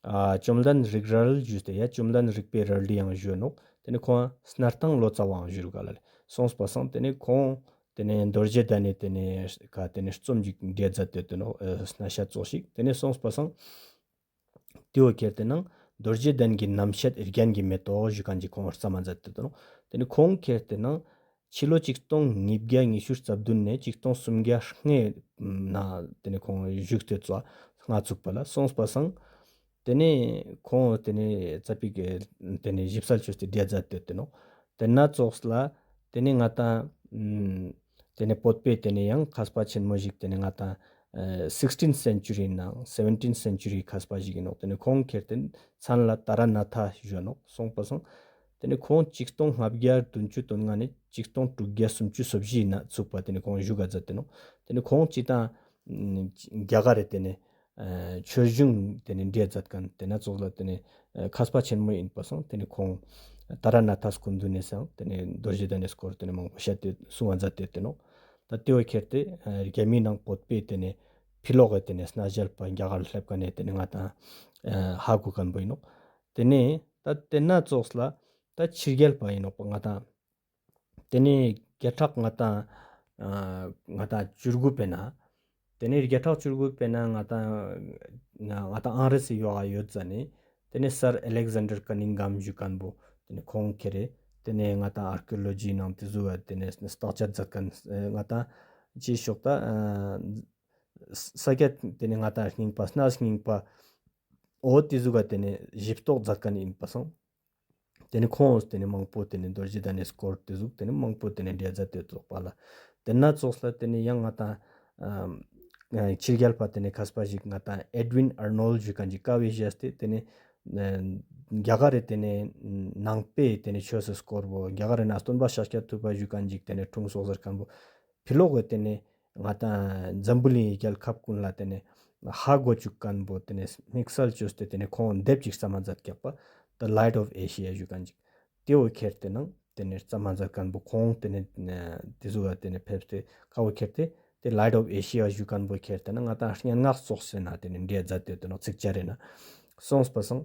ཨ་བཅོམ་ལྡན་རིག་རལ་ཞུས་ཏེ་ཡ་བཅོམ་ལྡན་རིག་པའི་རལ་གྲི་ཡང་ཞུ་ནོག། ཏེ་ནེ་ཁོང་སྣར་ཐང་ལོ་ཙཱ་བའང་ཞུ་རུག་ག་ལ་ལེ། སོང་པ་སང་ཏེ་ནེ་ཁོང་ཏེ་ནེ་རྡོ་རྗེ་གདན་ནི་ཏེ་ནེ་ཀ་ཏེ་ནེ་རྩོམ་ཞིག་འབྲི་མཛད་དེ་ཡོད་ནོག། ཨ་སྣ་ཤ་ཙོགས་ཤིག། ཏེ་ནེ་སོང་པ་སང་ཏེ་བོ་ཁྱེར་ཏེ་ནང་རྡོ་རྗེ་གདན་གྱི་རྣམ་བཤད་རྒྱན་གྱི་མེ་ཏོག་ཞུ་ཁན་ཅིག་ཁོང་རྩོམ་མཛད་དེ་ཡོད་ནོག། ཏེ་ནེ་ཁོང་ཁྱེར་ཏེ་ནང་ཕྱི་ལོ་ཆིག་སྟོང་ཉིས་བརྒྱ་ཉི་ཤུ་རྩ་བདུན་ནེ་ཆིག་སྟོང་སུམ་བརྒྱ་ལྔའི་ནང་ཏེ་ནེ་ཁོང་བཞུགས་ཏེ་ཙོགས་ལྔ་ཚུགས་པ་ལ། སོང་པ་སང་ཏེ་ནེ་ཁོང་ཏེ་ནེ་ཙ་པིག་གི་ཏེ་ནེ་ཞིབ་གསལ་ཅོས་ཏེ་འབྲི་མཛད་དེ་ཡོད་ནོག། ཏེ་ན་ཙོགས་ལ་ཏེ་ནེ་ང་ཏང་ཨ་ཏེ་ནེ་བོད་པའི་ཏེ་ནེ་ཡང་མཁས་པ་ཆེན་མོ་ཞིག་ཏེ་ནེ་ང་ཏང་ཨ་sixteenth century ནང་seventeenth century མཁས་པ་ཞིག་ཨིན་ནོག། ཏེ་ནེ་ཁོང་ཁྱེར་ཏེ་མཚན་ལ་ཏཱ་ར་ནཱ་ཐ་ཞུ་ནོག། སོང་པ་སང་ཏེ་ནེ་ཁོང་ཆིག་སྟོང་ལྔ་བརྒྱ་བདུན་ཅུ་དོན་ལྔ་ནེ་ཆིག་སྟོང་དྲུག་བརྒྱ་སུམ་ཅུ་སོ་བཞིའི་ནང་ཚུགས་པ་ཏེ་ནེ་ཁོང་བཞུགས་ག་མཛད་དེ་ཡོད་ནོག། ཏེ་ནེ་ཁོང་སྤྱིར་བཏང་ཨ་རྒྱ་གར་རི་ཏེ་ནེ་ཨ་ཆོས་གཞུང་ཏེ་ནེ་འབྲི་མཛད་ཁན་ཏེ་ན་ཙོགས་ལ་ཏེ་ནེ་ཨ་མཁས་པ་ཆེན་མོ་ཨིན་པ་སང་ཏེ་ནེ་ཁོང་ཏཱ་ར་ནཱ་ཐ་སྐུ་མདུན་ནེ་སང་ཏེ་ནེ་རྡོ་རྗེ་གདན་ནི་སྐོར་ཏེ་ནེ་མང་པོ་བཤད་དེ་གསུང་བ་མཛད་དེ་ཡོད་ནོག། ད་ཏེ་བོ་ཁྱེར་ཏེ་ཨ་རྒྱ་མིའི་ནང་བོད་པའི་ཏེ་ནེ་ཕི་ལོག་གི་ཏེ་ནེ་སྣ་ཞལ་པ་རྒྱ་གར་སླེབས་ཁན་ནི་ཏེ་ནེ་ང་ཏང་ཨ་ཧ་གོ་ཁན་བོ་ཨིན་ནོག། ཏེ་ནེ་ད་ཏེ་ན་ཙོགས་ལ་ད་ཕྱི་རྒྱལ་པ་ཨིན་ནོག་པ་ང་ཏང་ཏེ་ནེ་བརྒྱ་ཕྲག་ང་ཏང་ཨ་ང་ཏང་བཅུ་དགུ་པའི་ནང་ཏེ་ནེ་བརྒྱ་ཕྲག་བཅུ་དགུ་པའི་ནང་ང་ཏང་ང་ཏང་ཨང་རེ་སི་ཡོག་ག་ཡོད་ཙ་ནེ་ཏེ་ནེ་སར་ཨ་ལེག་ཟན་ཌར་ཀ་ནིང་གམ་ཞུ་ཁན་བོ་ཏེ་ནེ་ཁོང་ཁྱེར་རེ་ཏེ་ནེ་ང་ཏང་ཨར་ཀི་ཡོ་ལོ་ཇི་ནང་ཏེ་ཟུག་ག་ཏེ་ནེ་བརྟག་དཔྱད་མཛད་ཁན་ང་ཏང་ཅི་ཞོག་ད་ཨ་ས་སྐྱ་ཏེ་ནེ་ང་ཏང་རྙིང་པ་སྣ་རྙིང་པ་འོ་ཏེ་ཟུག་ག་ཏེ་ནེ་ཞིབ་རྟོག་མཛད་ཁན་ཨིན་པ་སང་། ཏེ་ནེ་ཁོང་ཏེ་ནེ་མང་པོ་ཏེ་ནེ་རྡོ་རྗེ་གདན་ནི་སྐོར་ཏེ་ཟུག་ཏེ་ནེ་མང་པོ་ཏེ་ནེ་འབྲི་མཛད་དེ་ཡོད་ཙོག་པ་ལ། ཏེ་ན་ཙོགས་ལ་ཏེ་ནེ་ཡང་ང་ཏང་ཨ་ཕྱི་རྒྱལ་པ་ཏེ་ནེ་མཁས་པ་ཞིག་ང་ཏང་ཨེཌ་ཝིན་ཨར་ནོལ་ཌ་ཞུ་ཁན་ཅིག་ཀ་བོའེ་ཞུས་ཏེ་ཏེ་ནེ་ཨ་རྒྱ་གར་རི་ཏེ་ནེ་ནང་པའི་ཏེ་ནེ་ཆོས་སི་སྐོར་བོ་རྒྱ་གར་རི་ནང་སྟོན་པ་ཤཱཀྱ་ཐུབ་པ་ཞུ་ཁན་ཅིག་ཏེ་ནེ་འཁྲུངས་སོ་ཟེར་ཁན་བོ་ཕི་ལོག་གི་ཏེ་ནེ་ང་ཏང་འཛམ་བུ་གླིང་རྒྱལ་ཁབ་ཀུན་ལ་ཏེ་ནེ་ཧ་གོ་ཅུག་ཁན་བོ་ཏེ་ནེ་དམིགས་བསལ་ཅོས་ཏེ་ཏེ་ནེ་ཁོང་དེབ་ཅིག་རྩོམ་མཛད་ཀྱག་པ། The Light of Asia ཞུ་ཁན་ཅིག། ཏེ་བོ་ཁྱེར་ཏེ་ནང་ཏེ་ནེ་རྩོམ་མཛད་ཁན་བོ་ཁོང་ཏེ་ནེ་ཏེ་ཟུག་ག་ཏེ་ནེ་ཕེབས་ཏེ་ཀ་བོ་ཁྱེར་ཏེ་ཏེ་Light of Asia ཞུ་ཁན་བོ་ཁྱེར་ཏེ་ནང་ང་ཏང་སྙན་ངག་ཙོགས་སེ་ན་ཏེ་ནེ་འབྲི་མཛད་དེ་ཡོད་ནོག་ཚིགས་བཅད་རེ་ན། སོང་པ་སང་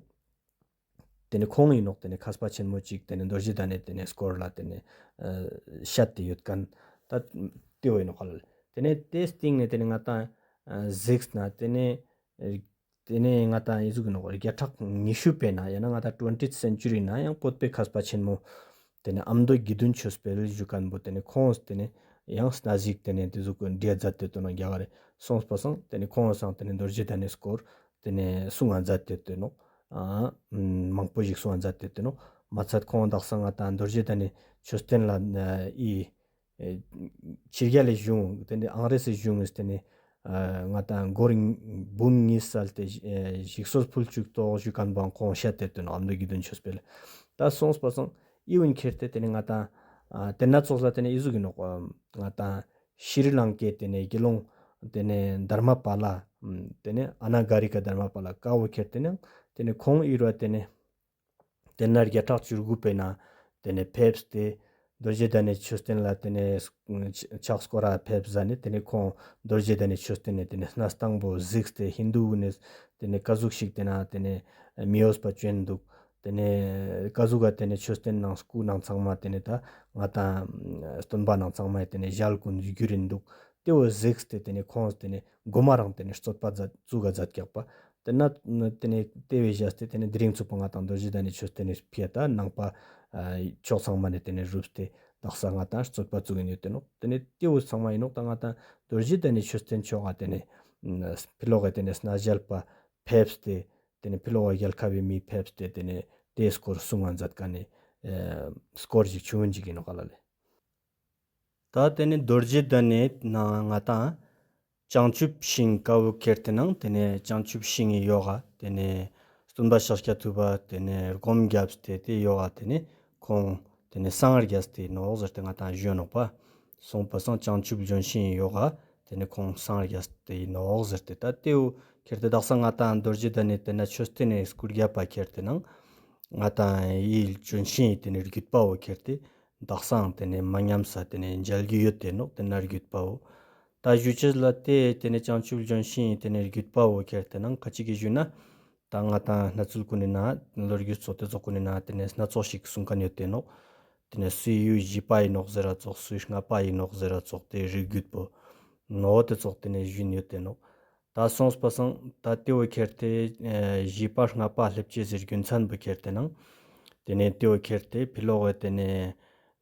ཏེ་ནེ་ཁོང་ཨིན་ནོག་ཏེ་ནེ་མཁས་པ་ཆེན་མོ་ཅིག་ཏེ་ནེ་རྡོ་རྗེ་གདན་ནི་ཏེ་ནེ་སྐོར་ལ་ཏེ་ནེ་ཨ་བཤད་དེ་ཡོད་ཁན་ད་ཏེ་བོ་ཨིན་ནོག་ལེ། ཏེ་ནེ་ཏེ་སྟིང་ནེ་ཏེ་ནེ་ང་ཏང་ཨ་གཟིགས་ན་ཏེ་ནེ་ཨ་ཏེ་ནེ་ང་ཏང་ཨི་ཟུག་ཨིན་ནོག་བརྒྱ་ཕྲག་ཉི་ཤུ་པའི་ནང་ཡང་ན་ང་ཏང་ཊུ་ཝེན་ཊིཐ་སེན་ཅུ་རི་ནང་ཡང་བོད་པའི་མཁས་པ་ཆེན་མོ་ཏེ་ནེ་ཨ་མདོ་དགེ་འདུན་ཆོས་འཕེལ་ཞུ་ཁན་བོ་ཏེ་ནེ་ཁོང་ཏེ་ནེ་ཡང་སྣ་ཟིག་ཏེ་ནེ་ཏེ་ཟུག་གི་འབྲི་མཛད་དེ་ཡོད་ནོག་རྒྱ་གར་རི། སོང་པ་སང་ཏེ་ནེ་ཁོང་སང་ཏེ་ནེ་རྡོ་རྗེ་གདན་ནི་སྐོར་ཏེ་ནེ་གསུང་ང་མཛད་དེ་ཡོད་ནོག། ཨ་མང་པོ་ཞིག་གསུང་ང་མཛད་དེ་ཡོད་ནོག། མ་ཚད་ཁོང་དག་ས་ང་ཏང་རྡོ་རྗེ་གདན་ནི་མཆོད་རྟེན་ལ་ཨི་ཕྱི་རྒྱལ་ལས་བྱུང་ཏེ་ནེ་ཨང་རེས་སི་བྱུང་ཏེ་ནེ་ང་ཏང་སྒོར་འབུམ་གཉིས་སལ་ཏེ་ཞིག་གསོ་ཕུལ་ཅུག་ཏོག་ཞུ་ཁན་བོའང་ཁོང་བཤད་དེ་ཡོད་ནོག་ཨ་མདོ་དགེ་འདུན་ཆོས་འཕེལ། ད་སོང་པ་སང་ཨི་བོ་ཁྱེར་ཏེ་ཏེ་ནེ་ང་ཏང་ཏེ་ན་ཙོགས་ལ་ཏེ་ནེ་ཨི་ཟུག་ཨིན་ནོག་ང་ཏང་ཤྲི་ལང་ཀའི་ཏེ་ནེ་དགེ་སློང་ཏེ་ནེ་དྷརྨ་པཱ་ལ་ཏེ་ནེ་ཨ་ན་ག་རི་ཀ་དྷརྨ་པཱ་ལ་ཀ་བོ་ཁྱེར་ཏེ་ནང་ཏེ་ནེ་ཁོང་ཨི་རུ་ཏེ་ནེ་ཏེ་ན་བརྒྱ་ཕྲག་བཅུ་དགུ་པའི་ནང་ཏེ་ནེ་ཕེབས་ཏེ་རྡོ་རྗེ་གདན་ནི་མཆོད་རྟེན་ལ་ཏེ་ནེ་ཕྱག་སྐོར་ར་ཕེབས་ཟ་ནེ་ཏེ་ནེ་ཁོང་རྡོ་རྗེ་གདན་ནི་མཆོད་རྟེན་ནི་ཏེ་ནེ་གནས་སྟངས་པོ་གཟིགས་ཏེ་ཧིན་དུ་གུན་ནི་ཏེ་ནེ་ཀ་ཟུག་ཞིག་ཏེ་ན་ཏེ་ནེ་མི་འོས་པ་ཅོ་ཨིན་འདུག་ཏེ་ནེ་ཀ་ཟུག་ག་ཏེ་ནེ་མཆོད་རྟེན་ནང་སྐུ་ནང་ཚང་མ་ཏེ་ནེ་ད་ང་ཏང་སྟོན་པ་ནང་ཚང་མ་ཏེ་ནེ་ཞལ་གུན་གྱུར་ཨིན་འདུག་ཏེ་བོ་གཟིགས་ཏེ་ཏེ་ནེ་ཁོང་ཏེ་ནེ་གོ་མ་རང་ཏེ་ནེ་རྩོད་པ་མཛད་ཙུག་ག་མཛད་ཀྱག་པ། ཏེ་ན་ཏེ་ནེ་ཏེ་བོའི་རྗེས་ཏེ་ཏེ་ནེ་དེ་རིང་ཚུག་པ་ང་ཏང་རྡོ་རྗེ་གདན་ནི་མཆོད་རྟེན་ནི་ཕི་ཡ་ད་ནང་པ་ཕྱོགས་ཚང་མ་ནེ་ཏེ་ནེ་རུབ་སྟེ་དག་ས་ང་ཏང་རྩོད་པ་ཙུག་ཨིན་ཡོད་ཏེ་ནོག་ཏེ་ནེ་ཏེ་བོ་ཚང་མ་ཨིན་ནོག་ད་ང་ཏང་རྡོ་རྗེ་གདན་ནི་མཆོད་རྟེན་ཕྱོགས་ཀ་ཏེ་ནེ་ཕི་ལོག་གི་ཏེ་ནེ་གནས་མཇལ་པ་ཕེབས་ཏེ་ཏེ་ནེ་ཕི་ལོག་གི་རྒྱལ་ཁབ་བི་མི་ཕེབས་ཏེ་ཏེ་ནེ་ཏེའི་སྐོར་གསུང་ང་མཛད་ཁན་ནི་སྐོར་ཞིག་ཆུང་ངུན་ཞིག་ཨིན་ནོག་ག་ལ་ལེ། ད་ཏེ་ནེ་རྡོ་རྗེ་གདན་ནི་ནང་ང་ཏང་བྱང་ཆུབ་ཤིང་ཀ་བོ་ཁྱེར་ཏེ་ནང་ཏེ་ནེ་བྱང་ཆུབ་ཤིང་ངི་ཡོག་ག་ཏེ་ནེ་སྟོན་པ་ཤཱཀྱ་ཐུབ་པ་ཏེ་ནེ་སྒོམ་རྒྱབ་སྟེ་ཏེ་ཡོག་ག་ཏེ་ནེ་ཁོང་ཏེ་ནེ་སངས་རྒྱས་ཏེ་ཨིན་ནོག་ཟེར་ཏེ་ང་ཏང་ཞུ་ནོག་པ། སོང་པ་སང་བྱང་ཆུབ་ལྗོན་ཤིང་ཡོག་ག་ཏེ་ནེ་ཁོང་སངས་རྒྱས་ཏེ་ཨིན་ནོག་ཟེར་ཏེ་ད་ཏེ་བོ་ཁྱེར་ཏེ་དག་ས་ང་ཏང་རྡོ་རྗེ་གདན་ནི་ཏེ་ན་མཆོད་རྟེན་ནི་སྐུ་རྒྱབ་པ་ཁྱེར་ཏེ་ནང་ང་ཏང་ཡི་ལྗོན་ཤིང་ཏེ་ནེ་རྒྱུད་པ་བོ་ཁྱེར་ཏེ་དག་སའང་ཏེ་ནེ་མ་ཉམས་ས་ཏེ་ནེ་མཇལ་རྒྱུ་ཡོད་ཏེ་ནོག་ཏེ་ན་རྒྱུད་པ་བོ། ད་ཞུ་ཅེས་ལ་ཏེ་ཏེ་ནེ་བྱང་ཆུབ་ལྗོན་ཤིང་ཏེ་ནེ་རྒྱུད་པ་བོ་ཁྱེར་ཏེ་ནང་ཁ་ཅིག་གི་ཞུ་ན་ད་ང་ཏང་གནས་ཚུལ་གུན་ནི་ནང་ལོ་རྒྱུས་ཙོགས་ཏེ་ཙོགས་གུན་ནི་ནང་ཏེ་ནེ་སྣ་ཚོགས་ཤིག་གསུང་ཁན་ཡོད་ཏེ་ནོག་ཏེ་ནེ་སུའི་ཡུལ་བཞི་པ་ཨིན་ནོག་ཟེར་ར་ཙོགས་སུའི་ལྔ་པ་ཨིན་ནོག་ཟེར་ར་ཙོགས་ཏེ་རིགས་རྒྱུད་པོ་ནོ་ཏེ་ཙོགས་ཏེ་ནེ་ཞུ་ཡོད་ཏེ་ནོག་ད་སོང་པ་སང་ད་ཏེ་བོ་ཁྱེར་ཏེ་ཨེ་བཞི་པ་ལྔ་པ་སླེབ་ཅེས་སི་རྒྱུ་མཚན་བོ་ཁྱེར་ཏེ་ནང་ཏེ་ནེ་ཏེ་བོ་ཁྱེར་ཏེ་ཕི་ལོག་གི་ཏེ་ནེ་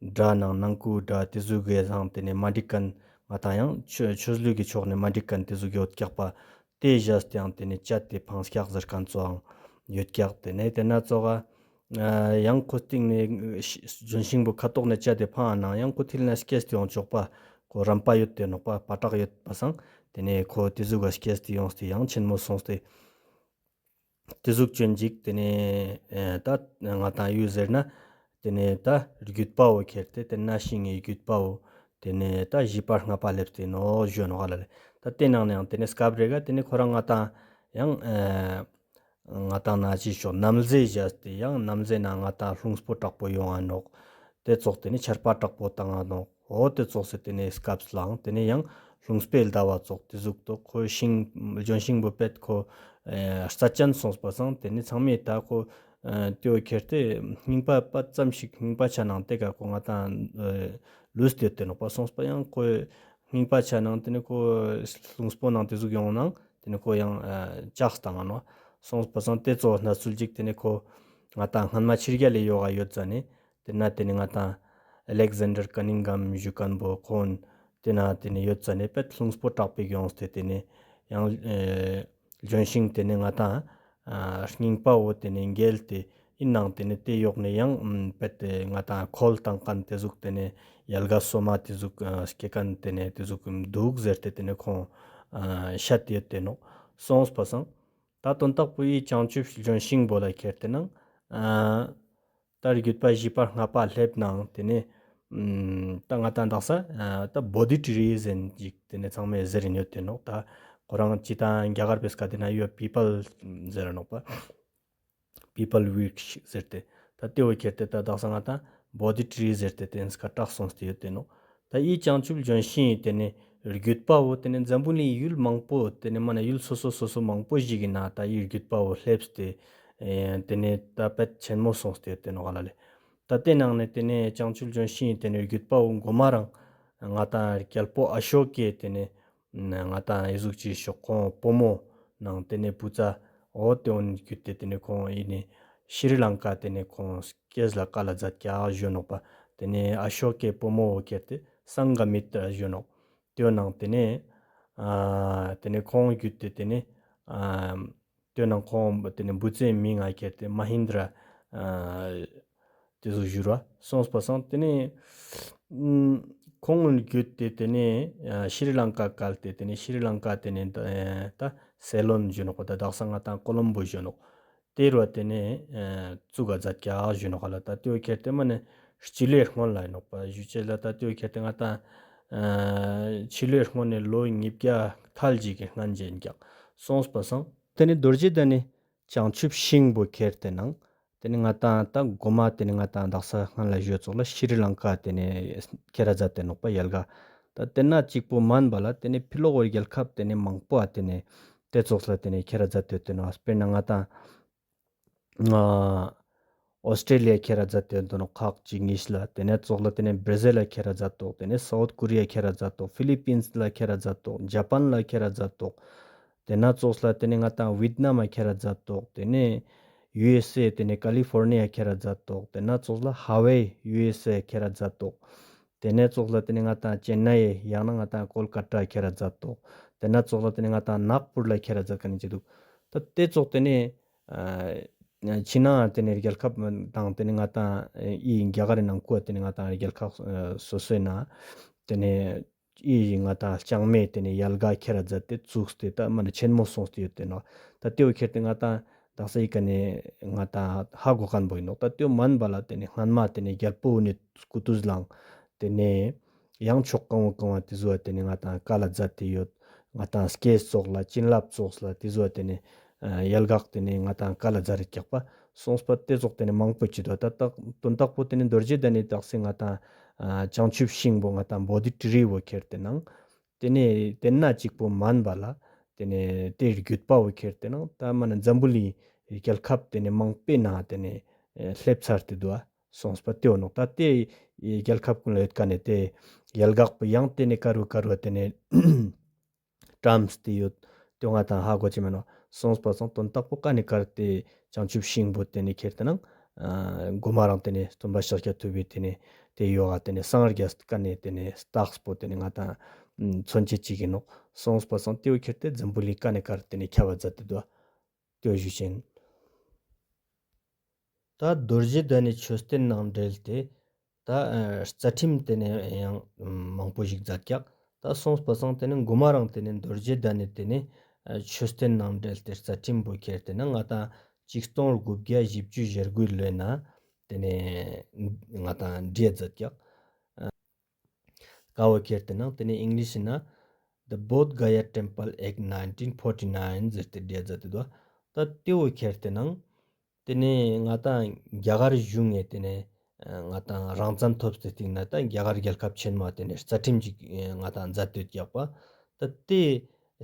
དགྲ་ནང་ནང་ཁུ་དགྲ་ཏེ་ཟུག་གི་སང་ཏེ་ནེ་མ་འགྲིག་ཁན་ང་ཏང་ཡང་ཆོས་ཆོས་ལུགས་ཀྱི་ཕྱོགས་ནེ་མ་འགྲིག་ཁན་ཏེ་ཟུག་ཡོད་ཀྱག་པ། ཏེ་བཞག་སྟེ་ཡང་ཏེ་ནེ་བཅད་དེ་འཕང་ཀྱག་ཟེར་ཁན་ཙོགས་ཡང་ཡོད་ཀྱག་ཏེ་ནེ་ཏེ་ན་ཙོགས་ཡང་ཁོ་སྟིང་ནེ་ལྗོན་ཤིང་བོ་ཁ་ཐོག་ནེ་བཅད་དེ་འཕང་ང་ནང་ཡང་ཁོ་ཐིལ་ནེ་སྐྱེས་ཏེ་ཡོང་ཆོག་པ། ཁོ་རམ་པ་ཡོད་ཏེ་ནོག་པ། པ་ཏྲག་ཡོད་པ་སང་ཏེ་ནེ་ཁོ་ཏེ་ཟུག་ག་སྐྱེས་ཏེ་ཡོངས་ཏེ་ཡང་ཆེན་མོ་སོང་སྟེ་ཏེ་ཟུག་ཅོན་ཅིག་ཏེ་ནེ་ཨེ་ད་ང་ཏང་ཡུལ་ཟེར་ན་ཏེ་ནེ་ད་རྒྱུད་པ་བོ་ཁྱེར་ཏེ་ཏེ་ན་ཤིང་ངི་རྒྱུད་པ་བོ་ཏེ་ནེ་ད་བཞི་པ་ལྔ་པ་སླེབས་ཏེ་ནོ་ཞུ་ནོག་ག་ལ་ལེ། ད་ཏེ་ནང་ནེ་ཡང་ཏེ་ནེ་སྐབས་རེ་ག་ཏེ་ནེ་ཁོ་རང་ང་ཏང་ཡང་ཨེ་ང་ཏང་ན་ཅི་ཤོག་ནམ་ཟླ་བཞག་སྟེ་ཡང་ནམ་ཟླ་ན་ང་ཏང་ལྷུང་སྤོ་དྲག་པོ་ཡོང་ང་ནོག་ཏེ་ཙོགས་ཏེ་ནེ་ཆར་པ་དྲག་པོ་བཏང་ང་ནོག་འོ་ཏེ་ཙོགས་སེ་ཏེ་ནེ་སྐབས་ལའང་ཏེ་ནེ་ཡང་ལྷུང་སྤོའི་ཟླ་བ་ཙོགས་ཏེ་ཟུག་ཏོ་ཁོ་ཤིང་ལྗོན་ཤིང་བོ་པད་ཁོ་ཨེ་རྩ་ཅན་སོང་པ་སང་ཏེ་ནེ་ཚང་མས་ད་ཁོ་ཨེ་ཏེ་བོ་ཁྱེར་ཏེ་རྙིང་པ་པ་ཙམ་ཞིག་རྙིང་པ་ཆ་ནང་ཏེ་ག་ཁོ་ང་ཏང་ཨེ་ལུས་ཏེ་ཡོད་ཏེ་ནོག་པ། སོང་པ་ཡང་ཁོ་རྙིང་པ་ཆ་ནང་ཏེ་ནེ་ཁོ་ལྷུང་སྤོ་ནང་ཏེ་ཟུག་ཡོང་ནང་ཏེ་ནེ་ཁོ་ཡང་ཨེ་ལྕགས་བཏང་ང་ནོག། སོང་པ་སང་ཏེ་ཙོགས་གནས་ཚུལ་ཅིག་ཏེ་ནེ་ཁོ་ང་ཏང་སྔན་མ་ཕྱི་རྒྱལ་ལ་ཡོག་ག་ཡོད་ཙ་ནེ་ཏེ་ན་ཏེ་ནེ་ང་ཏང་ཨ་ལེག་ཟན་ཌར་ཀ་ནིང་གམ་ཞུ་ཁན་བོ་ཁོང་ཏེ་ན་ཏེ་ནེ་ཡོད་ཙ་ནེ་པད་ལྷུང་སྤོ་དྲག་པོ་ཡོངས་ཏེ་ཏེ་ནེ་ཡང་ཨེ་ལྗོན་ཤིང་ཏེ་ནེ་ང་ཏང་ཨ་རྙིང་པ་བོ་ཏེ་ནེ་འགེལ་ཏེ་ཨིན་ནང་ཏེ་ནེ་ཏེ་ཡོག་ནེ་ཡང་ཨམ་པད་ཏེ་ང་ཏང་ཁོལ་བཏང་ཁན་ཏེ་ཟུག་ཏེ་ནེ་ཡལ་ག་སོ་མ་ཏེ་ཟུག་ཨ་སྐྱེ་ཁན་ཏེ་ནེ་ཏེ་ཟུག་འདུག་ཟེར་ཏེ་ཏེ་ནེ་ཁོང་ཨ་བཤད་དེ་ཡོད་ཏེ་ནོག། སོང་པ་སང་ད་དོན་དག་པོ་ཨི་བྱང་ཆུབ་ལྗོན་ཤིང་བོ་ལ་ཁྱེར་ཏེ་ནང་ཨ་ད་རྒྱུད་པ་བཞི་པ་ལྔ་པ་སླེབས་ནང་ཏེ་ནེ་ཨམ་ད་ང་ཏང་དག་ས་ཨ་ད་བོ་དྷི་ཊི་རི་ཟེར་ཅིག་ཏེ་ནེ་ཚང་མས་ཟེར་རིན་ཡོད་ཏེ་ནོག། ད་ཁོ་རང་ཅི་ད་རྒྱ་གར་པའི་སྐད་ཏེ་ན་ཡོད་པི་པལ་ཟེར་ར་ནོག་པ། པི་པལ་བིརྐཤ་ཟེར་ཏེ། ད་ཏེ་བོ་ཁྱེར་ཏེ་ད་དག་ས་ང་ཏང་བོ་དྷི་ཊི་རི་ཟེར་ཏེ་ཏེ་ནེ་སྐད་གྲགས་སོང་སྟེ་ཡོད་ཏེ་ནོག། ད་ཨི་བྱང་ཆུབ་ལྗོན་ཤིང་ཏེ་ནེ་རྒྱུད་པ་བོ་ཏེ་ནེ་འཛམ་བུ་གླིང་ཡུལ་མང་པོ་ཏེ་ནེ་མ་ན་ཡུལ་སོ་སོ་སོ་སོ་མང་པོ་ཞིག་གི་ནང་ད་ཨི་རྒྱུད་པ་བོ་སླེབས་ཏེ་ཨེ་ཏེ་ནེ་ད་པད་ཆེན་མོ་སོང་སྟེ་ཡོད་ཏེ་ནོག་ག་ལ་ལེ། ད་ཏེ་ནང་ནེ་ཏེ་ནེ་བྱང་ཆུབ་ལྗོན་ཤིང་ཏེ་ནེ་རྒྱུད་པ་བོ་གོ་མ་རང་ང་ཏང་རྒྱལ་པོ་ཨ་ཤོ་ཀའི་ཏེ་ནེ་ང་ཏང་ཨི་ཟུག་ཅིག་ཤོག་ཁོང་བུ་མོ་ནང་ཏེ་ནེ་བུ་ཚ་འོ་ཏེ་བོ་གྱུད་དེ་ཏེ་ནེ་ཁོང་ཨི་ནེ་ཤྲི་ལང་ཀ་ཏེ་ནེ་ཁོང་སྐྱེས་ལ་ཀ་ལ་མཛད་ཀྱག་ཞུ་ནོག་པ། ཏེ་ནེ་ཨ་ཤོ་ཀའི་བུ་མོ་བོ་ཁྱེར་ཏེ་སང་ག་མི་ཏྲ་ཞུ་ནོག། ཏེ་བོ་ནང་ཏེ་ནེ་ཨ་ཏེ་ནེ་ཁོང་གྱུད་དེ་ཏེ་ནེ་ཨ་ཏེ་བོ་ནང་ཁོང་ཏེ་ནེ་བུ་ཚའི་མིང་ང་ཁྱེར་ཏེ་མ་ཧིན་དྲ་ཨ་ ཏེ་ཟུག་ཞུ་ར་སོང་པ་སང་ཏེ་ནེ་ཁོང་གུན་གྱུད་ཏེ་ཏེ་ནེ་ཤྲི་ལང་ཀ་ཀལ་ཏེ་ཏེ་ནེ་ཤྲི་ལང་ཀ་ཏེ་ནེ་ད་སེ་ལོན་ཞུ་ནོག་པ། ད་དག་ས་ང་ཏང་ཀོ་ལོམ་བོ་ཞུ་ནོག། ཏེ་རུ་བ་ཏེ་ནེ་ཙུགས་ཀ་ཛད་ཀྱག་ཞུ་ནོག་ལ། ད་ཏེ་བོ་ཁྱེར་ཏེ་མ་ནེ་སྤྱི་ལོའི་སྔོན་ལ་ཨིན་ནོག་པ། ཞུ་ཅེས་ལ་ད་ཏེ་བོ་ཁྱེར་ཏེ་ང་ཏང་སྤྱི་ལོའི་སྔོན་ནེ་ལོ་ཉིས་བརྒྱ་ཐལ་ཅིག་གི་སྔན་ཞིག་ཨིན་ཀྱག་སོང་པ་སང་། ཏེ་ནེ་རྡོ་རྗེ་གདན་ནི་བྱང་ཆུབ་ཤིང་བོ་ཁྱེར་ཏེ་ནང་ཏེ་ནེ་ང་ཏང་ད་གོ་མ་ཏེ་ནེ་ང་ཏང་དག་ས་སྔན་ལ་ཞུས་ཙོགས་ལ་ཤྲི་ལང་ཀ་ཏེ་ནེ་ཁྱེར་ར་ཛད་དེ་ནོག་པ་ཡལ་ག། ད་ཏེ་ན་ཅིག་པོ་མན་པ་ལ་ཏེ་ནེ་ཕི་ལོག་གི་རྒྱལ་ཁབ་ཏེ་ནེ་མང་པོ་ཨ་ཏེ་ནེ་ཏེ་ཙོགས་ལ་ཏེ་ནེ་ཁྱེར་ར་ཛད་དེ་ཡོད་ཏེ་ནོག། དཔེར་ན་ང་ཏང་ཨོས་ཊྲེ་ལི་ཡ་ཁྱེར་ར་ཛད་དེ་ཡོད་ཏེ་ནོག་ཁག་ཅིག་ཉིས་ལ། ཏེ་ནེ་ཙོགས་ལ་ཏེ་ནེ་བྲ་ཟིལ་ལ་ཁྱེར་ར་ཛད་དོག། ཏེ་ནེ་སའུཐ་ཀོ་རི་ཡ་ཁྱེར་ར་ཛད་དོག། ཕི་ལི་པིན་ལ་ཁྱེར་ར་ཛད་དོག། ཇ་པན་ལ་ཁྱེར་ར་ཛད་དོག། ཏེ་ན་ཙོགས་ལ་ཏེ་ནེ་ང་ཏང་ཝིཏ་ནམ་ལ་ཁྱེར་ར་ཛད་དོག། ཏེ་ནེ་ཡུ་ཨེས་ཨེ་ཏེ་ནེ་ཀ་ལི་ཕོར་ནི་ཡ་ཁྱེར་ར་ཛད་དོག། ཏེ་ན་ཙོགས་ལ་ཧ་ཝའི་ཡུ་ཨེས་ཨེ་ཁྱེར་ར་ཛད་དོག། ཏེ་ནེ་ཙོགས་ལ་ཏེ་ནེ་ང་ཏང་ཅེན་ནའི་ཡང་ན་ང་ཏང་ཀོལ་ཀ་ཏ་ཁྱེར་ར་ཛད་དོག། ཏེ་ན་ཙོགས་ལ་ཏེ་ནེ་ང་ཏང་ནག་པུར་ལ་ཁྱེར་ར་ཛད་ཁན་ཅིག་དུག། ད་ཏེ་ཙོགས་ཏེ་ནེ་ཨ་ཕྱི་ནང་ཏེ་ནེ་རྒྱལ་ཁབ་དང་ཏེ་ནེ་ང་ཏང་ཨི་རྒྱ་གར་རི་ནང་ཁུལ་ཏེ་ནེ་ང་ཏང་རྒྱལ་ཁབ་སོ་སོའི་ནང་ཏེ་ནེ་ཨི་ང་ཏང་ལྕང་མའི་ཏེ་ནེ་ཡལ་ག་ཁྱེར་ར་ཛད་དེ་ཙུགས་ཏེ་ད་མ་ནེ་ཆེན་མོ་སོང་སྟེ་ཡོད་ཏེ་ནོག། ད་ཏེ་བོ་ཁྱེར་ཏེ་ང་ཏང་དག་ས་ཨི་ཀ་ནེ་ང་ཏང་ཧ་གོ་ཁན་བོ་ཨིན་ནོག། ད་ཏེ་བོ་མན་པ་ལ་ཏེ་ནེ་སྔན་མ་ཏེ་ནེ་རྒྱལ་པོ་གུན་ནི་སྐུ་དུས་ལའང་ཏེ་ནེ་ཡང་ཕྱོགས་གང་བོ་གང་བོ་ཏེ་ཟུག་ཏེ་ནེ་ང་ཏང་ཀལ་ལ་ཛད་དེ་ཡོད། ང་ཏང་སྐེ་ཙོགས་ལ་ཅིན་ལབ་ཙོགས་ལ་ཏེ་ཟུག་ཏེ་ནེ་ཡལ་ག་ཏེ་ནེ་ང་ཏང་ཀལ་ལ་ཛད་དེ་ཀྱག་པ། སོང་པ་ཏེ་ཙོགས་ཏེ་ནེ་མང་པོ་ཅིག་དུག། ད་ད་དོན་དག་པོ་ཏེ་ནེ་རྡོ་རྗེ་གདན་ནི་དག་ས་ང་ཏང་བྱང་ཆུབ་ཤིང་བོ་ང་ཏང་བོ་དྷི་ཊི་རི་བོ་ཁྱེར་ཏེ་ནང་ཏེ་ནེ་ཏེ་ན་ཅིག་པོ་མན་པ་ལ་ཏེ་ནེ་ཏེ་རྒྱུད་པ་བོ་ཁྱེར་ཏེ་ནང་ད་མ་ནེ་འཛམ་བུ་གླིང་རྒྱལ་ཁབ་ཏེ་ནེ་མང་པོའི་ནང་ཏེ་ནེ་ལེབས་ཚར་ཏེ་དུག་པ། སོང་པ་ཏེ་བོ་ཨིན་ནོག། ད་ཏེ་རྒྱལ་ཁབ་གུན་ལ་ཡོད་ཁན་ནི་ཏེ་ཡལ་ག་པོ་ཡང་ཏེ་ནེ་ཀ་རུ་ཀ་རུ་ཏེ་ནེ་ཀྲམས་ཏེ་ཡོད། ཏེ་ང་ཏང་ཧ་གོ་ཅེས་མེད་ནོག། སོང་པ་སང་དོན་དག་པོ་ཀ་ནེ་ཀར་ཏེ་བྱང་ཆུབ་ཤིང་བོ་ཏེ་ནེ་ཁྱེར་ཏེ་ནང་གོ་མ་རང་ཏེ་ནེ་སྟོན་པ་ཤཱཀྱ་ཐུབ་པའི་ཏེ་ནེ་ཏེ་ཡོག་ག་ཏེ་ནེ་སངས་རྒྱས་ཀ་ནེ་ཏེ་ནེ་རྟགས་པོ་ཏེ་ནེ་ང་ཏང་མཚོན་བྱེད་ཅིག་ཨིན་ནོག། སོང་པ་སང་ཏེ་བོ་ཁྱེར་ཏེ་འཛམ་བུ་གླིང་ཀ་ནེ་ཀར་ཏེ་ནེ་ཁྱབ་པ་ཛད་དེ་དུག། ཏེ་བོ་ཞུ་ཅེས་ཨིན། ད་རྡོ་རྗེ་གདན་ནི་མཆོད་རྟེན་ནང་འབྲེལ་ཏེ་ད་རྩ་ཁྲིམས་ཏེ་ནེ་ཡང་མང་པོ་ཞིག་ཛད་ཀྱག། ད་སོང་པ་སང་ཏེ་ནེ་གོ་མ་རང་ཏེ་ནེ་རྡོ་རྗེ་གདན་ནི་ཏེ་ནེ་མཆོད་རྟེན་ནང་འབྲེལ་ཏེ་རྩ་ཁྲིམས་པོ་ཁྱེར་ཏེ་ནང་ང་ཏང་ཆིག་སྟོང་དགུ་བརྒྱ་བཞི་བཅུ་ཞེ་དགུའི་ལོའི་ནང་ཏེ་ནེ་ང་ཏང་བྲིའ་ཛད་ཀྱག། ཀ་བོ་ཁྱེར་ཏེ་ནང་ཏེ་ནེ་ཨིང་ལིཤ་ནང་The Bodh Gaya Temple Act nineteen forty-nine ཟེར་ཏེ་བྲིའ་ཛད་དེ་དུག། ད་ཏེ་བོ་ཁྱེར་ཏེ་ནང་ཏེ་ནེ་ང་ཏང་རྒྱ་གར་གཞུང་ངི་ཏེ་ནེ་ང་ཏང་རང་བཙན་ཐོབ་སྟེ་སྟིང་ནེ་ད་རྒྱ་གར་རྒྱལ་ཁབ་ཆེན་མོ་ཏེ་ནེ་རྩ་ཁྲིམས་ཅིག་ང་ཏང་ཛད་དེ་ཡོད་ཀྱག་པ། ད་ཏེ་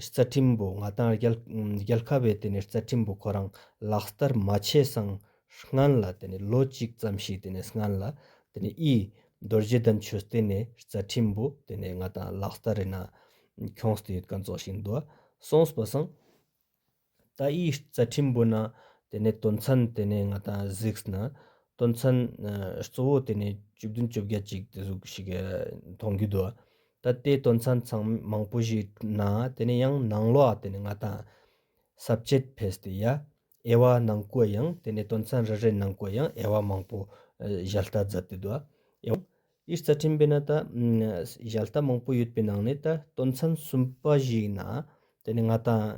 རྩ་ཁྲིམས་པོ་ང་ཏང་རྒྱལ་རྒྱལ་ཁབ་བི་ཏེ་ནེ་རྩ་ཁྲིམས་པོ་ཁོ་རང་ལག་བསྟར་མ་ཆེས་སང་སྔན་ལ་ཏེ་ནེ་ལོ་གཅིག་ཙམ་ཞིག་ཏེ་ནེ་སྔན་ལ་ཏེ་ནེ་ཨི་རྡོ་རྗེ་གདན་མཆོད་རྟེན་ནི་རྩ་ཁྲིམས་པོ་ཏེ་ནེ་ང་ཏང་ལག་བསྟར་རི་ནང་ཁྱོངས་ཏེ་ཡོད་ཁན་ཙོགས་ཤིག་དུག། སོང་པ་སང་ད་ཨི་རྩ་ཁྲིམས་པོ་ནང་ཏེ་ནེ་དོན་ཚན་ཏེ་ནེ་ང་ཏང་གཟིགས་ན་དོན་ཚན་གཙོ་བོ་ཏེ་ནེ་བཅུ་བདུན་བཅོ་བརྒྱད་ཅིག་ཏེ་ཟུག་ཞིག་མཐོང་རྒྱུ་དུག། ད་ཏེ་དོན་ཚན་ཚང་མ་མང་པོ་ཞིག་ནང་ཏེ་ནེ་ཡང་ནང་ལོགས་ཏེ་ནེ་ང་ཏང་ས་བཅད་ཕེས་ཏེ་ཡ་དབྱེ་བ་ནང་ཀོ་ཡང་ཏེ་ནེ་དོན་ཚན་རེ་རེ་ནང་ཀོ་ཡང་དབྱེ་བ་མང་པོ་ཞལ་ལྟ་ཛད་དེ་དུག། ཨི་རྩ་ཁྲིམས་པོའི་ནང་ད་ཞལ་ལྟ་མང་པོ་ཡོད་པའི་ནང་ནེ་ད་དོན་ཚན་གསུམ་པ་ཞིག་ནང་ཏེ་ནེ་ང་ཏང་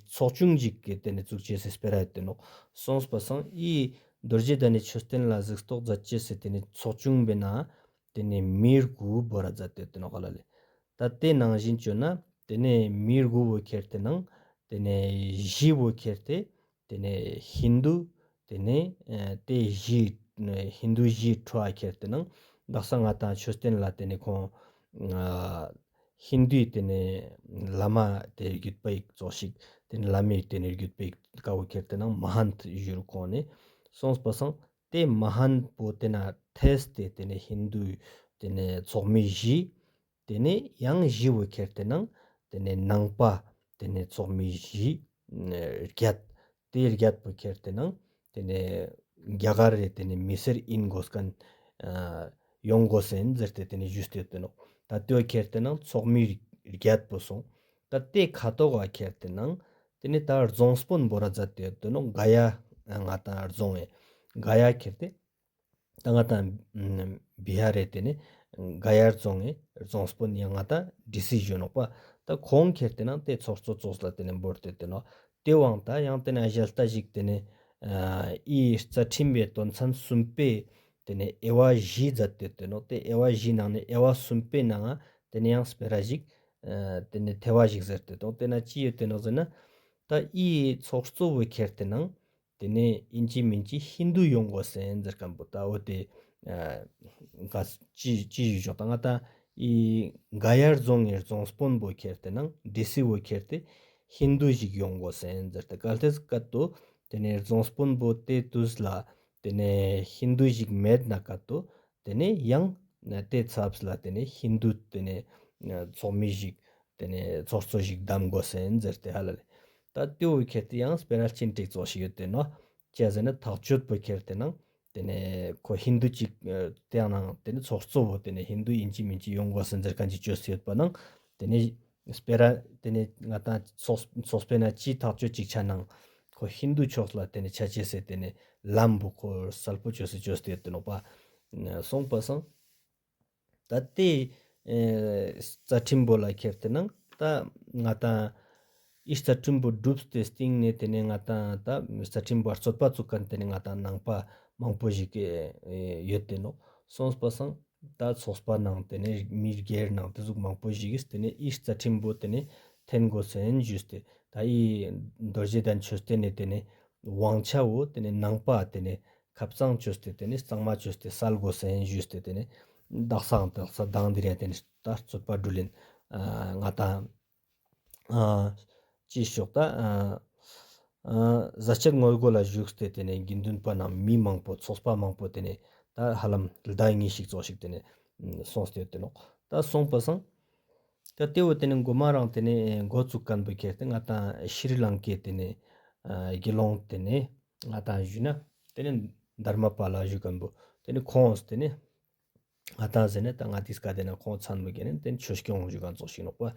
ཚོགས་ཆུང་ཞིག་གི་ཏེ་ནེ་བཙུགས་ཅེས་སི་སྤེ་ར་ཡོད་དེ་ནོག། སོང་པ་སང་ཨི་རྡོ་རྗེ་གདན་ནི་མཆོད་རྟེན་ལ་གཟིགས་རྟོག་ཛད་ཅེས་སི་ཏེ་ནེ་ཚོགས་ཆུང་པོའི་ནང་ཏེ་ནེ་མི་དགུ་བོར་ར་ཛད་དེ་ཡོད་དེ་ནོག་ག་ལ་ལེ། ད་ཏེ་ནང་བཞིན་ཅོ་ན་ཏེ་ནེ་མི་དགུ་བོ་ཁྱེར་ཏེ་ནང་ཏེ་ནེ་བཞི་བོ་ཁྱེར་ཏེ་ཏེ་ནེ་ཧིན་དུ་ཏེ་ནེ་ཨ་ཏེ་བཞི་ཧིན་དུ་བཞི་ཕྲོ་ཨ་ཁྱེར་ཏེ་ནང་དག་ས་ང་ཏང་མཆོད་རྟེན་ལ་ཏེ་ནེ་ཁོང་ཨ་ཧིན་དུའི་ཏེ་ནེ་བླ་མ་ཏེ་བརྒྱུད་པ་ཡིག་ཙོགས་ཤིག་ཏེ་ནེ་བླ་མའི་ཏེ་ནེ་བརྒྱུད་པ་ཡིག་ཀ་བོ་ཁྱེར་ཏེ་ནང་མ་ཧན་ཏ་ཞུ་རུ་ཁོང་ནེ་སོང་པ་སང་ཏེ་མ་ཧན་པོ་ཏེ་ན་ཐེས་ཏེ་ཏེ་ནེ་ཧིན་དུའི་ཏེ་ནེ་ཚོགས་མི་བཞི། ཏེ་ནེ་ཡང་བཞི་བོ་ཁྱེར་ཏེ་ནང་ཏེ་ནེ་ནང་པ་ཏེ་ནེ་ཚོགས་མི་བཞི་བརྒྱད། ཏེ་བརྒྱད་པོ་ཁྱེར་ཏེ་ནང་ཏེ་ནེ་རྒྱ་གར་རི་ཏེ་ནེ་མི་སེར་ཨིན་གོས་ཁན་ཡོང་གོས་ཟེར་ཏེ་ཏེ་ནེ་ཞུས་ཏེ་ཡོད་དེ་ནོག། ད་ཏེ་བོ་ཁྱེར་ཏེ་ནང་ཚོགས་མི་བརྒྱད་པོ་སོང་། ད་ཏེ་ཁ་ཐོག་ག་ཁྱེར་ཏེ་ནང་ཏེ་ནེ་ད་རྫོང་དཔོན་བོར་ར་ཛད་དེ་ཡོད་དེ་ནོག། ག་ཡ་ང་ཏང་རྫོང་ཨེ་ག་ཡ་ཁྱེར་ཏེ་ ད་ང་ཏང་བི་ཧར་རི་ཏེ་ནེ་ག་ཡར་རྫོང་ངི་རྫོང་དཔོན་ཡང་ང་ཏང་ཌི་སི་ཞུ་ནོག་པ། ད་ཁོང་ཁྱེར་ཏེ་ནང་ཏེ་ཚོགས་གཙོ་ཙོགས་ལ་ཏེ་ནེ་བོར་ཏེ་ཏེ་ནོག། ཏེ་བོའང་ད་ཡང་ཏེ་ནེ་ཞལ་ལྟ་ཞིག་ཏེ་ནེ་ཨ་འི་རྩ་ཁྲིམས་པའི་དོན་ཚན་གསུམ་པའི་ཏེ་ནེ་དབྱེ་བ་བཞི་མཛད་དེ་ཏེ་ནོག། ཏེ་དབྱེ་བ་བཞི་ནང་ནེ་དབྱེ་བ་གསུམ་པའི་ནང་ང་ཏེ་ནེ་ཡང་སྤེ་ར་ཞིག་ཨ་ཏེ་ནེ་ཐེ་བ་ཞིག་ཟེར་ཏེ་ཏོག། ཏེ་ན་ཅི་ཡོད་ཏེ་ནོག་ཟེར་ན། ད་འི་ཚོགས་གཙོ་བོ་ཁྱེར་ཏེ་ནང་ཏེ་ནེ་ཨིན་ཅི་མིན་ཅི་ཧིན་དུ་ཡོང་དགོས་ཟེར་ཁན་པོ་ད་འོ་ཏེ་ཨ་ག་ཅི་ཅི་ཞུ་ཆོག། ད་ང་ཏང་འི་ག་ཡར་རྫོང་ངི་རྫོང་དཔོན་པོ་ཁྱེར་ཏེ་ནང་ཌི་སི་བོ་ཁྱེར་ཏེ་ཧིན་དུ་ཞིག་ཡོང་དགོས་ཟེར་ཏེ་གལ་ཏེ་སྐད་དུ་ཏེ་ནེ་རྫོང་དཔོན་པོ་ཏེ་དུས་ལ་ཏེ་ནེ་ཧིན་དུ་ཞིག་མེད་ན་སྐད་དུ་ཏེ་ནེ་ཡང་ཏེ་ཚབས་ལ་ཏེ་ནེ་ཧིན་དུ་ཏེ་ནེ་ཚོགས་མི་ཞིག་ཏེ་ནེ་ཚོགས་གཙོ་ཞིག་གདམ་དགོས་ཟེར་ཏེ་ཧ་ལ་ལེ། ད་ཏེ་བོ་ཁྱེར་ཏེ་ཡང་སྤེ་ར་ཅི་ཏིག་ཙོགས་ཤིག་ཡོད་ཏེ་ནོག། ཅི་ཟེར་ན་ཐག་གཅོད་པོ་ཁྱེར་ཏེ་ནང་ཏེ་ནེ་ཁོ་ཧིན་དུ་ཅིག་ཨ་ཏེ་ནང་ཏེ་ནེ་ཚོགས་གཙོ་བོ་ཏེ་ནེ་ཧིན་དུ་ཨིན་ཅི་མིན་ཅི་ཡོང་དགོས་ཟེར་ཁན་ཅིག་བཅོས་ཏེ་ཡོད་པ་ནང་ཏེ་ནེ་སྤེ་ར་ཏེ་ནེ་ང་ཏང་ཚོགས་ཚོགས་པའི་ནང་ཅི་ཐག་གཅོད་ཅིག་ཆ་ནང་ཁོ་ཧིན་དུ་ཕྱོགས་ལ་ཏེ་ནེ་ཆ་ཅེས་སི་ཏེ་ནེ་ལམ་བོ་ཁོ་གསལ་པོ་བཅོས་ཏེ་བཅོས་ཏེ་ཡོད་ཏེ་ནོག་པ། སོང་པ་སང་ད་ཏེ་ཨེ་རྩ་ཁྲིམས་པོ་ལ་ཁྱེར་ཏེ་ནང་ད་ང་ཏང་འི་རྩ་ཁྲིམས་པོ་གྲུབ་སྟེ་སྟིང་ནེ་ཏེ་ནེ་ང་ཏང་ད་རྩ་ཁྲིམས་པོ་རྩོད་པ་བཙུགས་ཁན་ཏེ་ནེ་ང་ཏང་ནང་པ་མང་པོ་ཞིག་ཨེ་ཡོད་ཏེ་ནོག། སོང་པ་སང་ད་ཚོགས་པ་ནང་ཏེ་ནེ་མི་སྒེར་ནང་ཏེ་ཟུག་མང་པོ་ཞིག་གིས་ཏེ་ནེ་འི་རྩ་ཁྲིམས་པོ་ཏེ་ནེ་འཐེན་དགོས་ཟེར་ཞུས་ཏེ་ད་འི་རྡོ་རྗེ་གདན་མཆོད་རྟེན་ནེ་ཏེ་ནེ་དབང་ཆ་བོ་ཏེ་ནེ་ནང་པ་ཏེ་ནེ་ཁབ་གཙང་བཅོས་ཏེ་ཏེ་ནེ་གཙང་མ་བཅོས་ཏེ་སལ་དགོས་ཟེར་ཞུས་ཏེ་ཏེ་ནེ་དག་ས་དག་ས་དང་དེ་རིང་ཏེ་ནེ་ད་རྩོད་པ་འགྲུལ་ལེན་ཨ་ང་ཏང་ཨ་ཅི་ཞོག་ད་ཨ་ཨ་ཟས་བཅད་ངོ་རྒོལ་ལ་ཞུགས་ཏེ་ཏེ་ནེ་དགེ་འདུན་པ་ནང་མི་མང་པོ་ཚོགས་པ་མང་པོ་ཏེ་ནེ་ད་ཧ་ལམ་ཟླ་གཉིས་ཤིག་ཙོགས་ཤིག་ཏེ་ནེ་སོང་སྟེ་ཡོད་ཏེ་ནོག། ད་སོང་པ་སང་ད་ཏེ་བོ་ཏེ་ནེ་གོ་མ་རང་ཏེ་ནེ་འགོ་བཙུགས་ཁན་པོ་ཁྱེར་ཏེ་ང་ཏང་ཤྲི་ལང་ཀའི་ཏེ་ནེ་ཨ་དགེ་སློང་ཏེ་ནེ་ང་ཏང་ཞུ་ན་ཏེ་ནེ་དྷརྨ་པཱ་ལ་ཞུ་ཁན་པོ་ཏེ་ནེ་ཁོང་ཏེ་ནེ་ང་ཏང་ཟེར་ན་ད་ང་ཏིས་ཀ་ཏེ་ནེ་ཁོང་ཚང་མ་གི་ནེ་ཏེ་ནེ་ཆོས་སྐྱོང་ཞུ་ཁན་ཙོགས་ཤིག་ནོག་པ།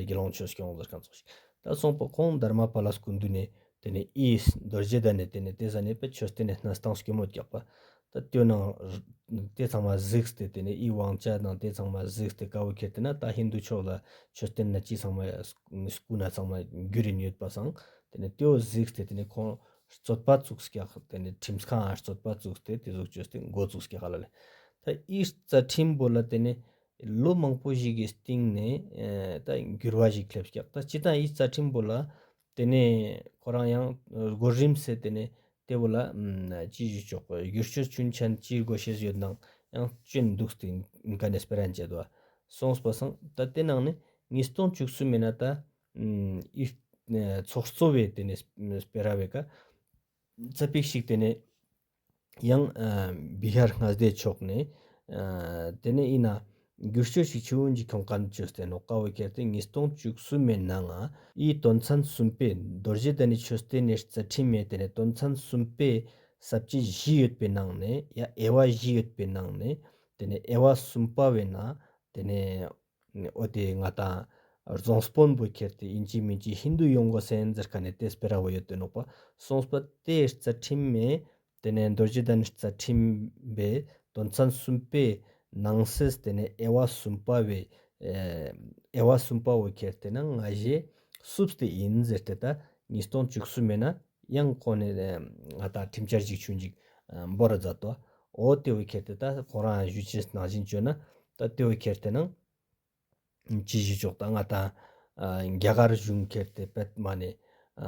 དགེ་སློང་ཆོས་སྐྱོང་ཟེར་ཁན་ཙོགས་ཤིག། ད་སོང་པ་ཁོང་དྷརྨ་པཱ་ལ་སྐུ་མདུན་ནེ་ཏེ་ནེ་འི་རྡོ་རྗེ་གདན་ནེ་ཏེ་ནེ་ཏེ་ཟ་ནེ་པེ་མཆོད་རྟེན་ནེ་གནས་སྟངས་སྐྱོ་མོ་རྒྱག་པ། ད་ཏེ་ནང་ཏེ་ཚང་མ་གཟིགས་ཏེ་ཏེ་ནེ་འི་དབང་ཆ་ནང་ཏེ་ཚང་མ་གཟིགས་ཏེ་ཀ་བོ་ཁྱེར་ཏེ་ན་ད་ཧིན་དུ་ཕྱོགས་ལ་མཆོད་རྟེན་ན་ཅི་ཚང་མ་སྐུ་ན་ཚང་མ་གྱུར་རིན་ཡོད་པ་སང་ཏེ་ནེ་ཏེ་བོ་གཟིགས་ཏེ་ཏེ་ནེ་ཁོང་རྩོད་པ་བཙུགས་ཀྱག། ཏེ་ནེ་ཁྲིམས་ཁང་རྩོད་པ་བཙུགས་ཏེ་ཏེ་ཟུག་བཅོས་ཏེ་འགོ་བཙུགས་ཀྱག་ཧ་ལ་ལེ། ད་འི་རྩ་ཁྲིམས་པོ་ལ་ཏེ་ནེ་ལོ་མང་པོ་ཞིག་གི་སྟིང་ནེ་ཨེ་ད་འགྱུར་བ་ཞིག་སླེབས་ཀྱག། ད་སྤྱིར་བཏང་འི་རྩ་ཁྲིམས་པོ་ལ་ཏེ་ནེ་ཁོ་རང་ཡང་གོ་རིམ་སེ་ཏེ་ནེ་ཏེ་བོ་ལ་ཨམ་ཅི་ཞུ་ཆོག་གི་བསྒྱུར་བཅོས་ཆུང་ཆུང་ཅི་དགོས་ཤེས་ཡོད་ནང་ཡང་ཅོན་དུག་སྟེ་ཨིན་ཀ་ནེ་སྤེ་ར་ཅོ་དུག། སོང་པ་སང་ད་ཏེ་ནང་ནེ་ཉིས་སྟོང་བཅུ་གསུམ་མེ་ན་ད་ཨམ་འི་ཚོགས་གཙོ་བོའི་ཏེ་ནེ་སྤེ་ར་བོའི་ཀ་ཙ་པིག་ཞིག་ཏེ་ནེ་ཡང་ཨ་བི་ཧར་མངའ་སྡེ་ཕྱོགས་ནེ་ཨ་ཏེ་ནེ་ཨིན་ན་བསྒྱུར་བཅོས་ཤིག་ཆུང་ངུན་ཞིག་ཁྱོང་ཁན་བཅོས་ཏེ་ནོག། ཀ་བོ་ཁྱེར་ཏེ་ཉིས་སྟོང་བཅུ་གསུམ་མེ་ནང་ང་འི་དོན་ཚན་གསུམ་པའི་རྡོ་རྗེ་གདན་ནི་མཆོད་རྟེན་ནི་རྩ་ཁྲིམས་མེ་ཏེ་ནེ་དོན་ཚན་གསུམ་པའི་ས་བཅད་བཞི་ཡོད་པའི་ནང་ནེ་ཡ་དབྱེ་བ་བཞི་ཡོད་པའི་ནང་ནེ་ཏེ་ནེ་དབྱེ་བ་གསུམ་པ་བོའི་ནང་ཏེ་ནེ་འོ་ཏེ་ང་ཏང་རྫོང་དཔོན་པོ་ཁྱེར་ཏེ་ཨིན་ཅི་མིན་ཅི་ཧིན་དུ་ཡོང་དགོས་ཟེར་ཁན་ནི་ཏེ་སྤེ་ར་བོ་ཡོད་ཏེ་ནོག་པ། སོང་པ་ཏེ་རྩ་ཁྲིམས་མེ་ཏེ་ནེ་རྡོ་རྗེ་གདན་རྩ་ཁྲིམས་པའི་དོན་ཚན་གསུམ་པའི་ནང་གསེས་ཏེ་ནེ་དབྱེ་བ་གསུམ་པ་བོའི་ཨེ་དབྱེ་བ་གསུམ་པ་བོ་ཁྱེར་ཏེ་ན་ང་ཞེ་བསུབས་ཏེ་ཨིན་ཟེར་ཏེ་ད་ཉིས་སྟོང་བཅུ་གསུམ་མེ་ན་ཡང་ཁོང་ནེ་ང་ཏང་ཁྲིམས་འཆར་ཅིག་ཆུང་ཅིག་བོར་ར་མཛད་དོ། འོ་ཏེ་བོ་ཁྱེར་ཏེ་ད་ཁོང་རང་ཞུ་ཅེས་ནང་བཞིན་བཅོས་ན་ད་ཏེ་བོ་ཁྱེར་ཏེ་ན་ཅི་ཞུ་ཆོག་ད་ང་ཏང་ཨ་རྒྱ་གར་གཞུང་ཁྱེར་ཏེ་པད་མ་ནེ་ཨ་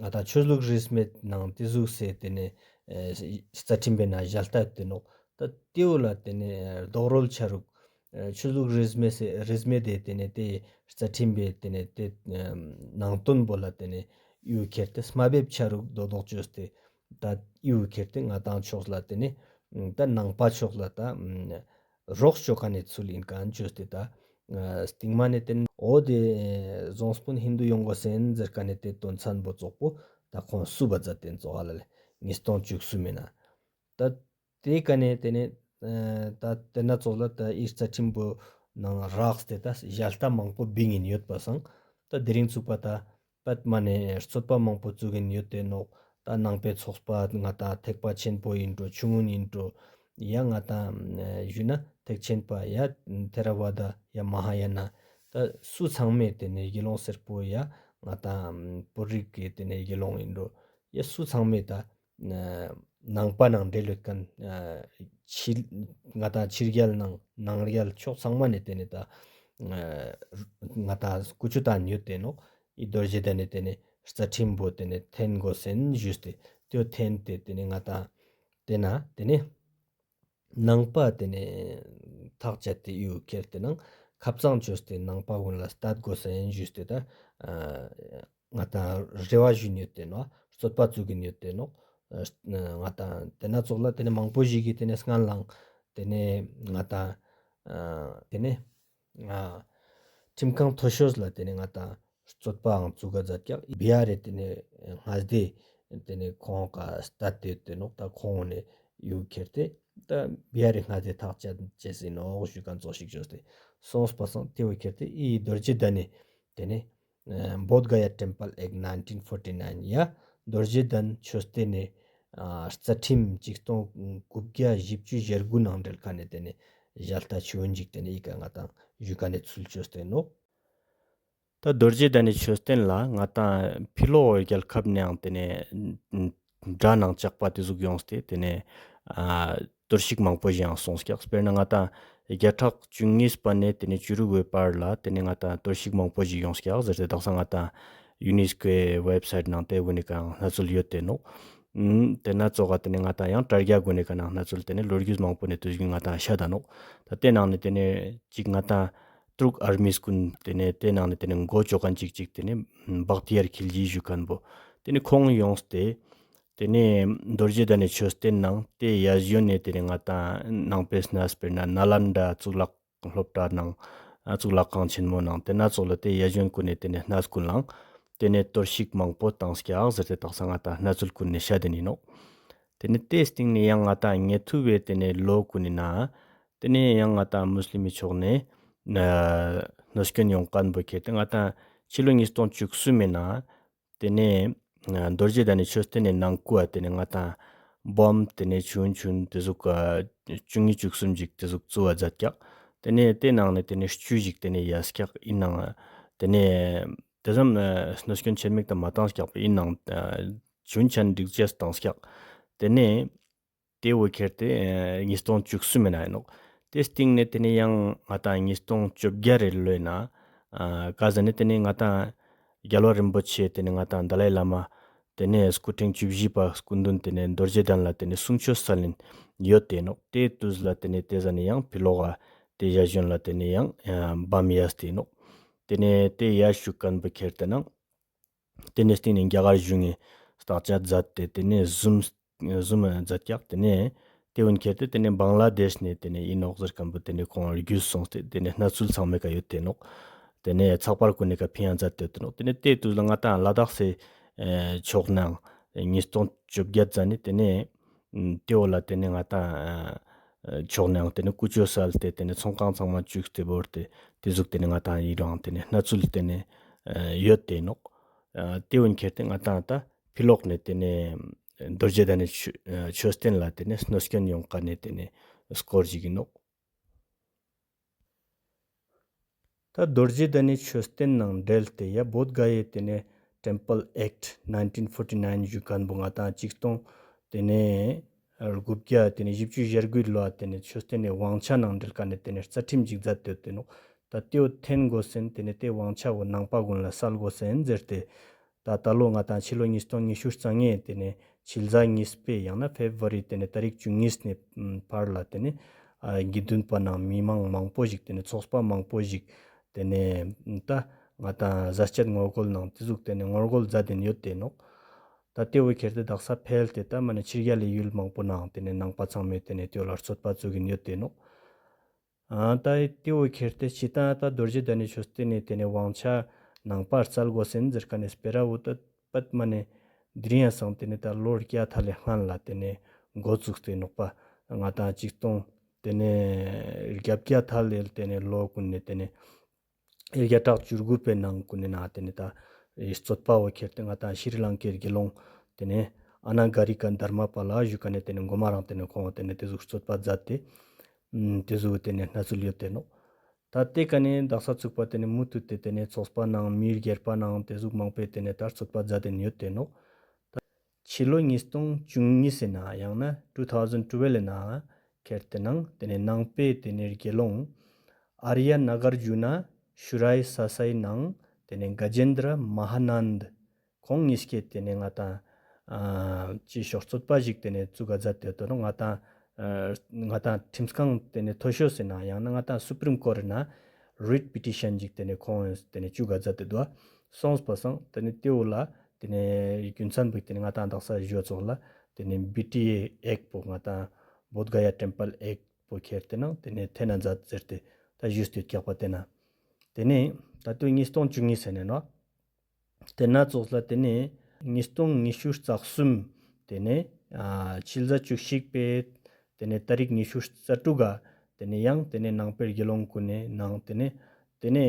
ང་ཏང་ཆོས་ལུགས་རིས་མེད་ནང་ཏེ་ཟུག་སེ་ཏེ་ནེ་ཨེ་རྩ་ཁྲིམས་པའི་ནང་ཞལ་ལྟ་ཡོད་ཏེ་ནོག། ད་ཏེ་བོ་ལ་ཏེ་ནེ་རྡོག་རོལ་ཆ་རུག་ཨེ་ཆོས་ལུགས་རིས་མེད་སེ་རིས་མེད་དེ་ཏེ་ནེ་ཏེ་རྩ་ཁྲིམས་པའི་ཏེ་ནེ་ཏེ་ཨ་ནང་དོན་པོ་ལ་ཏེ་ནེ་ཡུ་ཁྱེར་ཏེ་སྨ་འབེབས་ཆ་རུག་རྡོག་རྡོག་བཅོས་ཏེ་ད་ཡུ་ཁྱེར་ཏེ་ང་ཏང་ཕྱོགས་ལ་ཏེ་ནེ་ད་ནང་པ་ཕྱོགས་ལ་ད་རོགས་ཅོ་ཁན་ནི་ཚུལ་ཨིན་ཀ་བཅོས་ཏེ་ད་སྟིང་མ་ནེ་ཏེ་ནེ་འོ་ཏེ་རྫོང་དཔོན་ཧིན་དུ་ཡོང་དགོས་ཟེར་ཁན་ནི་ཏེ་དོན་ཚན་པོ་ཙོགས་པོ་ད་ཁོང་བསུབས་པ་མཛད་དེ་ཙོགས་ཧ་ལ་ལེ་ཉིས་སྟོང་བཅུ་གསུམ་མེ་ན། ད་ཏེ་ཀ་ནེ་ཏེ་ནེ་ད་ཏེ་ན་ཙོགས་ལ་ད་འི་རྩ་ཁྲིམས་པོ་ནང་རགས་ཏེ་ད་ཞལ་ལྟ་མང་པོ་བིང་ཨིན་ཡོད་པ་སང་ད་དེ་རིང་ཚུགས་པ་ད་པད་མ་ནེ་རྩོད་པ་མང་པོ་བཙུགས་ཨིན་ཡོད་ཏེ་ནོག། ད་ནང་པའི་ཚོགས་པ་ང་ཏང་ཐེག་པ་ཆེན་པོ་ཨིན་འགྲོ་ཆུང་ངུན་ཨིན་འགྲོ་ཡ་ང་ཏང་ཞུ་ན་ཐེག་ཆེན་པ་ཡ་ཐེ་ར་ཝ་ད་ཡ་མ་ཧཱ་ཡ་ན་ད་སུ་ཚང་མའི་ཏེ་ནེ་དགེ་སློང་སེར་པོ་ཡ་ང་ཏང་བོད་རིགས་ཀྱི་ཏེ་ནེ་དགེ་སློང་ཨིན་འགྲོ་ཡ་སུ་ཚང་མའི་ད་ནང་པ་ནང་འབྲེལ་ཡོད་ཁན་ཕྱི་ང་ཏང་ཕྱི་རྒྱལ་ནང་ནང་རྒྱལ་ཕྱོགས་ཚང་མ་ནེ་ཏེ་ནེ་ད་ང་ཏང་ཀུ་ཅོ་ཏང་ཡོད་ཏེ་ནོག། འི་རྡོ་རྗེ་གདན་ནི་ཏེ་ནེ་རྩ་ཁྲིམས་པོ་ཏེ་ནེ་ཐེན་གོས་ཟེན་ཞུས་ཏེ་ཏེའོ་ཐེན་ཏེ་ཏེ་ནེ་ང་ཏང་ཏེ་ན་ཏེ་ནེ་ནང་པ་ཏེ་ནེ་ཐག་བཅད་དེ་ཡུལ་ཁྱེར་ཏེ་ནང་ཁབ་གཙང་བཅོས་ཏེ་ནང་པ་ཀུན་ལ་སྟད་གོས་ཟེན་ཞུས་ཏེ་ད་ང་ཏང་རེ་བ་ཞུ་ཡོད་ཏེ་ནོག། རྩོད་པ་བཙུགས་ཀྱིན་ཡོད་ཏེ་ནོག། ང་ཏང་ཏེ་ན་ཙོགས་ལ་ཏེ་ནེ་མང་པོ་ཞིག་གི་ཏེ་ནེ་སྔན་ལའང་ཏེ་ནེ་ང་ཏང་ཏེ་ནེ་ཁྲིམས་ཁང་མཐོ་ཤོས་ལ་ཏེ་ནེ་ང་ཏང་རྩོད་པའང་བཙུགས་ག་མཛད་ཀྱག། བི་ཧར་རི་ཏེ་ནེ་མངའ་སྡེ་ཏེ་ནེ་ཁོང་ཀ་སྟད་དེ་ཡོད་ཏེ་ནོག། ད་ཁོང་ནེ་ཡུལ་ཁྱེར་ཏེ་ད་བི་ཧར་རི་མངའ་སྡེ་ཐག་བཅད་ཅེས་ཨིན་ནོག་ཞུ་ཁན་ཙོགས་ཤིག་བྱོས་ཏེ་སོང་པ་སང་ཏེ་བོ་ཁྱེར་ཏེ་འི་རྡོ་རྗེ་གདན་ནི་ཏེ་ནེ་Bodh Gaya Temple Act nineteen forty nine ཡ་རྡོ་རྗེ་གདན་ཆོས་ལྡན་ནི་རྩ་ཁྲིམས་ཆིག་སྟོང་དགུ་བརྒྱ་བཞི་བཅུ་ཞེ་དགུ་ནང་འབྲེལ་ཁན་ནི་ཏེ་ནེ་ཞལ་ལྟ་ཆུ་བོ་འཇིག་ཏེ་ནེ་འི་ཀ་ང་ཏང་ཞུ་ཁན་ནི་ཚུལ་ཆོས་ལྡན་ནོག། ད་རྡོ་རྗེ་གདན་ནི་ཆོས་ལྡན་ལ་ང་ཏང་ཕི་ལོག་རྒྱལ་ཁབ་ནེའང་ཏེ་ནེ་དགྲ་ནང་ཆགས་པ་ཏེ་ཟུག་ཡོངས་ཏེ་ཏེ་ནེ་གཏོར་བཤིག་མང་པོ་ཞིག་ཡང་སོང་ཀྱག། སྤེར་ན་ང་ཏང་བརྒྱ་ཕྲག་བཅུ་གཉིས་པ་ནེ་ཏེ་ནེ་བཅུ་དྲུག་པའི་བར་ལ་ཏེ་ནེ་ང་ཏང་གཏོར་བཤིག་མང་པོ་ཞིག་ཡོངས་ཀྱག་ཟེར་ཏེ་དག་ས་ང་ཏང་ཡུ་ནེས་ཀོའི་ཝེབ་སའིཊ་ནང་ཏེ་གུན་ནི་ཀའང་གནས་ཚུལ་ཡོད་ཏེ་ནོག། ཏེ་ན་ཙོགས་ཀ་ཏེ་ནེ་ང་ཏང་ཡང་དྲ་རྒྱ་གུན་ནི་ཀ་ནང་གནས་ཚུལ་ཏེ་ནེ་ལོ་རྒྱུས་མང་པོ་ནེ་ཏེ་ཟུག་ང་ཏང་ཤད་ད་ནོག། ད་ཏེ་ནང་ནེ་ཏེ་ནེ་ཅིག་ང་ཏང་ཏུརྐ་ཨར་མིས་གུན་ཏེ་ནེ་ཏེ་ནང་ནེ་ཏེ་ནེ་མགོ་ཅོ་ཁན་ཅིག་ཅིག་ཏེ་ནེ་བག་ཏི་ཡར་ཁིལ་ཇི་ཞུ་ཁན་བོ་ཏེ་ནེ་ཁོང་ཡོངས་ཏེ་ཏེ་ནེ་རྡོ་རྗེ་གདན་ནི་ཆོས་ལྡན་ནང་ཏེ་ཡ་ཞུ་ནེ་ཏེ་ནེ་ང་ཏང་ནང་པའི་གནས་སྤེར་ན་ནཱ་ལནྡ་གཙུག་ལག་སློབ་གྲྭ་ནང་གཙུག་ལག་ཁང་ཆེན་མོ་ནང་ཏེ་ན་ཙོགས་ལ་ཏེ་ཡ་ཞུ་གུན་ནི་ཏེ་ནེ་གནས་གུན་ལའང་ཏེ་ནེ་གཏོར་བཤིག་མང་པོ་བཏང་ཀྱག་ཟེར་ཏེ་དག་ས་ང་ཏང་གནས་ཚུལ་གུན་ནི་ཤད་དེ་ཨིན་ནོག། ཏེ་ནེ་ཏེའི་སྟིང་ནེ་ཡང་ང་ཏང་ཉེ་ཐུ་བའི་ཏེ་ནེ་ལོ་གུན་ནི་ནང་ཏེ་ནེ་ཡང་ང་ཏང་མུས་ལིམ་མི་ཕྱོགས་ནེ་གནོད་སྐྱོན་ཡོང་ཁན་བོ་ཁྱེར་ཏེ་ང་ཏང་ཕྱི་ལོ་ཉིས་སྟོང་བཅུ་གསུམ་མི་ནང་ཏེ་ནེ་རྡོ་རྗེ་གདན་ནི་ཆོས་ལྡན་ནི་ནང་ཁུལ་ལ་ཏེ་ནེ་ང་ཏང་བོམ་ཏེ་ནེ་ཆུན་ཆུན་ཏེ་ཟུག་བཅུ་གཉིས་བཅུ་གསུམ་ཞིག་ཏེ་ཟུག་བཙུགས་པ་མཛད་ཀྱག། ཏེ་ནེ་ཏེ་ནང་ནེ་ཏེ་ནེ་བཅུ་ཞིག་ཏེ་ནེ་ཡས་ཀྱག། ཨིན་ནའང་ཏེ་ནེ་ཏེ་ཙམ་གནོད་སྐྱོན་ཆེན་མོ་ཞིག་ད་མ་བཏང་ཀྱག་པ། ཨིན་ནའང་ཆུན་ཆུན་འགྲིག་ཅེས་བཏང་ཀྱག། ཏེ་ནེ་ཏེ་བོ་ཁྱེར་ཏེ་ཉིས་སྟོང་བཅུ་གསུམ་མི་ནང་ཨིན་ནོག། ཏེའི་སྟིང་ནེ་ཏེ་ནེ་ཡང་ང་ཏང་ཉིས་སྟོང་བཅོ་བརྒྱད་རེ་ལོའི་ནང་ཀ་ཟ་ནེ་ཏེ་ནེ་ང་ཏང་རྒྱལ་བ་རིན་པོ་ཆེ་ཏེ་ནེ་ང་ཏང་དཱ་ལའི་བླ་མ་ཏེ་ནེ་སྐུ་ཕྲེང་བཅུ་བཞི་པ་སྐུ་མདུན་ཏེ་ནེ་རྡོ་རྗེ་གདན་ལ་ཏེ་ནེ་གསུང་ཆོས་སལ་ལིན་ཡོད་ཏེ་ཨིན་ནོག། ཏེ་ཏུས་ལ་ཏེ་ནེ་ཏེ་ཟ་ནེ་ཡང་ཕི་ལོག་ག་ཏེ་ཡ་ཞུ་ལ་ཏེ་ནེ་ཡང་བམ་ཡས་ཏེ་ཨིན་ནོག། ཏེ་ནེ་ཏེ་ཡ་ཞུ་ཁན་བོ་ཁྱེར་ཏེ་ནང་ཏེ་ནེ་སྟིང་ནེ་རྒྱ་གར་གཞུང་ངི་བརྟག་དཔྱད་མཛད་དེ་ཏེ་ནེ་ཟུམ་ཟུམ་མཛད་ཀྱག། ཏེ་ནེ་ཏེ་བོ་ཁྱེར་ཏེ་ཏེ་ནེ་བང་ལ་དེཤ་ནེ་ཏེ་ནེ་ཨིན་ནོག་ཟེར་ཁན་བོ་ཏེ་ནེ་ཁོང་རྒྱུས་སོང་སྟེ་ཏེ་ནེ་གནས་ཚུལ་ཚང་མའི་ཀ་ཡོད་ཏེ་ཨིན་ནོག། ཏེ་ནེ་ཚགས་པར་གུན་ནི་ཀ་ཕིང་ཡང་མཛད་དེ་ཡོད་ཏེ་ཨིན་ནོག། ཏེ་ནེ་ཏེ་ཏུས་ལ་ང་ཏང་ལ་དྭགས་སི་ཕྱོགས་ནང་ཉིས་སྟོང་བཅོ་བརྒྱད་ཟ་ནེ་ཏེ་ནེ་ཏེ་བོ་ལ་ཏེ་ནེ་ང་ཏང་ཕྱོགས་ནང་ཏེ་ནེ་ཀུ་ཅོ་སལ་ཏེ་ཏེ་ནེ་ཚོང་ཁང་ཚང་མ་བཅུག་སྟེ་བོར་ཏེ་ཏེ་ཟུག་ཏེ་ནེ་ང་ཏང་ཨིན་རུང་ཏེ་ནེ་གནས་ཚུལ་ཏེ་ནེ་ཡོད་ཏེ་ཨིན་ནོག། ཏེ་བོ་ཁྱེར་ཏེ་ང་ཏང་ད་ཕི་ལོག་ནེ་ཏེ་ནེ་རྡོ་རྗེ་གདན་ནི་ཆོས་ལྡན་ལ་ཏེ་ནེ་གནོད་སྐྱོན་ཡོང་ཁན་ནི་ཏེ་ནེ་སྐོར་ཞིག་ཨིན་ནོག། ད་རྡོ་རྗེ་གདན་ནི་ཆོས་ལྡན་ནང་འབྲེལ་ཏེ་ཡ་བོད་ག་ཡེ་ཏེ་ནེ་Temple Act nineteen forty nine ཞུ་ཁན་བོ་ང་ཏང་ཆིག་སྟོང་ཏེ་ནེ་དགུ་བརྒྱ་ཏེ་ནེ་བཞི་བཅུ་ཞེ་དགུའི་ལོ་ཏེ་ནེ་ཆོས་ལྡན་ནི་དབང་ཆ་ནང་འབྲེལ་ཁན་ནི་ཏེ་ནེ་རྩ་ཁྲིམས་ཅིག་མཛད་དེ་ཡོད་ཏེ་ཨིན་ནོག། ད་ཏེ་བོ་ཐེན་གོས་ཟེན་ཏེ་ནེ་ཏེ་དབང་ཆ་བོ་ནང་པ་གུན་ལ་སལ་གོས་ཟེན་ཟེར་ཏེ། ད་ད་ལོ་ང་ཏང་ཕྱི་ལོ་ཉིས་སྟོང་ཉི་ཤུ་རྩ་ལྔའི་ཏེ་ནེ་ཕྱི་ཟླ་གཉིས་པའི་ཡང་ན་ཕེབ་རུ་ཝ་རི་ཏེ་ནེ་ཏ་རིག་བཅུ་གཉིས་ནེ་ཕར་ལ་ཏེ་ནེ་དགེ་འདུན་པ་ནང་མི་མང་མང་པོ་ཞིག་ཏེ་ནེ་ཚོགས་པ་མང་པོ་ཞིག་ཏེ་ནེ་ད་ང་ཏང་ཟས་བཅད་ངོ་རྒོལ་ནང་ཏེ་ཟུག་ཏེ་ནེ་ངོ་རྒོལ་མཛད་དེ་ཡོད་ཏེ་ཨིན་ནོག། ད་ཏེ་བོ་ཁྱེར་ཏེ་དག་ས་འཕེལ་ཏེ་ད་མ་ནེ་ཕྱི་རྒྱལ་ལི་ཡུལ་མང་པོ་ནང་ཏེ་ནེ་ནང་པ་ཚང་མས་ཏེ་ནེ་ཏེ་བོ་ལ་རྩོད་པ་བཙུགས་ཀྱིན་ཡོད་ཏེ་ཨིན་ནོག། ཨ་ད་ཏེ་བོ་ཁྱེར་ཏེ་ཅི་ད་ད་རྡོ་རྗེ་གདན་ནི་ཆོས་ལྡན་ནི་ཏེ་ནེ་དབང་ཆ་ནང་པ་སལ་གོས་ཟེན་ཟེར་ཁན་ནི་སྤེ་ར་བོ་ད་པད་མ་ནེ་དེ་རིང་ཡང་སང་ཏེ་ནེ་ད་ལོ་བརྒྱ་ཐ་ལེ་སྔན་ལ་ཏེ་ནེ་འགོ་བཙུགས་ཏེ་ཨིན་ནོག་པ། ང་ཏང་ཆིག་སྟོང་ཏེ་ནེ་བརྒྱད་བརྒྱ་ཐ་ལེ་ཏེ་ནེ་ལོ་གུན་ནེ་ཏེ་ནེ་བརྒྱ་ཕྲག་བཅུ་དགུ་པའི་ནང་གུན་ནེ་ན་ཏེ་ནེ་ད་རྩོད་པ་བོ་ཁྱེར་ཏེ་ང་ཏང་ཤྲི་ལང་ཀའི་དགེ་སློང་ཏེ་ནེ་ ཨ་ན་ག་རི་ཀ་དྷར་མ་པཱ་ལ་ཞུ་ཁན་ནི་ཏེ་ནེ་གོ་མ་རང་ཏེ་ནེ་ཁོང་ཏེ་ནེ་ཏེ་ཟུག་རྩོད་པ་མཛད་དེ་ཨམ་ཏེ་ཟུག་ཏེ་ནེ་གནས་ཚུལ་ཡོད་ཏེ་ནོག། ད་ཏེ་ཀ་ནེ་དག་ས་ཚུག་པ་ཏེ་ནེ་མུ་མཐུད་དེ་ཏེ་ནེ་ཚོགས་པ་ནང་མི་སྒེར་པ་ནང་ཏེ་ཟུག་མང་པོའི་ཏེ་ནེ་ད་རྩོད་པ་མཛད་དེ་ཡོད་ཏེ་ནོག། ད་ཕྱི་ལོ་ཉིས་སྟོང་བཅུ་གཉིས་སི་ནང་ཡང་ན་two thousand twelve ནང་ཁྱེར་ཏེ་ནང་ཏེ་ནེ་ནང་པའི་ཏེ་ནེ་དགེ་སློང་ཨརྱ་ནཱ་གར་ཇུ་ན་ཤུ་རའི་ས་སའི་ནང་ཏེ་ནེ་ག་ཇེན་དྲ་མ་ཧཱ་ནཱནྡ་ཁོང་ཉིས་ཀས་ཏེ་ནེ་ང་ཏང་ཨ་ཅི་ཤོག་རྩོད་པ་ཞིག་ཏེ་ནེ་བཙུགས་ཀ་མཛད་དེ་ཡོད་ཏེ་ནོག། ང་ཏང་ཨ་ང་ཏང་ཁྲིམས་ཁང་ཏེ་ནེ་མཐོ་ཤོས་སི་ནང་ཡང་ན་ང་ཏང་སུ་པྲིམ་ཀོར་ནང་རིཊ་པི་ཊི་ཤན་ཞིག་ཏེ་ནེ་ཁོང་ཏེ་ནེ་བཙུགས་ཀ་མཛད་དེ་དུག། སོང་པ་སང་ཏེ་ནེ་ཏེ་བོ་ལ་ཏེ་ནེ་རྒྱུ་མཚན་པོ་ཏེ་ནེ་ང་ཏང་དག་ས་ཞུ་བ་ཙོགས་ལ་ཏེ་ནེ་བི་ཊི་ཨེ་ཨེཀྚ་པོ་ང་ཏང་བོདྷ་ག་ཡ་ཊེམ་པལ་ཨེཀྚ་པོ་ཁྱེར་ཏེ་ནང་ཏེ་ནེ་ཐེ་ན་མཛད་ཟེར་ཏེ་ད་ཞུས་ཏེ་ཡོད་ཀྱག་པ། ཏེ་ན་ཏེ་ནེ་ད་ལྟོ་ཉིས་སྟོང་བཅུ་གཉིས་ཟེར་ནེ་ནོག། ཏེ་ན་ཙོགས་ལ་ཏེ་ནེ་ཉིས་སྟོང་ཉི་ཤུ་རྩ་གསུམ་ཏེ་ནེ་ཨ་ཕྱི་ཟླ་བཅུ་གཅིག་པའི་ཏེ་ནེ་ཏ་རིག་ཉི་ཤུ་རྩ་དྲུག་ག་ཏེ་ནེ་ཡང་ཏེ་ནེ་ནང་པའི་དགེ་སློང་གུན་ནི་ནང་ཏེ་ནེ་ཏེ་ནེ་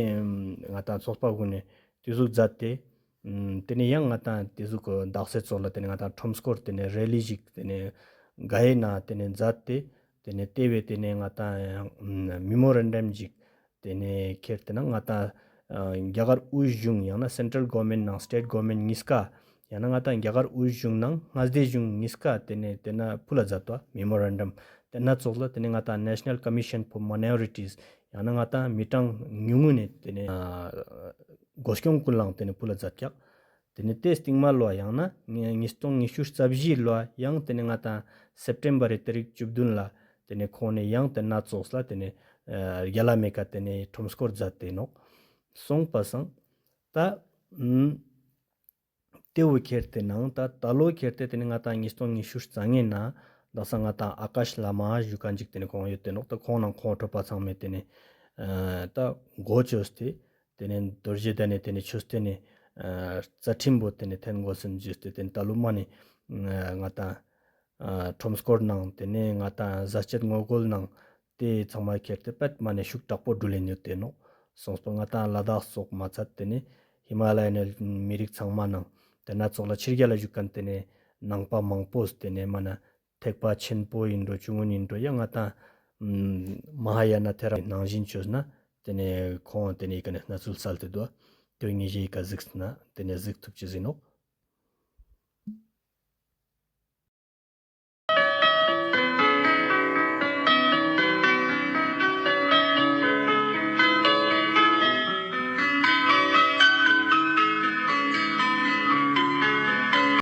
ང་ཏང་ཚོགས་པ་གུན་ནི་ཏེ་ཟུག་མཛད་དེ་ཨམ་ཏེ་ནེ་ཡང་ང་ཏང་ཏེ་ཟུག་གི་དག་ས་ཙོགས་ལ་ཏེ་ནེ་ང་ཏང་ཁྲོམ་སྐོར་ཏེ་ནེ་རེ་ལི་ཞིག་ཏེ་ནེ་ག་ཡེ་ན་ཏེ་ནེ་མཛད་དེ་ཏེ་ནེ་ཏེ་བོའི་ཏེ་ནེ་ང་ཏང་ཡང་མེ་མོ་རན་ཌམ་ཞིག་ཏེ་ནེ་ཁྱེར་ཏེ་ནང་ང་ཏང་ཨ་རྒྱ་གར་དབུས་གཞུང་ཡང་ན་སེན་ཊྲལ་གོ་ཝར་མེནཊ་ནང་སི་ཊེཊ་གོ་ཝར་མེནཊ་ཉིས་ཀ་ཡང་ན་ང་ཏང་རྒྱ་གར་དབུས་གཞུང་ནང་མངའ་སྡེ་གཞུང་ཉིས་ཀ་ཏེ་ནེ་ཏེ་ན་ཕུལ་ལ་མཛད་དོ་མེ་མོ་རན་ཌམ། ཏེ་ན་ཙོགས་ལ་ཏེ་ནེ་ང་ཏང་National Commission for Minorities ཡང་ན་ང་ཏང་མི་གྲངས་ཉུང་ངུ་ནི་ཏེ་ནེ་ཨ་འགོ་སྐྱོང་གུན་ལའང་ཏེ་ནེ་ཕུལ་ལ་མཛད་ཀྱག། ཏེ་ནེ་ཏེ་སྟིང་མ་ལོ་ཡང་ན་ཉིས་སྟོང་ཉི་ཤུ་རྩ་བཞི་ལོ་ཡང་ཏེ་ནེ་ང་ཏང་སེབ་ཊེམ་བར་རི་ཏ་རིག་བཅུ་བདུན་ལ་ཏེ་ནེ་ཁོང་ནེ་ཡང་ཏེ་ན་ཙོགས་ལ་ཏེ་ནེ་ཨ་རྒྱ་ལ་མེ་ཀ་ཏེ་ནེ་ཁྲོམ་སྐོར་མཛད་དེ་ནོག། སོང་པ་སང་ད་ཨམ་ཏེ་བོ་ཁྱེར་ཏེ་ནང་ད་ད་ལོ་ཁྱེར་ཏེ་ཏེ་ནེ་ང་ཏང་ཉིས་སྟོང་ཉི་ཤུ་རྩ་ལྔའི་ནང་དག་ས་ང་ཏང་ཨ་ཀཱཤ་བླ་མ་ཞུ་ཁན་ཅིག་ཏེ་ནེ་ཁོང་ཡོད་དེ་ནོག། ད་ཁོང་ནང་ཁོང་ཁྲོ་པ་ཚང་མས་ཏེ་ནེ་ཨ་ད་འགོ་བཅོས་ཏེ་ཏེ་ནེ་རྡོ་རྗེ་གདན་ནེ་ཏེ་ནེ་ཆོས་སྟོན་ནེ་ཨ་རྩ་ཁྲིམས་པོ་ཏེ་ནེ་འཐེན་དགོས་སེམས་ཞུས་ཏེ་ཏེ་ནེ་ད་ལོ་མ་ནེ་ཨ་ང་ཏང་ཨ་ཁྲོམ་སྐོར་ནང་ཏེ་ནེ་ང་ཏང་ཟས་བཅད་ངོ་རྒོལ་ནང་ཏེ་ཚང་མ་ཁྱེར་ཏེ་པད་མ་ནེ་ཤུགས་དྲག་པོ་འགྲུལ་ལེན་ཡོད་དེ་ནོག། སོང་པ་ང་ཏང་ལ་དྭགས་སོགས་མ་ཚད་ཏེ་ནེ་ཧི་མ་ལ་ཡའི་མི་རིགས་ཚང་མ་ནང་ཏེ་ན་ཙོགས་ལ་ཕྱི་རྒྱལ་ལ་བཞུགས་ཁན་ཏེ་ནེ་ནང་པ་མང་པོས་ཏེ་ནེ་མ་ན་ཐེག་པ་ཆེན་པོ་ཨིན་འགྲོ་ཆུང་ངུན་ཨིན་འགྲོ་ཡང་ང་ཏང་ཨམ་མ་ཧཱ་ཡ་ན་ཐེ་ར་ནང་བཞིན་བཅོས་ན་ཏེ་ནེ་ཁོང་ཏེ་ནེ་ཀ་ནེ་གནས་ཚུལ་སལ་ཏེ་དུག། ཏེ་ཉེ་ཞའི་ཀ་གཟིགས་ན་ཏེ་ནེ་གཟིགས་ཐུབ་ཅེས་ཨིན་ནོག།